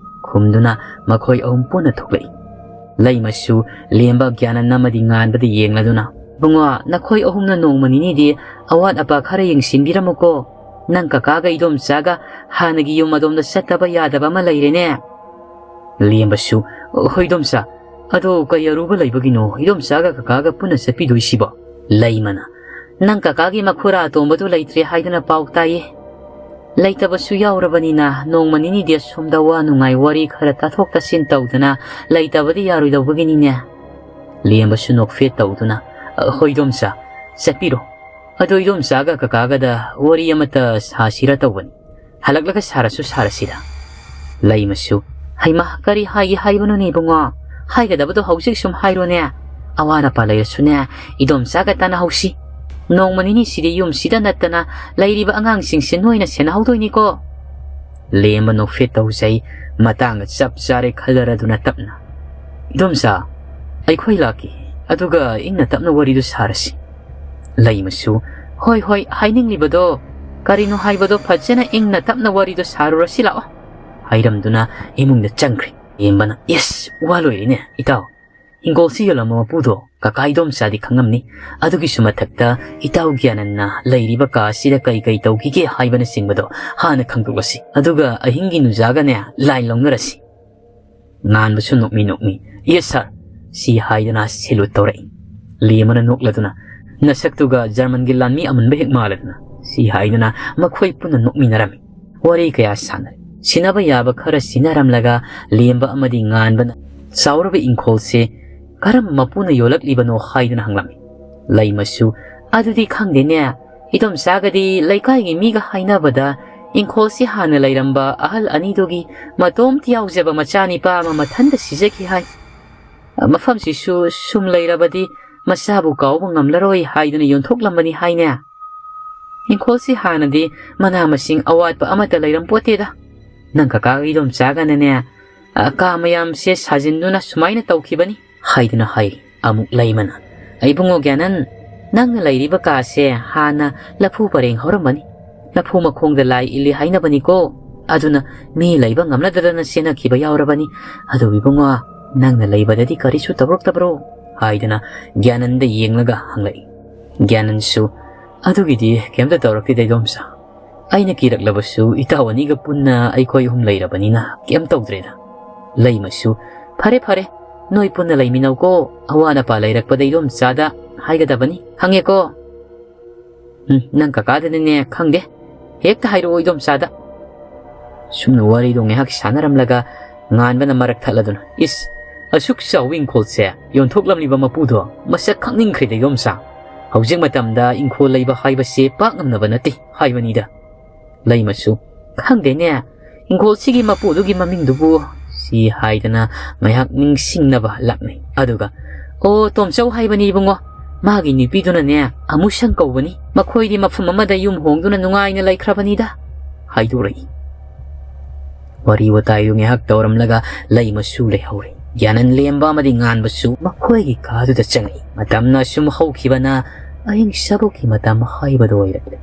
ꯈꯨꯝꯗꯨꯅ ꯃꯈꯣꯏ ꯑꯍꯨꯝ ꯄꯨꯟꯅ ꯊꯣꯛꯂꯛꯏ꯫ ꯂꯩꯃꯁꯨ ꯂꯦꯝꯕ, ꯒ꯭ꯌꯥꯅꯟ ꯑꯃꯗꯤ ꯉꯥꯟꯕꯗ ꯌꯦꯡꯂꯗꯨꯅ, "ꯏꯕꯨꯡꯉꯣ, ꯅꯈꯣꯏ ꯑꯍꯨꯝꯅ ꯅꯣꯡꯃ ꯅꯤꯅꯤꯗꯤ ꯑꯋꯥꯠ ꯑꯄꯥ ꯈꯔ ꯌꯦꯡꯁꯤꯟꯕꯤꯔꯝꯃꯨꯀꯣ꯫ ꯅꯪ ꯀꯀꯥꯒ ꯏꯗꯣꯝꯆꯥꯒ ꯍꯥꯟꯅꯒꯤ ꯌꯨꯝ ꯑꯗꯣꯝꯗ ꯆꯠꯇꯕ ꯌꯥꯗꯕ ꯑꯃ ꯂꯩꯔꯦꯅꯦ"꯫ ꯂꯦꯝꯕꯁꯨ, "ꯍꯣꯏ ꯏꯗꯣꯝꯆꯥ, ꯑꯗꯣ ꯀꯩ ꯑꯔꯨꯕ ꯂꯩꯕꯒꯤꯅꯣ ꯏꯗꯣꯝꯆꯥꯒ ꯀꯀꯥꯒ ꯄꯨꯟꯅ ꯆꯠꯄꯤꯗꯣꯏꯁꯤꯕꯣ?" ꯂꯩꯃꯅ, "ꯅꯪ ꯀꯀꯥꯒꯤ ꯃꯈꯨꯔꯥ ꯑꯇꯣꯝꯕꯗꯨ ꯂꯩꯇ꯭ꯔꯦ ꯍꯥꯏꯗꯅ ꯄꯥꯎ ꯇꯥꯏꯌꯦ꯫ ꯂꯩꯇꯕꯁꯨ ꯌꯥꯎꯔꯕꯅꯤꯅ ꯅꯣꯡꯃ ꯅꯤꯅꯤꯗꯤ ꯑꯁꯣꯝꯗ ꯋꯥ ꯅꯨꯡꯉꯥꯏ ꯋꯥꯔꯤ ꯈꯔ ꯇꯥꯊꯣꯛ ꯇꯥꯁꯤꯟ ꯇꯧꯗꯅ ꯂꯩꯇꯕꯗꯤ ꯌꯥꯔꯣꯏꯗꯧꯕꯒꯤꯅꯤꯅꯦ"꯫ ꯂꯦꯝꯕꯁꯨ ꯅꯣꯛꯐꯦꯠ ꯇꯧꯗꯨꯅ, "ꯍꯣꯏ ꯏꯗꯣꯝꯆꯥ, ꯆꯠꯄꯤꯔꯣ꯫ ꯑꯗꯣ ꯏꯗꯣꯝꯆꯥꯒ ꯀꯀꯥꯒꯗ ꯋꯥꯔꯤ ꯑꯃꯠꯇ ꯁꯥꯁꯤꯔ ꯇꯧꯕꯅꯤ꯫ ꯍꯜꯂꯛꯂꯒ ꯁꯥꯔꯁꯨ ꯁꯥꯔꯁꯤꯗ"꯫ ꯂꯩꯃꯁꯨ, "ꯍꯩꯃꯥ, ꯀꯔꯤ ꯍꯥꯏꯒꯦ ꯍꯥꯏꯕꯅꯣꯅꯦ ꯏꯕꯨꯡꯉꯣ? ꯍꯥꯏꯒꯗꯕꯗꯣ ꯍꯧꯖꯤꯛ ꯁꯨꯝ ꯍꯥꯏꯔꯣꯅꯦ꯫ ꯑꯋꯥꯠ ꯑꯄꯥ ꯂꯩꯔꯁꯨꯅꯦ, ꯏꯗꯣꯝꯆꯥꯒ ꯇꯥꯟꯅꯍꯧꯁꯤ꯫ ꯅꯣꯡꯃ ꯅꯤꯅꯤꯁꯤꯗꯤ ꯌꯨꯝꯁꯤꯗ ꯅꯠꯇꯅ ꯂꯩꯔꯤꯕ ꯑꯉꯥꯡꯁꯤꯡꯁꯦ ꯅꯣꯏꯅ ꯁꯦꯟꯅꯍꯧꯗꯣꯏꯅꯤꯀꯣ"꯫ ꯂꯦꯝꯕ ꯅꯣꯛꯐꯦꯠ ꯇꯧꯖꯩ꯫ ꯃꯇꯥꯡ ꯆꯞ ꯆꯥꯔꯦ ꯈꯜꯂꯔꯗꯨꯅ ꯇꯞꯅ, "ꯏꯗꯣꯝꯆꯥ, ꯑꯩꯈꯣꯏ ꯂꯥꯛꯀꯦ꯫ ꯑꯗꯨꯒ ꯏꯪꯅ ꯇꯞꯅ ꯋꯥꯔꯤꯗꯨ ꯁꯥꯔꯁꯤ"꯫ ꯂꯩꯃꯁꯨ, "ꯍꯣꯏ, ꯍꯣꯏ, ꯍꯥꯏꯅꯤꯡꯂꯤꯕꯗꯣ ꯀꯔꯤꯅꯣ ꯍꯥꯏꯕꯗꯣ ꯐꯖꯅ ꯏꯪꯅ ꯇꯞꯅ ꯋꯥꯔꯤꯗꯣ ꯁꯥꯔꯨꯔꯁꯤ ꯂꯥꯛꯑꯣ" ꯍꯥꯏꯔꯝꯗꯨꯅ ꯏꯃꯨꯡꯗ ꯆꯪꯈ꯭ꯔꯦ꯫ ꯂꯦꯝꯕꯅ, "ꯌꯦꯁ, ꯋꯥ ꯂꯣꯏꯔꯦꯅꯦ ꯏꯇꯥꯎ꯫ ꯍꯤꯡꯒꯣꯜꯁꯤ ꯌꯣꯜꯂꯝꯕ ꯃꯄꯨꯗꯣ ꯀꯀꯥ ꯏꯗꯣꯝꯆꯥꯗꯤ ꯈꯪꯉꯝꯅꯤ꯫ ꯑꯗꯨꯒꯤꯁꯨ ꯃꯊꯛꯇ ꯏꯇꯥꯎ ꯒ꯭ꯌꯥꯅꯟꯅ ꯂꯩꯔꯤꯕ ꯀꯥ ꯑꯁꯤꯗ ꯀꯩ ꯀꯩ ꯇꯧꯈꯤꯒꯦ ꯍꯥꯏꯕꯅꯆꯤꯡꯕꯗꯣ ꯍꯥꯟꯅ ꯈꯪꯗꯣꯛꯂꯁꯤ꯫ ꯑꯗꯨꯒ ꯑꯍꯤꯡꯒꯤ ꯅꯨꯖꯥꯒꯅꯦ ꯂꯥꯏꯟ ꯂꯧꯅꯔꯁꯤ"꯫ ꯉꯥꯟꯕꯁꯨ ꯅꯣꯛꯃꯤ ꯅꯣꯛꯃꯤ, "ꯌꯦꯁ ꯁꯥꯔ" ꯁꯤ ꯍꯥꯏꯗꯅ ꯁꯦꯂꯨꯠ ꯇꯧꯔꯛꯏ꯫ ꯂꯦꯝꯕꯅ ꯅꯣꯛꯂꯗꯨꯅ, "ꯅꯁꯛꯇꯨꯒ ꯖꯔꯃꯟꯒꯤ ꯂꯥꯟꯃꯤ ꯑꯃꯟꯕ ꯍꯦꯛ ꯃꯥꯜꯂꯗꯅ," ꯁꯤ ꯍꯥꯏꯗꯨꯅ ꯃꯈꯣꯏ ꯄꯨꯟꯅ ꯅꯣꯛꯃꯤꯟꯅꯔꯝꯃꯤ꯫ ꯋꯥꯔꯤ ꯀꯌꯥ ꯁꯥꯟꯅꯔꯦ꯫ ꯁꯤꯟꯅꯕ ꯌꯥꯕ ꯈꯔ ꯁꯤꯟꯅꯔꯝꯂꯒ ꯂꯦꯝꯕ ꯑꯃꯗꯤ ꯉꯥꯟꯕꯅ ꯆꯥꯎꯔꯕ ꯏꯪꯈꯣꯜꯁꯦ ꯀꯔꯝꯕ ꯃꯄꯨꯅ ꯌꯣꯜꯂꯛꯂꯤꯕꯅꯣ ꯍꯥꯏꯗꯨꯅ ꯍꯪꯂꯝꯃꯤ꯫ ꯂꯩꯃꯁꯨ, "ꯑꯗꯨꯗꯤ ꯈꯪꯗꯦꯅꯦ, ꯏꯗꯣꯝꯆꯥꯒꯗꯤ ꯂꯩꯀꯥꯏꯒꯤ ꯃꯤꯒ ꯍꯥꯏꯅꯕꯗ ꯏꯪꯈꯣꯜꯁꯤ ꯍꯥꯟꯅ ꯂꯩꯔꯝꯕ ꯑꯍꯜ ꯑꯅꯤꯗꯨꯒꯤ ꯃꯇꯣꯝꯇ ꯌꯥꯎꯖꯕ ꯃꯆꯥꯅꯤꯄꯥ ꯑꯃ ꯃꯊꯟꯇ ꯁꯤꯖꯈꯤ ꯍꯥꯏ꯫ ꯃꯐꯝꯁꯤꯁꯨ ꯁꯨꯝ ꯂꯩꯔꯕꯗꯤ ꯃꯆꯥꯕꯨ ꯀꯥꯎꯕ ꯉꯝꯂꯔꯣꯏ ꯍꯥꯏꯗꯨꯅ ꯌꯣꯟꯊꯣꯛꯂꯝꯕꯅꯤ ꯍꯥꯏꯅꯦ꯫ ꯏꯪꯈꯣꯜꯁꯤ ꯍꯥꯟꯅꯗꯤ ꯃꯅꯥ ꯃꯁꯤꯡ ꯑꯋꯥꯠꯄ ꯑꯃꯠꯇ ꯂꯩꯔꯝꯄꯣꯠꯇꯦꯗ꯫ ꯅꯪ ꯀꯀꯥꯒ ꯏꯗꯣꯝꯆꯥꯒꯅꯅꯦ, ꯑ, ꯀꯥ ꯃꯌꯥꯝꯁꯦ ꯁꯥꯖꯤꯟꯗꯨꯅ ꯁꯨꯃꯥꯏꯅ ꯇꯧꯈꯤꯕꯅꯤ" ꯍꯥꯏꯗꯨꯅ ꯍꯥꯏꯔꯤ꯫ ꯑꯃꯨꯛ ꯂꯩꯃꯅ, "ꯏꯕꯨꯡꯉꯣ ꯒ꯭ꯌꯥꯅꯟ, ꯅꯪꯅ ꯂꯩꯔꯤꯕ ꯀꯥꯁꯦ ꯍꯥꯟꯅ ꯂꯐꯨ ꯄꯔꯦꯡ ꯍꯧꯔꯝꯕꯅꯤ꯫ ꯂꯐꯨ ꯃꯈꯣꯡꯗ ꯂꯥꯏ ꯏꯜꯂꯤ ꯍꯥꯏꯅꯕꯅꯤꯀꯣ꯫ ꯑꯗꯨꯅ ꯃꯤ ꯂꯩꯕ ꯉꯝꯅꯗꯗꯅ ꯆꯦꯟꯅꯈꯤꯕ ꯌꯥꯎꯔꯕꯅꯤ꯫ ꯑꯗꯨ ꯏꯕꯨꯡꯉꯣ, ꯅꯪꯅ ꯂꯩꯕꯗꯗꯤ ꯀꯔꯤꯁꯨ ꯇꯧꯔꯛꯇꯕ꯭ꯔꯣ?" ꯍꯥꯏꯗꯨꯅ ꯒ꯭ꯌꯥꯅꯟꯗ ꯌꯦꯡꯂꯒ ꯍꯪꯂꯛꯏ꯫ ꯒ꯭ꯌꯥꯅꯟꯁꯨ, "ꯑꯗꯨꯒꯤꯗꯤ ꯀꯩꯝꯇ ꯇꯧꯔꯛꯇꯦꯗ ꯏꯗꯣꯝꯆꯥ꯫ ꯑꯩꯅ ꯀꯤꯔꯛꯂꯕꯁꯨ ꯏꯇꯥꯎ ꯑꯅꯤꯒ ꯄꯨꯟꯅ ꯑꯩꯈꯣꯏ ꯑꯍꯨꯝ ꯂꯩꯔꯕꯅꯤꯅ ꯀꯩꯝ ꯇꯧꯗ꯭ꯔꯦꯗ꯫" ꯂꯩꯃꯁꯨ, "ꯐꯔꯦ ꯐꯔꯦ, ꯅꯣꯏ ꯄꯨꯟꯅ ꯂꯩꯃꯤꯟꯅꯧꯀꯣ꯫ ꯑꯋꯥꯠ ꯑꯄꯥ ꯂꯩꯔꯛꯄꯗ ꯏꯗꯣꯝꯆꯥꯗ ꯍꯥꯏꯒꯗꯕꯅꯤ꯫ ꯈꯪꯉꯦꯀꯣ?" "ꯎꯝ, ꯅꯪ ꯀꯀꯥꯗꯅꯤꯅꯦ, ꯈꯪꯗꯦ꯫ ꯍꯦꯛꯇ ꯍꯥꯏꯔꯛꯑꯣ ꯏꯗꯣꯝꯆꯥꯗ꯫" ꯁꯨꯝꯅ ꯋꯥꯔꯤꯗꯣ ꯉꯥꯏꯍꯥꯛ ꯁꯥꯟꯅꯔꯝꯂꯒ ꯉꯥꯟꯕꯅ ꯃꯔꯛ ꯊꯠꯂꯗꯨꯅ, "ꯏꯁ, ꯑꯁꯨꯛ ꯆꯥꯎꯕ ꯏꯪꯈꯣꯜꯁꯦ ꯌꯣꯟꯊꯣꯛꯂꯝꯂꯤꯕ ꯃꯄꯨꯗꯣ ꯃꯁꯛ ꯈꯪꯅꯤꯡꯈ꯭ꯔꯦꯗ ꯏꯗꯣꯝꯆꯥ꯫ ꯍꯧꯖꯤꯛ ꯃꯇꯝꯗ ꯏꯪꯈꯣꯜ ꯂꯩꯕ ꯍꯥꯏꯕꯁꯦ ꯄꯥꯛ ꯉꯝꯅꯕ ꯅꯠꯇꯦ ꯍꯥꯏꯕꯅꯤꯗ꯫" ꯂꯩꯃꯁꯨ, "ꯈꯪꯗꯦꯅꯦ, ꯏꯪꯈꯣꯜꯁꯤꯒꯤ ꯃꯄꯨꯗꯨꯒꯤ ꯃꯃꯤꯡꯗꯨꯕꯨ?" ꯁꯤ ꯍꯥꯏꯗꯅ ꯉꯥꯏꯍꯥꯛ ꯅꯤꯡꯁꯤꯡꯅꯕ ꯂꯥꯛꯅꯩ꯫ ꯑꯗꯨꯒ, "ꯑꯣ, ꯇꯣꯝꯆꯧ ꯍꯥꯏꯕꯅꯤ ꯏꯕꯨꯡꯉꯣ꯫ ꯃꯥꯒꯤ ꯅꯨꯄꯤꯗꯨꯅꯅꯦ ꯑꯃꯨꯁꯪ ꯀꯧꯕꯅꯤ꯫ ꯃꯈꯣꯏꯗꯤ ꯃꯐꯝ ꯑꯃꯗ ꯌꯨꯝ ꯍꯣꯡꯗꯨꯅ ꯅꯨꯡꯉꯥꯏꯅ ꯂꯩꯈ꯭ꯔꯕꯅꯤꯗ," ꯍꯥꯏꯗꯣꯔꯛꯏ꯫ ꯋꯥꯔꯤ ꯋꯥꯇꯥꯏꯗꯨ ꯉꯥꯏꯍꯥꯛ ꯇꯧꯔꯝꯂꯒ ꯂꯩꯃꯁꯨ ꯂꯩꯍꯧꯔꯦ꯫ ꯒ꯭ꯌꯥꯅꯟ, ꯂꯦꯝꯕ ꯑꯃꯗꯤ ꯉꯥꯟꯕꯁꯨ ꯃꯈꯣꯏꯒꯤ ꯀꯥꯗꯨꯗ ꯆꯪꯉꯛꯏ꯫ ꯃꯇꯝꯅ ꯑꯁꯨꯝ ꯍꯧꯈꯤꯕꯅ ꯑꯍꯤꯡ ꯁꯕꯨꯛꯀꯤ ꯃꯇꯝ ꯍꯥꯏꯕꯗꯨ ꯑꯣꯏꯔꯛꯂꯦ꯫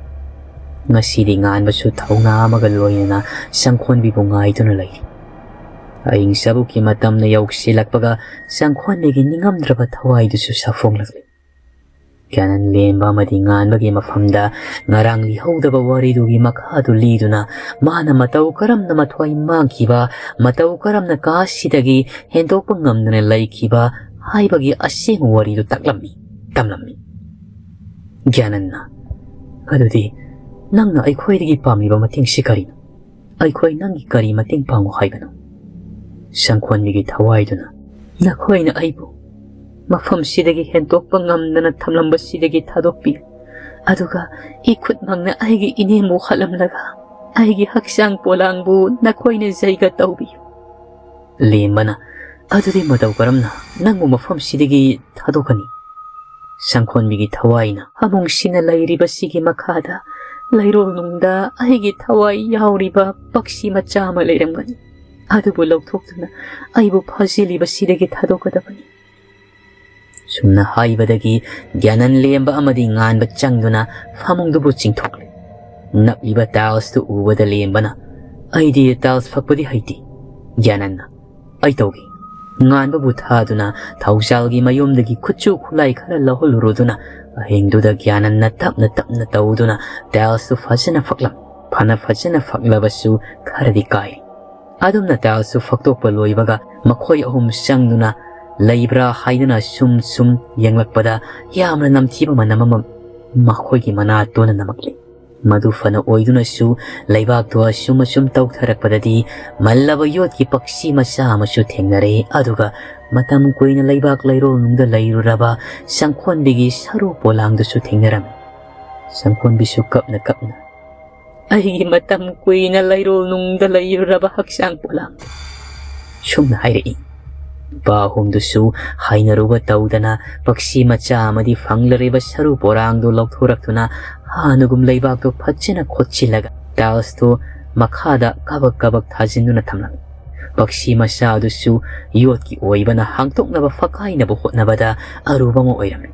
ꯉꯁꯤꯗꯤ ꯉꯥꯟꯕꯁꯨ ꯊꯧꯅꯥ ꯑꯃꯒ ꯂꯣꯏꯅꯅ ꯁꯪꯈꯣꯟꯕꯤꯕꯨ ꯉꯥꯏꯗꯨꯅ ꯂꯩꯔꯤ꯫ ꯑꯍꯤꯡ ꯁꯕꯨꯛꯀꯤ ꯃꯇꯝꯅ ꯌꯧꯁꯤꯜꯂꯛꯄꯒ ꯁꯪꯈꯣꯟꯕꯤꯒꯤ ꯅꯤꯡꯉꯝꯗ꯭ꯔꯕ ꯊꯋꯥꯏꯗꯨꯁꯨ ꯁꯥꯐꯣꯡꯂꯛꯂꯤ꯫ ꯒ꯭ꯌꯥꯅꯟ, ꯂꯦꯝꯕ ꯑꯃꯗꯤ ꯉꯥꯟꯕꯒꯤ ꯃꯐꯝꯗ ꯉꯔꯥꯡ ꯂꯤꯍꯧꯗꯕ ꯋꯥꯔꯤꯗꯨꯒꯤ ꯃꯈꯥꯗꯨ ꯂꯤꯗꯨꯅ ꯃꯥꯅ ꯃꯇꯧ ꯀꯔꯝꯅ ꯃꯊ꯭ꯋꯥꯏ ꯃꯥꯡꯈꯤꯕ, ꯃꯇꯧ ꯀꯔꯝꯅ ꯀꯥꯁꯤꯗꯒꯤ ꯍꯦꯟꯗꯣꯛꯄ ꯉꯝꯗꯅ ꯂꯩꯈꯤꯕ ꯍꯥꯏꯕꯒꯤ ꯑꯁꯦꯡꯕ ꯋꯥꯔꯤꯗꯨ ꯇꯥꯛꯂꯝꯃꯤ꯫ ꯇꯝꯂꯝꯃꯤ꯫ ꯒ꯭ꯌꯥꯅꯟꯅ, "ꯑꯗꯨꯗꯤ ꯅꯪꯅ ꯑꯩꯈꯣꯏꯗꯒꯤ ꯄꯥꯝꯂꯤꯕ ꯃꯇꯦꯡꯁꯤ ꯀꯔꯤꯅꯣ? ꯑꯩꯈꯣꯏ ꯅꯪꯒꯤ ꯀꯔꯤ ꯃꯇꯦꯡ ꯄꯥꯡꯉꯨ ꯍꯥꯏꯕꯅꯣ?" ꯁꯪꯈꯣꯟꯕꯤꯒꯤ ꯊꯋꯥꯏꯗꯨꯅ, "ꯅꯈꯣꯏꯅ ꯑꯩꯕꯨ ꯃꯐꯝꯁꯤꯗꯒꯤ ꯍꯦꯟꯇꯣꯛꯄ ꯉꯝꯗꯅ ꯊꯝꯂꯝꯕꯁꯤꯗꯒꯤ ꯊꯥꯗꯣꯛꯄꯤꯌꯨ꯫ ꯑꯗꯨꯒ ꯏꯈꯨꯠꯃꯛꯅ ꯑꯩꯒꯤ ꯏꯅꯦꯝꯕꯨ ꯍꯥꯠꯂꯝꯂꯒ ꯑꯩꯒꯤ ꯍꯛꯆꯥꯡ ꯄꯣꯂꯥꯡꯕꯨ ꯅꯈꯣꯏꯅ ꯖꯩꯒ ꯇꯧꯕꯤꯌꯨ꯫" ꯂꯦꯝꯕꯅ, "ꯑꯗꯨꯗꯤ ꯃꯇꯧ ꯀꯔꯝꯅ ꯅꯪꯕꯨ ꯃꯐꯝꯁꯤꯗꯒꯤ ꯊꯥꯗꯣꯛꯀꯅꯤ?" ꯁꯪꯈꯣꯟꯕꯤꯒꯤ ꯊꯋꯥꯏꯅ, "ꯐꯃꯨꯡꯁꯤꯅ ꯂꯩꯔꯤꯕꯁꯤꯒꯤ ꯃꯈꯥꯗ ꯂꯩꯔꯣꯜꯅꯨꯡꯗ ꯑꯩꯒꯤ ꯊꯋꯥꯏ ꯌꯥꯎꯔꯤꯕ ꯄꯛꯁꯤ ꯃꯆꯥ ꯑꯃ ꯂꯩꯔꯝꯒꯅꯤ꯫ ꯑꯗꯨꯕꯨ ꯂꯧꯊꯣꯛꯇꯨꯅ ꯑꯩꯕꯨ ꯐꯥꯖꯤꯜꯂꯤꯕꯁꯤꯗꯒꯤ ꯊꯥꯗꯣꯛꯀꯗꯕꯅꯤ꯫" ꯁꯨꯝꯅ ꯍꯥꯏꯕꯗꯒꯤ ꯒ꯭ꯌꯥꯅꯟ ꯂꯦꯝꯕ ꯑꯃꯗꯤ ꯉꯥꯟꯕ ꯆꯪꯗꯨꯅ ꯐꯃꯨꯡꯗꯨꯕꯨ ꯆꯤꯡꯊꯣꯛꯂꯦ꯫ ꯅꯞꯂꯤꯕ ꯇꯥꯏꯜꯁꯇꯨ ꯎꯕꯗ ꯂꯦꯝꯕꯅ, "ꯑꯩꯗꯤ ꯇꯥꯏꯜꯁ ꯐꯛꯄꯗꯤ ꯍꯩꯇꯦ꯫" ꯒ꯭ꯌꯥꯅꯟꯅ, "ꯑꯩ ꯇꯧꯒꯦ꯫" ꯉꯥꯟꯕꯕꯨ ꯊꯥꯗꯨꯅ ꯊꯧꯖꯥꯜꯒꯤ ꯃꯌꯨꯝꯗꯒꯤ ꯈꯨꯠꯁꯨ ꯈꯨꯠꯂꯥꯏ ꯈꯔ ꯂꯧꯍꯜꯂꯨꯔꯨꯗꯨꯅ ꯑꯍꯤꯡꯗꯨꯗ ꯒ꯭ꯌꯥꯅꯟꯅ ꯇꯞꯅ ꯇꯞꯅ ꯇꯧꯗꯨꯅ ꯇꯥꯏꯜꯁꯇꯨ ꯐꯖꯅ ꯐꯛꯂꯝꯃꯤ꯫ ꯐꯅ ꯐꯖꯅ ꯐꯛꯂꯕꯁꯨ ꯈꯔꯗꯤ ꯀꯥꯏꯔꯤ꯫ ꯑꯗꯨꯝꯅ ꯇꯥꯏꯜꯁꯇꯨ ꯐꯛꯇꯣꯛꯄ ꯂꯣꯏꯕꯒ ꯃꯈꯣꯏ ꯑꯍꯨꯝ ꯆꯪꯗꯨꯅ ꯂꯩꯕ꯭ꯔꯥ ꯍꯥꯏꯗꯨꯅ ꯁꯨꯝ ꯁꯨꯝ ꯌꯦꯡꯂꯛꯄꯗ ꯌꯥꯝꯅ ꯅꯝꯊꯤꯕ ꯃꯅꯝ ꯑꯃ ꯃꯈꯣꯏꯒꯤ ꯃꯅꯥꯇꯣꯟꯅ ꯅꯝꯃꯛꯂꯤ꯫ ꯃꯗꯨ ꯐꯅ ꯑꯣꯏꯗꯨꯅꯁꯨ ꯂꯩꯕꯥꯛꯇꯨ ꯑꯁꯨꯝ ꯑꯁꯨꯝ ꯇꯧꯊꯔꯛꯄꯗꯗꯤ ꯃꯜꯂꯕ ꯌꯣꯠꯀꯤ ꯄꯛꯁꯤ ꯃꯆꯥ ꯑꯃꯁꯨ ꯊꯦꯡꯅꯔꯦ꯫ ꯑꯗꯨꯒ ꯃꯇꯝ ꯀꯨꯏꯅ ꯂꯩꯕꯥꯛ ꯂꯩꯔꯣꯜꯅꯨꯡꯗ ꯂꯩꯔꯨꯔꯕ ꯁꯪꯈꯣꯟꯕꯤꯒꯤ ꯁꯔꯨ ꯄꯣꯂꯥꯡꯗꯨꯁꯨ ꯊꯦꯡꯅꯔꯝꯃꯤ꯫ ꯁꯪꯈꯣꯟꯕꯤꯁꯨ ꯀꯞꯅ ꯀꯞꯅ, "ꯑꯩꯒꯤ ꯃꯇꯝ ꯀꯨꯏꯅ ꯂꯩꯔꯣꯜꯅꯨꯡꯗ ꯂꯩꯔꯨꯔꯕ ꯍꯛꯆꯥꯡ ꯄꯣꯂꯥꯡ꯫" ꯁꯨꯝꯅ ꯍꯥꯏꯔꯛꯏ꯫ ꯅꯨꯄꯥ ꯑꯍꯨꯝꯗꯨꯁꯨ ꯍꯥꯏꯅꯔꯨꯕ ꯇꯧꯗꯅ ꯄꯛꯁꯤ ꯃꯆꯥ ꯑꯃꯗꯤ ꯐꯪꯂꯔꯤꯕ ꯁꯔꯨ ꯄꯣꯔꯥꯡꯗꯨ ꯂꯧꯊꯣꯔꯛꯇꯨꯅ ꯍꯥꯟꯅꯒꯨꯝ ꯂꯩꯕꯥꯛꯇꯨ ꯐꯖꯅ ꯈꯣꯠꯆꯤꯜꯂꯒ ꯇꯥꯏꯜꯁꯇꯨ ꯃꯈꯥꯗ ꯀꯕꯛ ꯀꯕꯛ ꯊꯥꯖꯤꯟꯗꯨꯅ ꯊꯝꯂꯝꯃꯤ꯫ ꯄꯛꯁꯤ ꯃꯆꯥ ꯑꯗꯨꯁꯨ ꯌꯣꯠꯀꯤ ꯑꯣꯏꯕꯅ ꯍꯥꯡꯗꯣꯛꯅꯕ ꯐꯛꯀꯥꯏꯅꯕ ꯍꯣꯠꯅꯕꯗ ꯑꯔꯨꯕ ꯑꯃ ꯑꯣꯏꯔꯝꯃꯤ꯫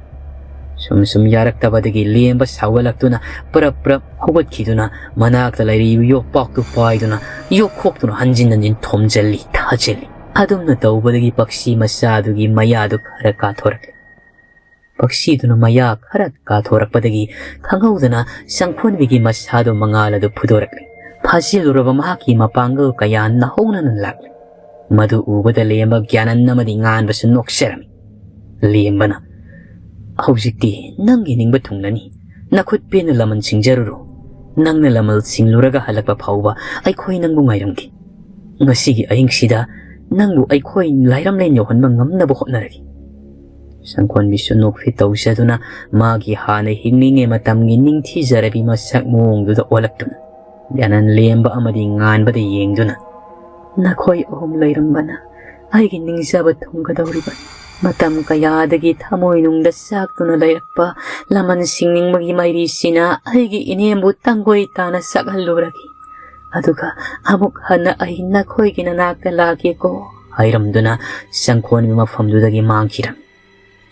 ꯁꯨꯝ ꯁꯨꯝ ꯌꯥꯔꯛꯇꯕꯗꯒꯤ ꯂꯦꯝꯕ ꯁꯥꯎꯒꯠꯂꯛꯇꯨꯅ ꯄ꯭ꯔꯞ ꯄ꯭ꯔꯞ ꯍꯧꯒꯠꯈꯤꯗꯨꯅ ꯃꯅꯥꯛꯇ ꯂꯩꯔꯤꯕ ꯌꯣꯠꯄꯥꯛꯇꯨ ꯄꯥꯏꯗꯨꯅ ꯌꯣꯠꯈꯣꯛꯇꯨꯅ ꯍꯟꯖꯤꯟ ꯍꯟꯖꯤꯟ ꯊꯣꯝꯖꯤꯜꯂꯤ, ꯊꯥꯖꯤꯜꯂꯤ꯫ ꯑꯗꯨꯝꯅ ꯇꯧꯕꯗꯒꯤ ꯄꯛꯁꯤ ꯃꯆꯥꯗꯨꯒꯤ ꯃꯌꯥꯗꯨ ꯈꯔ ꯀꯥꯊꯣꯔꯛꯂꯦ꯫ ꯄꯛꯁꯤꯗꯨꯅ ꯃꯌꯥ ꯈꯔ ꯀꯥꯊꯣꯔꯛꯄꯗꯒꯤ ꯈꯪꯍꯧꯗꯅ ꯁꯪꯈꯣꯟꯕꯤꯒꯤ ꯃꯁꯥꯗꯨ ꯃꯉꯥꯜ ꯑꯗꯨ ꯐꯨꯗꯣꯔꯛꯂꯦ꯫ ꯐꯥꯖꯤꯜꯂꯨꯔꯕ ꯃꯍꯥꯛꯀꯤ ꯃꯄꯥꯡꯒꯜ ꯀꯌꯥ ꯅꯥꯍꯧꯅꯅ ꯂꯥꯛꯂꯦ꯫ ꯃꯗꯨ ꯎꯕꯗ ꯂꯦꯝꯕ ꯒ꯭ꯌꯥꯅꯟ ꯑꯃꯗꯤ ꯉꯥꯟꯕꯁꯨ ꯅꯣꯛꯆꯔꯝꯃꯤ꯫ ꯂꯦꯝꯕꯅ, "ꯍꯧꯖꯤꯛꯇꯤ ꯅꯪꯒꯤ ꯅꯤꯡꯕ ꯊꯨꯡꯂꯅꯤ꯫ ꯅꯈꯨꯠ ꯄꯦꯟꯅ ꯂꯃꯟ ꯁꯤꯡꯖꯔꯨꯔꯣ꯫ ꯅꯪꯅ ꯂꯃꯜ ꯁꯤꯡꯂꯨꯔꯒ ꯍꯜꯂꯛꯄ ꯐꯥꯎꯕ ꯑꯩꯈꯣꯏ ꯅꯪꯕꯨ ꯉꯥꯏꯔꯝꯒꯦ꯫ ꯉꯁꯤꯒꯤ ꯑꯍꯤꯡꯁꯤꯗ ꯅꯪꯕꯨ ꯑꯩꯈꯣꯏ ꯂꯥꯏꯔꯝꯂꯦꯟ ꯌꯧꯍꯟꯕ ꯉꯝꯅꯕ ꯍꯣꯠꯅꯔꯒꯦ"꯫ ꯁꯪꯈꯣꯟꯕꯤꯁꯨ ꯅꯣꯛꯐꯦꯠ ꯇꯧꯖꯗꯨꯅ ꯃꯥꯒꯤ ꯍꯥꯟꯅ ꯍꯤꯡꯂꯤꯉꯩ ꯃꯇꯝꯒꯤ ꯅꯤꯡꯊꯤꯖꯔꯕꯤ ꯃꯁꯛ ꯃꯑꯣꯡꯗꯨꯗ ꯑꯣꯜꯂꯛꯇꯨꯅ ꯌꯥꯅꯟ ꯂꯦꯝꯕ ꯑꯃꯗꯤ ꯉꯥꯟꯕꯗ ꯌꯦꯡꯗꯨꯅ, "ꯅꯈꯣꯏ ꯑꯍꯨꯝ ꯂꯩꯔꯝꯕꯅ ꯑꯩꯒꯤ ꯅꯤꯡꯖꯕ ꯊꯨꯡꯒꯗꯧꯔꯤꯕ꯫ ꯃꯇꯝ ꯀꯌꯥꯗꯒꯤ ꯊꯃꯣꯏꯅꯨꯡꯗ ꯆꯥꯛꯇꯨꯅ ꯂꯩꯔꯛꯄ ꯂꯃꯟ ꯁꯤꯡꯅꯤꯡꯕꯒꯤ ꯃꯩꯔꯤꯁꯤꯅ ꯑꯩꯒꯤ ꯏꯅꯦꯝꯕꯨ ꯇꯪꯒꯣꯏ ꯇꯥꯅ ꯆꯥꯛꯍꯜꯂꯨꯔꯒꯦ꯫ ꯑꯗꯨꯒ ꯑꯃꯨꯛ ꯍꯟꯅ ꯑꯩ ꯅꯈꯣꯏꯒꯤ ꯅꯅꯥꯛꯇ ꯂꯥꯛꯀꯦꯀꯣ" ꯍꯥꯏꯔꯝꯗꯨꯅ ꯁꯪꯈꯣꯟꯕꯤ ꯃꯐꯝꯗꯨꯗꯒꯤ ꯃꯥꯡꯈꯤꯔꯝꯃꯤ꯫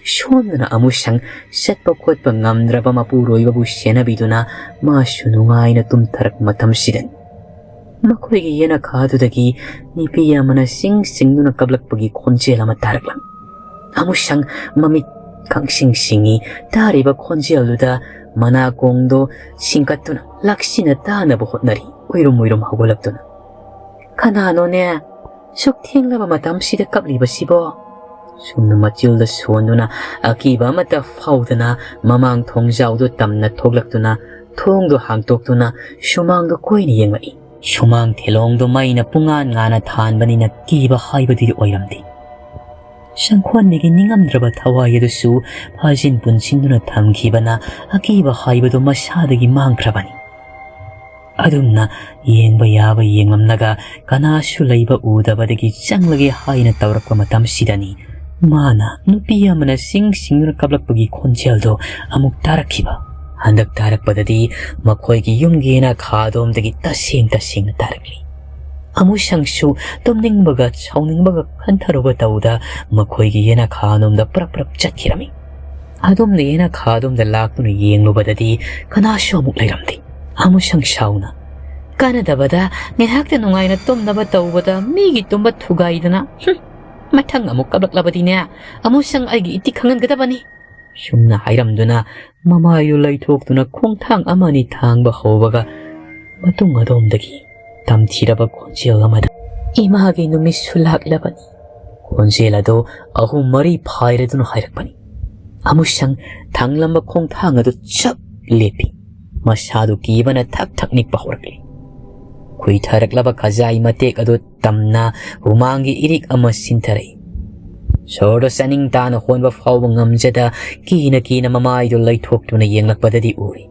ꯁꯣꯝꯗꯅ ꯑꯃꯨꯁꯪ ꯆꯠꯄ ꯈꯣꯠꯄ ꯉꯝꯗ꯭ꯔꯕ ꯃꯄꯨꯔꯣꯏꯕꯕꯨ ꯁꯦꯟꯅꯕꯤꯗꯨꯅ ꯃꯥꯁꯨ ꯅꯨꯡꯉꯥꯏꯅ ꯇꯨꯝꯊꯔꯛꯄ ꯃꯇꯝꯁꯤꯗꯅꯤ, ꯃꯈꯣꯏꯒꯤ ꯌꯦꯅꯈꯥꯗꯨꯗꯒꯤ ꯅꯨꯄꯤ ꯑꯃꯅ ꯁꯤꯡ ꯁꯤꯡꯗꯨꯅ ꯀꯞꯂꯛꯄꯒꯤ ꯈꯣꯟꯖꯦꯜ ꯑꯃ ꯇꯥꯔꯛꯂꯝꯃꯤ꯫ ꯑꯃꯨꯁꯪ ꯃꯃꯤꯠ ꯈꯪꯁꯤꯡ ꯁꯤꯡꯉꯤ꯫ ꯇꯥꯔꯤꯕ ꯈꯣꯟꯖꯦꯜꯗꯨꯗ ꯃꯅꯥꯀꯣꯡꯗꯣ ꯁꯤꯡꯀꯠꯇꯨꯅ ꯂꯥꯛꯁꯤꯟꯅ ꯇꯥꯅꯕ ꯍꯣꯠꯅꯔꯤ, ꯎꯏꯔꯨꯝ ꯎꯏꯔꯨꯝ ꯍꯧꯒꯠꯂꯛꯇꯨꯅ꯫ "ꯀꯅꯥꯅꯣꯅꯦ? ꯁꯨꯛ ꯊꯦꯡꯂꯕ ꯃꯇꯝꯁꯤꯗ ꯀꯞꯂꯤꯕꯁꯤꯕꯣ?" ꯁꯨꯝꯅ ꯃꯆꯤꯜꯗ ꯁꯣꯟꯗꯨꯅ ꯑꯀꯤꯕ ꯑꯃꯠꯇ ꯐꯥꯎꯗꯅ ꯃꯃꯥꯡ ꯊꯣꯡꯖꯥꯎꯗꯨ ꯇꯝꯅ ꯊꯣꯛꯂꯛꯇꯨꯅ ꯊꯣꯡꯗꯨ ꯍꯥꯡꯇꯣꯛꯇꯨꯅ ꯁꯨꯃꯥꯡꯗꯨ ꯀꯣꯏꯅ ꯌꯦꯡꯂꯛꯏ꯫ ꯁꯨꯃꯥꯡ ꯊꯦꯂꯣꯡꯗꯨ ꯃꯩꯅ ꯄꯨꯡꯉꯥꯟ ꯉꯥꯟꯅ ꯊꯥꯟꯕꯅꯤꯅ ꯀꯤꯕ ꯍꯥꯏꯕꯗꯨꯗꯤ ꯑꯣꯏꯔꯝꯗꯦ꯫ ꯁꯪꯈꯣꯟꯕꯤꯒꯤ ꯅꯤꯡꯉꯝꯗ꯭ꯔꯕ ꯊꯋꯥꯏ ꯑꯗꯨꯁꯨ ꯐꯥꯖꯤꯟ ꯄꯨꯟꯁꯤꯟꯗꯨꯅ ꯊꯝꯈꯤꯕꯅ ꯑꯀꯤꯕ ꯍꯥꯏꯕꯗꯨ ꯃꯁꯥꯗꯒꯤ ꯃꯥꯡꯈ꯭ꯔꯕꯅꯤ꯫ ꯑꯗꯨꯝꯅ ꯌꯦꯡꯕ ꯌꯥꯕ ꯌꯦꯡꯂꯝꯂꯒ ꯀꯅꯥꯁꯨ ꯂꯩꯕ ꯎꯗꯕꯗꯒꯤ ꯆꯪꯂꯒꯦ ꯍꯥꯏꯅ ꯇꯧꯔꯛꯄ ꯃꯇꯝꯁꯤꯗꯅꯤ ꯃꯥꯅ ꯅꯨꯄꯤ ꯑꯃꯅ ꯁꯤꯡ ꯁꯤꯡꯗꯨꯅ ꯀꯞꯂꯛꯄꯒꯤ ꯈꯣꯟꯖꯦꯜꯗꯣ ꯑꯃꯨꯛ ꯇꯥꯔꯛꯈꯤꯕ꯫ ꯍꯟꯗꯛ ꯇꯥꯔꯛꯄꯗꯗꯤ ꯃꯈꯣꯏꯒꯤ ꯌꯨꯝꯒꯤ ꯌꯦꯅꯈꯥꯗꯣꯝꯗꯒꯤ ꯇꯁꯦꯡ ꯇꯁꯦꯡꯅ ꯇꯥꯔꯛꯂꯤ꯫ ꯑꯃꯨꯁꯪꯁꯨ ꯇꯨꯝꯅꯤꯡꯕꯒ ꯁꯥꯎꯅꯤꯡꯕꯒ ꯈꯟꯊꯔꯨꯕ ꯇꯧꯗ ꯃꯈꯣꯏꯒꯤ ꯌꯦꯅꯈꯥꯗꯣꯝꯗ ꯄ꯭ꯔꯞ ꯄ꯭ꯔꯞ ꯆꯠꯈꯤꯔꯝꯃꯤ꯫ ꯑꯗꯣꯝꯗ ꯌꯦꯅꯈꯥꯗꯣꯝꯗ ꯂꯥꯛꯇꯨꯅ ꯌꯦꯡꯂꯨꯕꯗꯗꯤ ꯀꯅꯥꯁꯨ ꯑꯃꯨꯛ ꯂꯩꯔꯝꯗꯦ꯫ ꯑꯃꯨꯁꯪ ꯁꯥꯎꯅ, "ꯀꯥꯟꯅꯗꯕꯗ ꯉꯥꯏꯍꯥꯛꯇ ꯅꯨꯡꯉꯥꯏꯅ ꯇꯨꯝꯅꯕ ꯇꯧꯕꯗ ꯃꯤꯒꯤ ꯇꯨꯝꯕ ꯊꯨꯒꯥꯏꯗꯅ, ꯍꯨꯝ, ꯃꯊꯪ ꯑꯃꯨꯛ ꯀꯞꯂꯛꯂꯕꯗꯤꯅꯦ, ꯑꯃꯨꯁꯪ ꯑꯩꯒꯤ ꯏꯇꯤ ꯈꯪꯍꯟꯒꯗꯕꯅꯤ"꯫ ꯁꯨꯝꯅ ꯍꯥꯏꯔꯝꯗꯨꯅ ꯃꯃꯥꯏꯗꯨ ꯂꯩꯊꯣꯛꯇꯨꯅ ꯈꯣꯡꯊꯥꯡ ꯑꯃꯅꯤ ꯊꯥꯡꯕ ꯍꯧꯕꯒ ꯃꯇꯨꯡ ꯑꯗꯣꯝꯗꯒꯤ ꯇꯝꯊꯤꯔꯕ ꯈꯣꯟꯖꯦꯜ ꯑꯃꯗ, "ꯏꯃꯥꯒꯤ ꯅꯨꯃꯤꯠꯁꯨ ꯂꯥꯛꯂꯕꯅꯤ"꯫ ꯈꯣꯟꯖꯦꯜ ꯑꯗꯨ ꯑꯍꯨꯝ ꯃꯔꯤ ꯐꯥꯏꯔꯗꯨꯅ ꯍꯥꯏꯔꯛꯄꯅꯤ꯫ ꯑꯃꯨꯁꯪ ꯊꯥꯡꯂꯝꯕ ꯈꯣꯡꯊꯥꯡ ꯑꯗꯨ ꯆꯞ ꯂꯦꯞꯄꯤ꯫ ꯃꯁꯥꯗꯨ ꯀꯤꯕꯅ ꯊꯛ ꯊꯛ ꯅꯤꯛꯄ ꯍꯧꯔꯛꯂꯤ꯫ ꯈꯨꯏꯊꯔꯛꯂꯕ ꯈꯖꯥꯏ ꯃꯇꯦꯛ ꯑꯗꯨ ꯇꯝꯅ ꯍꯨꯃꯥꯡꯒꯤ ꯏꯔꯤꯛ ꯑꯃ ꯁꯤꯟꯊꯔꯛꯏ꯫ ꯁꯣꯔꯗꯨ ꯆꯥꯅꯤꯡ ꯇꯥꯅ ꯍꯣꯟꯕ ꯐꯥꯎꯕ ꯉꯝꯖꯗ ꯀꯤꯅ ꯀꯤꯅ ꯃꯃꯥꯏꯗꯨ ꯂꯩꯊꯣꯛꯇꯨꯅ ꯌꯦꯡꯂꯛꯄꯗꯗꯤ ꯎꯔꯤ꯫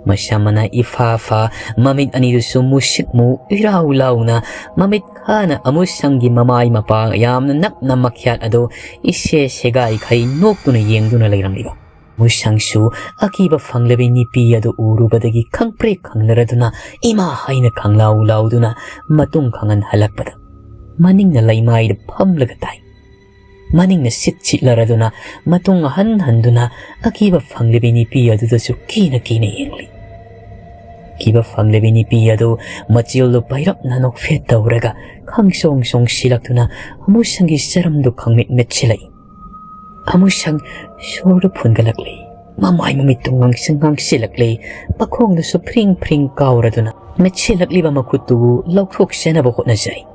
ꯃꯁꯝ ꯃꯅꯥ ꯏꯐꯥ ꯐꯥ, ꯃꯃꯤꯠ ꯑꯅꯤꯗꯨꯁꯨ ꯃꯨꯁꯤꯛ ꯃꯨ ꯏꯔꯥꯎ ꯂꯥꯎꯅ, ꯃꯃꯤꯠ ꯈꯥꯅ ꯑꯃꯨꯁꯪꯒꯤ ꯃꯃꯥꯏ ꯃꯄꯥ ꯌꯥꯝꯅ ꯅꯛꯅ ꯃꯈ꯭ꯌꯥꯠ ꯑꯗꯨ ꯏꯁꯦ ꯁꯦꯒꯥꯏꯈꯩ ꯅꯣꯛꯇꯨꯅ ꯌꯦꯡꯗꯨꯅ ꯂꯩꯔꯝꯂꯤꯕ꯫ ꯑꯃꯨꯁꯪꯁꯨ ꯑꯀꯤꯕ ꯐꯪꯂꯕꯤ ꯅꯨꯄꯤ ꯑꯗꯨ ꯎꯔꯨꯕꯗꯒꯤ ꯈꯪꯄ꯭ꯔꯦꯛ ꯈꯪꯂꯔꯗꯨꯅ ꯏꯃꯥ ꯍꯥꯏꯅ ꯈꯪꯂꯥꯎ ꯂꯥꯎꯗꯨꯅ ꯃꯇꯨꯡ ꯈꯪꯍꯟ ꯍꯜꯂꯛꯄꯗ ꯃꯅꯤꯡꯅ ꯂꯩꯃꯥꯏꯗ ꯐꯝꯂꯒ ꯇꯥꯏ꯫ ꯃꯅꯤꯡꯅ ꯁꯤꯠ ꯁꯤꯠꯂꯔꯗꯨꯅ ꯃꯇꯨꯡ ꯍꯟ ꯍꯟꯗꯨꯅ ꯑꯀꯤꯕ ꯐꯪꯂꯤꯕꯤ ꯅꯨꯄꯤ ꯑꯗꯨꯗꯁꯨ ꯀꯤꯅ ꯀꯤꯅ ꯌꯦꯡꯂꯤ꯫ ꯑꯀꯤꯕ ꯐꯪꯂꯤꯕꯤ ꯅꯨꯄꯤ ꯑꯗꯨ ꯃꯆꯤꯜꯗꯨ ꯄꯩꯔꯞꯅ ꯅꯣꯛꯐꯦꯠ ꯇꯧꯔꯒ ꯈꯪꯁꯣꯡ ꯁꯣꯡ ꯁꯤꯜꯂꯛꯇꯨꯅ ꯑꯃꯨꯁꯪꯒꯤ ꯆꯔꯝꯗꯨ ꯈꯪꯃꯤꯠ ꯃꯤꯠꯁꯤꯜꯂꯛꯏ꯫ ꯑꯃꯨꯁꯪ ꯁꯣꯔꯗꯨ ꯐꯨꯟꯒꯠꯂꯛꯂꯤ꯫ ꯃꯃꯥꯏ ꯃꯃꯤꯠꯇꯨ ꯉꯥꯡꯁꯪ ꯉꯥꯡꯁꯤꯜꯂꯛꯂꯤ꯫ ꯃꯈꯣꯡꯗꯨꯁꯨ ꯐ꯭ꯔꯤꯡ ꯐ꯭ꯔꯤꯡ ꯀꯥꯎꯔꯗꯨꯅ ꯃꯤꯠꯁꯤꯜꯂꯛꯂꯤꯕ ꯃꯈꯨꯠꯇꯨꯕꯨ ꯂꯧꯊꯣꯛꯆꯅꯕ ꯍꯣꯠꯅꯖꯔꯤ꯫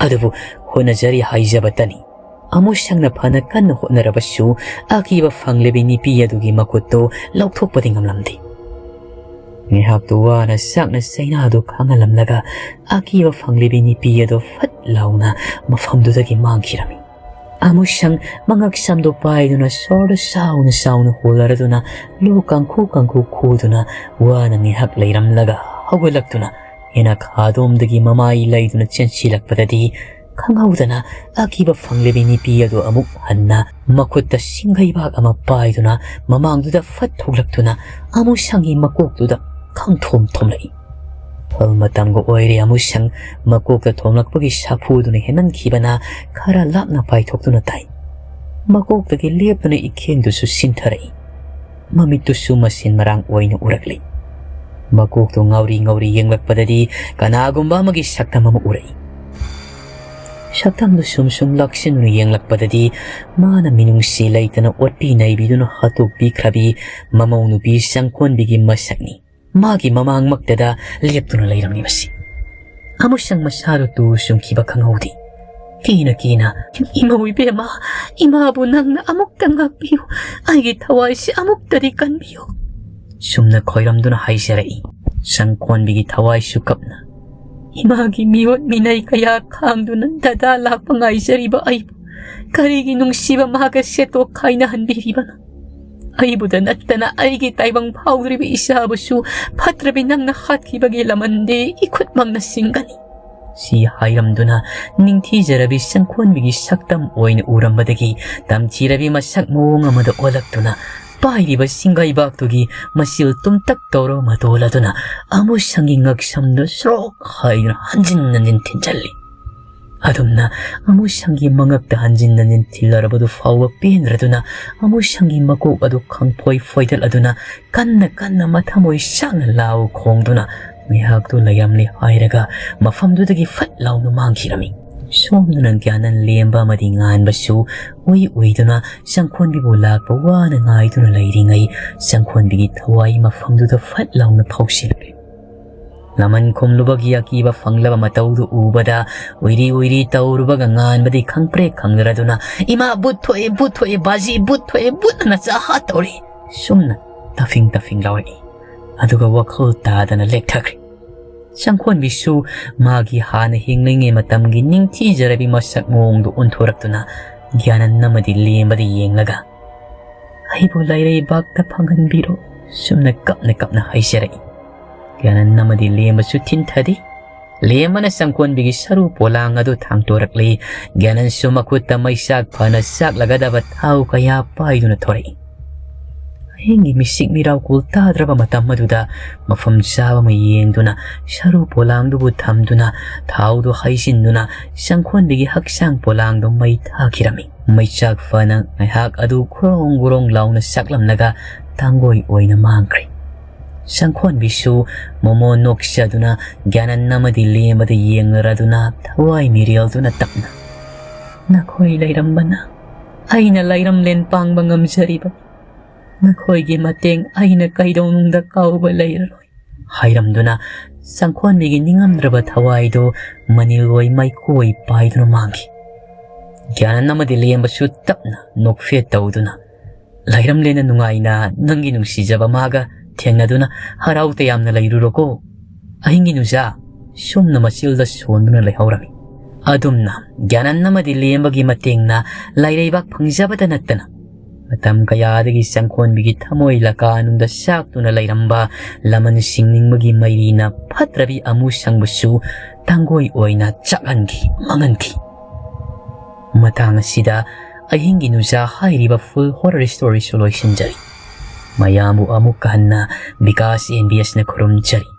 ꯑꯗꯨꯕꯨ ꯍꯣꯠꯅꯖꯔꯤ ꯍꯥꯏꯖꯕꯇꯅꯤ꯫ ꯑꯃꯨꯁꯪꯅ ꯐꯅ ꯀꯟꯅ ꯍꯣꯠꯅꯔꯕꯁꯨ ꯑꯀꯤꯕ ꯐꯪꯂꯤꯕꯤ ꯅꯨꯄꯤ ꯑꯗꯨꯒꯤ ꯃꯈꯨꯠꯇꯨ ꯂꯧꯊꯣꯛꯄꯗꯤ ꯉꯝꯂꯝꯗꯦ꯫ ꯉꯥꯏꯍꯥꯛꯇꯨ ꯋꯥꯅ ꯆꯥꯛꯅ ꯆꯩꯅꯥꯗꯨ ꯈꯥꯡꯍꯜꯂꯝꯂꯒ ꯑꯀꯤꯕ ꯐꯪꯂꯤꯕꯤ ꯅꯨꯄꯤ ꯑꯗꯨ ꯐꯠ ꯂꯥꯎꯅ ꯃꯐꯝꯗꯨꯗꯒꯤ ꯃꯥꯡꯈꯤꯔꯝꯃꯤ꯫ ꯑꯃꯨꯁꯪ ꯃꯉꯛ ꯁꯝꯗꯨ ꯄꯥꯏꯗꯨꯅ ꯁꯣꯔꯗꯨ ꯆꯥꯎꯅ ꯆꯥꯎꯅ ꯍꯣꯜꯂꯔꯗꯨꯅ ꯂꯨ ꯀꯥꯡꯈꯨ ꯀꯥꯡꯈꯨ ꯈꯨꯗꯨꯅ ꯋꯥꯅ ꯉꯥꯏꯍꯥꯛ ꯂꯩꯔꯝꯂꯒ ꯍꯧꯒꯠꯂꯛꯇꯨꯅ ꯌꯦꯅꯈꯥꯗꯣꯝꯗꯒꯤ ꯃꯃꯥꯏ ꯂꯩꯗꯨꯅ ꯆꯦꯟꯁꯤꯜꯂꯛꯄꯗꯗꯤ ꯈꯪꯍꯧꯗꯅ ꯑꯀꯤꯕ ꯐꯪꯂꯤꯕꯤ ꯅꯨꯄꯤ ꯑꯗꯨ ꯑꯃꯨꯛ ꯍꯟꯅ ꯃꯈꯨꯠꯇ ꯁꯤꯡꯒꯩꯕꯥꯛ ꯑꯃ ꯄꯥꯏꯗꯨꯅ ꯃꯃꯥꯡꯗꯨꯗ ꯐꯠ ꯊꯣꯛꯂꯛꯇꯨꯅ ꯑꯃꯨꯁꯪꯒꯤ ꯃꯀꯣꯛꯇꯨꯗ ꯈꯪꯊꯣꯝ ꯊꯣꯝꯂꯛꯏ꯫ ꯐꯜ ꯃꯇꯝꯒ ꯑꯣꯏꯔꯦ ꯑꯃꯨꯁꯪ ꯃꯀꯣꯛꯇ ꯊꯣꯝꯂꯛꯄꯒꯤ ꯁꯥꯐꯨꯗꯨꯅ ꯍꯦꯟꯃꯟꯈꯤꯕꯅ ꯈꯔ ꯂꯥꯞꯅ ꯄꯥꯏꯊꯣꯛꯇꯨꯅ ꯇꯥꯏ꯫ ꯃꯀꯣꯛꯇꯒꯤ ꯂꯦꯞꯇꯨꯅ ꯏꯈꯦꯡꯗꯨꯁꯨ ꯁꯤꯟꯊꯔꯛꯏ꯫ ꯃꯃꯤꯠꯇꯨꯁꯨ ꯃꯁꯤꯟ ꯃꯔꯥꯡ ꯑꯣꯏꯅ ꯎꯔꯛꯂꯤ꯫ ꯃꯀꯣꯛꯇꯨ ꯉꯥꯎꯔꯤ ꯉꯥꯎꯔꯤ ꯌꯦꯡꯂꯛꯄꯗꯗꯤ ꯀꯅꯥꯒꯨꯝꯕ ꯑꯃꯒꯤ ꯁꯛꯇꯝ ꯑꯃ ꯎꯔꯛꯏ꯫ ꯁꯛꯇꯝꯗꯨ ꯁꯨꯝ ꯁꯨꯝ ꯂꯥꯛꯁꯤꯟꯗꯨꯅ ꯌꯦꯡꯂꯛꯄꯗꯗꯤ ꯃꯥꯅ ꯃꯤꯅꯨꯡꯁꯤ ꯂꯩꯇꯅ ꯑꯣꯠꯄꯤ ꯅꯩꯕꯤꯗꯨꯅ ꯍꯥꯠꯇꯣꯛꯄꯤꯈ꯭ꯔꯕꯤ ꯃꯃꯧ ꯅꯨꯄꯤ ꯆꯪꯈꯣꯟꯕꯤꯒꯤ ꯃꯁꯛꯅꯤ꯫ ꯃꯥꯒꯤ ꯃꯃꯥꯡꯃꯛꯇꯗ ꯂꯦꯞꯇꯨꯅ ꯂꯩꯔꯝꯂꯤꯕꯁꯤ꯫ ꯑꯃꯨꯁꯪ ꯃꯁꯥꯗꯨ ꯇꯨ ꯆꯨꯡꯈꯤꯕ ꯈꯪꯍꯧꯗꯦ꯫ ꯀꯤꯅ ꯀꯤꯅ, "ꯏꯃꯧ ꯏꯕꯦꯝꯃ, ꯏꯃꯥꯕꯨ ꯅꯪꯅ ꯑꯃꯨꯛꯇ ꯉꯥꯛꯄꯤꯌꯨ, ꯑꯩꯒꯤ ꯊꯋꯥꯏꯁꯤ ꯑꯃꯨꯛꯇꯗꯤ ꯀꯟꯕꯤꯌꯨ" ꯁꯨꯝꯅ ꯈꯣꯏꯔꯝꯗꯨꯅ ꯍꯥꯏꯖꯔꯛꯏ꯫ ꯁꯪꯈꯣꯟꯕꯤꯒꯤ ꯊꯋꯥꯏꯁꯨ ꯀꯞꯅ, "ꯏꯃꯥꯒꯤ ꯃꯤꯑꯣꯠ ꯃꯤꯅꯩ ꯀꯌꯥ ꯈꯥꯡꯗꯨꯅ ꯗꯗꯥ ꯂꯥꯛꯄ ꯉꯥꯏꯖꯔꯤꯕ ꯑꯩꯕꯨ ꯀꯔꯤꯒꯤ ꯅꯨꯡꯁꯤꯕ ꯃꯍꯥꯛꯀ ꯁꯦꯠꯇꯣꯛ ꯈꯥꯏꯅꯍꯟꯕꯤꯔꯤꯕꯅꯣ? ꯑꯩꯕꯨꯗ ꯅꯠꯇꯅ ꯑꯩꯒꯤ ꯇꯥꯏꯕꯪ ꯐꯥꯎꯗ꯭ꯔꯤꯕ ꯏꯆꯥꯕꯨꯁꯨ ꯐꯠꯇ꯭ꯔꯕꯤ ꯅꯪꯅ ꯍꯥꯠꯈꯤꯕꯒꯤ ꯂꯃꯟꯗꯤ ꯏꯈꯨꯠꯃꯛꯅ ꯁꯤꯡꯒꯅꯤ" ꯁꯤ ꯍꯥꯏꯔꯝꯗꯨꯅ ꯅꯤꯡꯊꯤꯖꯔꯕꯤ ꯁꯪꯈꯣꯟꯕꯤꯒꯤ ꯁꯛꯇꯝ ꯑꯣꯏꯅ ꯎꯔꯝꯕꯗꯒꯤ ꯇꯝꯊꯤꯔꯕꯤ ꯃꯁꯛ ꯃꯑꯣꯡ ꯑꯃꯗ ꯑꯣꯜꯂꯛꯇꯨꯅ ꯄꯥꯏꯔꯤꯕ ꯁꯤꯡꯒꯩꯕꯥꯛꯇꯨꯒꯤ ꯃꯆꯤꯜ ꯇꯨꯝꯇꯛ ꯇꯧꯔꯕ ꯃꯇꯣꯜ ꯑꯗꯨꯅ ꯑꯃꯨꯁꯪꯒꯤ ꯉꯛꯁꯝꯗ ꯁ꯭ꯔꯣꯛ ꯍꯥꯏꯗꯨꯅ ꯍꯟꯖꯤꯟ ꯍꯟꯖꯤꯟ ꯊꯤꯟꯖꯜꯂꯤ꯫ ꯑꯗꯨꯝꯅ ꯑꯃꯨꯁꯪꯒꯤ ꯃꯉꯛꯇ ꯍꯟꯖꯤꯟ ꯍꯟꯖꯤꯟ ꯊꯤꯜꯂꯔꯕꯗꯨ ꯐꯥꯎꯕ ꯄꯦꯟꯗ꯭ꯔꯗꯨꯅ ꯑꯃꯨꯁꯪꯒꯤ ꯃꯀꯣꯛ ꯑꯗꯨ ꯈꯪꯐꯣꯏ ꯐꯣꯏꯗꯠꯂꯗꯨꯅ ꯀꯟꯅ ꯀꯟꯅ ꯃꯊꯃꯣꯏ ꯁꯥꯡꯅ ꯂꯥꯎ ꯈꯣꯡꯗꯨꯅ ꯉꯥꯏꯍꯥꯛꯇꯨ ꯂꯩꯔꯝꯂꯦ ꯍꯥꯏꯔꯒ ꯃꯐꯝꯗꯨꯗꯒꯤ ꯐꯠ ꯂꯥꯎꯅ ꯃꯥꯡꯈꯤꯔꯝꯃꯤ꯫ ꯁꯣꯝꯗꯅ ꯒ꯭ꯌꯥꯅꯟ ꯂꯦꯝꯕ ꯑꯃꯗꯤ ꯉꯥꯟꯕꯁꯨ ꯎꯏ ꯎꯏꯗꯨꯅ ꯁꯪꯈꯣꯟꯕꯤꯕꯨ ꯂꯥꯛꯄ ꯋꯥꯅ ꯉꯥꯏꯗꯨꯅ ꯂꯩꯔꯤꯉꯩ ꯁꯪꯈꯣꯟꯕꯤꯒꯤ ꯊꯋꯥꯏ ꯃꯐꯝꯗꯨꯗ ꯐꯠ ꯂꯥꯎꯅ ꯐꯥꯎꯁꯤꯜꯂꯛꯂꯦ꯫ ꯂꯃꯟ ꯈꯨꯝꯂꯨꯕꯒꯤ ꯑꯀꯤꯕ ꯐꯪꯂꯕ ꯃꯇꯧꯗꯨ ꯎꯕꯗ ꯎꯏꯔꯤ ꯎꯏꯔꯤ ꯇꯧꯔꯨꯕꯒ ꯉꯥꯟꯕꯗꯤ ꯈꯪꯄ꯭ꯔꯦꯛ ꯈꯪꯗ꯭ꯔꯗꯨꯅ, "ꯏꯃꯥ, ꯕꯨꯠ ꯊꯣꯛꯑꯦ, ꯕꯨꯠ ꯊꯣꯛꯑꯦ, ꯕꯥꯖꯤ, ꯕꯨꯠ ꯊꯣꯛꯑꯦ, ꯕꯨꯠꯅ ꯅꯆꯥ ꯍꯥꯠꯇꯧꯔꯦ" ꯁꯨꯝꯅ ꯇꯐꯤꯡ ꯇꯐꯤꯡ ꯂꯥꯎꯔꯛꯏ꯫ ꯑꯗꯨꯒ ꯋꯥꯈꯜ ꯇꯥꯗꯅ ꯂꯦꯛꯊꯈ꯭ꯔꯦ꯫ ꯁꯪꯈꯣꯟꯕꯤꯁꯨ ꯃꯥꯒꯤ ꯍꯥꯟꯅ ꯍꯤꯡꯂꯤꯉꯩ ꯃꯇꯝꯒꯤ ꯅꯤꯡꯊꯤꯖꯔꯕꯤ ꯃꯁꯛ ꯃꯑꯣꯡꯗꯨ ꯑꯣꯟꯊꯣꯔꯛꯇꯨꯅ ꯒ꯭ꯌꯥꯅꯟ ꯑꯃꯗꯤ ꯂꯦꯝꯕꯗ ꯌꯦꯡꯂꯒ, "ꯑꯩꯕꯨ ꯂꯩꯔꯩꯕꯥꯛꯇ ꯐꯪꯍꯟꯕꯤꯔꯣ" ꯁꯨꯝꯅ ꯀꯞꯅ ꯀꯞꯅ ꯍꯥꯏꯖꯔꯛꯏ꯫ ꯒ꯭ꯌꯥꯅꯟ ꯑꯃꯗꯤ ꯂꯦꯝꯕꯁꯨ ꯊꯤꯟꯊꯗꯦ꯫ ꯂꯦꯝꯕꯅ ꯁꯪꯈꯣꯟꯕꯤꯒꯤ ꯁꯔꯨ ꯄꯣꯂꯥꯡ ꯑꯗꯨ ꯊꯥꯡꯇꯣꯔꯛꯂꯤ꯫ ꯒ꯭ꯌꯥꯅꯟꯁꯨ ꯃꯈꯨꯠꯇ ꯃꯩꯆꯥꯛ ꯐꯅ ꯆꯥꯛꯂꯒꯗꯕ ꯊꯥꯎ ꯀꯌꯥ ꯄꯥꯏꯗꯨꯅ ꯊꯣꯔꯛꯏ꯫ ꯑꯍꯤꯡꯒꯤ ꯃꯤꯁꯤꯛ ꯃꯤꯔꯥꯎꯀꯨꯜ ꯇꯥꯗ꯭ꯔꯕ ꯃꯇꯝ ꯑꯗꯨꯗ ꯃꯐꯝ ꯆꯥꯕ ꯑꯃ ꯌꯦꯡꯗꯨꯅ ꯁꯔꯨ ꯄꯣꯂꯥꯡꯗꯨꯕꯨ ꯊꯝꯗꯨꯅ ꯊꯥꯎꯗꯨ ꯍꯩꯖꯤꯟꯗꯨꯅ ꯁꯪꯈꯣꯟꯕꯤꯒꯤ ꯍꯛꯆꯥꯡ ꯄꯣꯂꯥꯡꯗꯨ ꯃꯩ ꯊꯥꯈꯤꯔꯝꯃꯤ꯫ ꯃꯩꯆꯥꯛ ꯐꯅ ꯉꯥꯏꯍꯥꯛ ꯑꯗꯨ ꯒ꯭ꯔꯣꯡ ꯒ꯭ꯔꯣꯡ ꯂꯥꯎꯅ ꯆꯥꯛꯂꯝꯂꯒ ꯇꯥꯡꯒꯣꯏ ꯑꯣꯏꯅ ꯃꯥꯡꯈ꯭ꯔꯦ꯫ ꯁꯪꯈꯣꯟꯕꯤꯁꯨ ꯃꯣꯃꯣ ꯅꯣꯛꯆꯗꯨꯅ ꯒ꯭ꯌꯥꯅꯟ ꯑꯃꯗꯤ ꯂꯦꯝꯕꯗ ꯌꯦꯡꯅꯔꯗꯨꯅ ꯊꯋꯥꯏ ꯃꯤꯔꯦꯜꯗꯨꯅ ꯇꯞꯅ, "ꯅꯈꯣꯏ ꯂꯩꯔꯝꯕꯅ ꯑꯩꯅ ꯂꯩꯔꯝꯂꯦꯟ ꯄꯥꯡꯕ ꯉꯝꯖꯔꯤꯕ꯫ ꯅꯈꯣꯏꯒꯤ ꯃꯇꯦꯡ ꯑꯩꯅ ꯀꯩꯗꯧꯅꯨꯡꯗ ꯀꯥꯎꯕ ꯂꯩꯔꯔꯣꯏ" ꯍꯥꯏꯔꯝꯗꯨꯅ ꯆꯪꯈꯣꯟꯕꯤꯒꯤ ꯅꯤꯡꯉꯝꯗ꯭ꯔꯕ ꯊꯋꯥꯏꯗꯨ ꯃꯅꯤꯜ ꯑꯣꯏ ꯃꯩꯈꯨ ꯑꯣꯏ ꯄꯥꯏꯗꯨꯅ ꯃꯥꯡꯈꯤ꯫ ꯒ꯭ꯌꯥꯅꯟ ꯑꯃꯗꯤ ꯂꯦꯝꯕꯁꯨ ꯇꯞꯅ ꯅꯣꯛꯐꯦꯠ ꯇꯧꯗꯨꯅ, "ꯂꯩꯔꯝꯂꯦꯅ ꯅꯨꯡꯉꯥꯏꯅ ꯅꯪꯒꯤ ꯅꯨꯡꯁꯤꯖꯕ ꯃꯥꯒ ꯊꯦꯡꯅꯗꯨꯅ ꯍꯔꯥꯎ ꯇꯌꯥꯝꯅ ꯂꯩꯔꯨꯔꯣꯀꯣ ꯑꯍꯤꯡꯒꯤ ꯅꯨꯡꯖꯥ" ꯁꯨꯝꯅ ꯃꯆꯤꯜꯗ ꯁꯣꯟꯗꯨꯅ ꯂꯩꯍꯧꯔꯝꯃꯤ꯫ ꯑꯗꯨꯝꯅ ꯒ꯭ꯌꯥꯅꯟ ꯑꯃꯗꯤ ꯂꯦꯝꯕꯒꯤ ꯃꯇꯦꯡꯅ ꯂꯥꯏꯔꯩꯕꯥꯛ ꯐꯪꯖꯕꯇ ꯅꯠꯇꯅ, ꯃꯇꯝ ꯀꯌꯥꯗꯒꯤ ꯆꯪꯈꯣꯟꯕꯤꯒꯤ ꯊꯃꯣꯏ ꯂꯀꯥꯅꯨꯡꯗ ꯆꯥꯛꯇꯨꯅ ꯂꯩꯔꯝꯕ ꯂꯃꯟ ꯁꯤꯡꯅꯤꯡꯕꯒꯤ ꯃꯩꯔꯤꯅ ꯐꯠꯇ꯭ꯔꯕꯤ ꯑꯃꯨ ꯁꯪꯕꯁꯨ ꯇꯥꯡꯒꯣꯏ ꯑꯣꯏꯅ ꯆꯥꯛꯍꯟꯈꯤ, ꯃꯥꯡꯍꯟꯈꯤ꯫ ꯃꯇꯥꯡ ꯑꯁꯤꯗ ꯑꯍꯤꯡꯒꯤ ꯅꯨꯡꯖꯥ ꯍꯥꯏꯔꯤꯕ full horror storyꯁꯨ ꯂꯣꯏꯁꯤꯟꯖꯔꯤ꯫ ꯃꯌꯥꯝꯕꯨ ꯑꯃꯨꯛ ꯍꯟꯅ ꯕꯤꯀꯥꯁ ꯑꯦꯟ ꯕꯤ ꯑꯦꯁꯅ ꯈꯨꯔꯨꯝꯖꯔꯤ꯫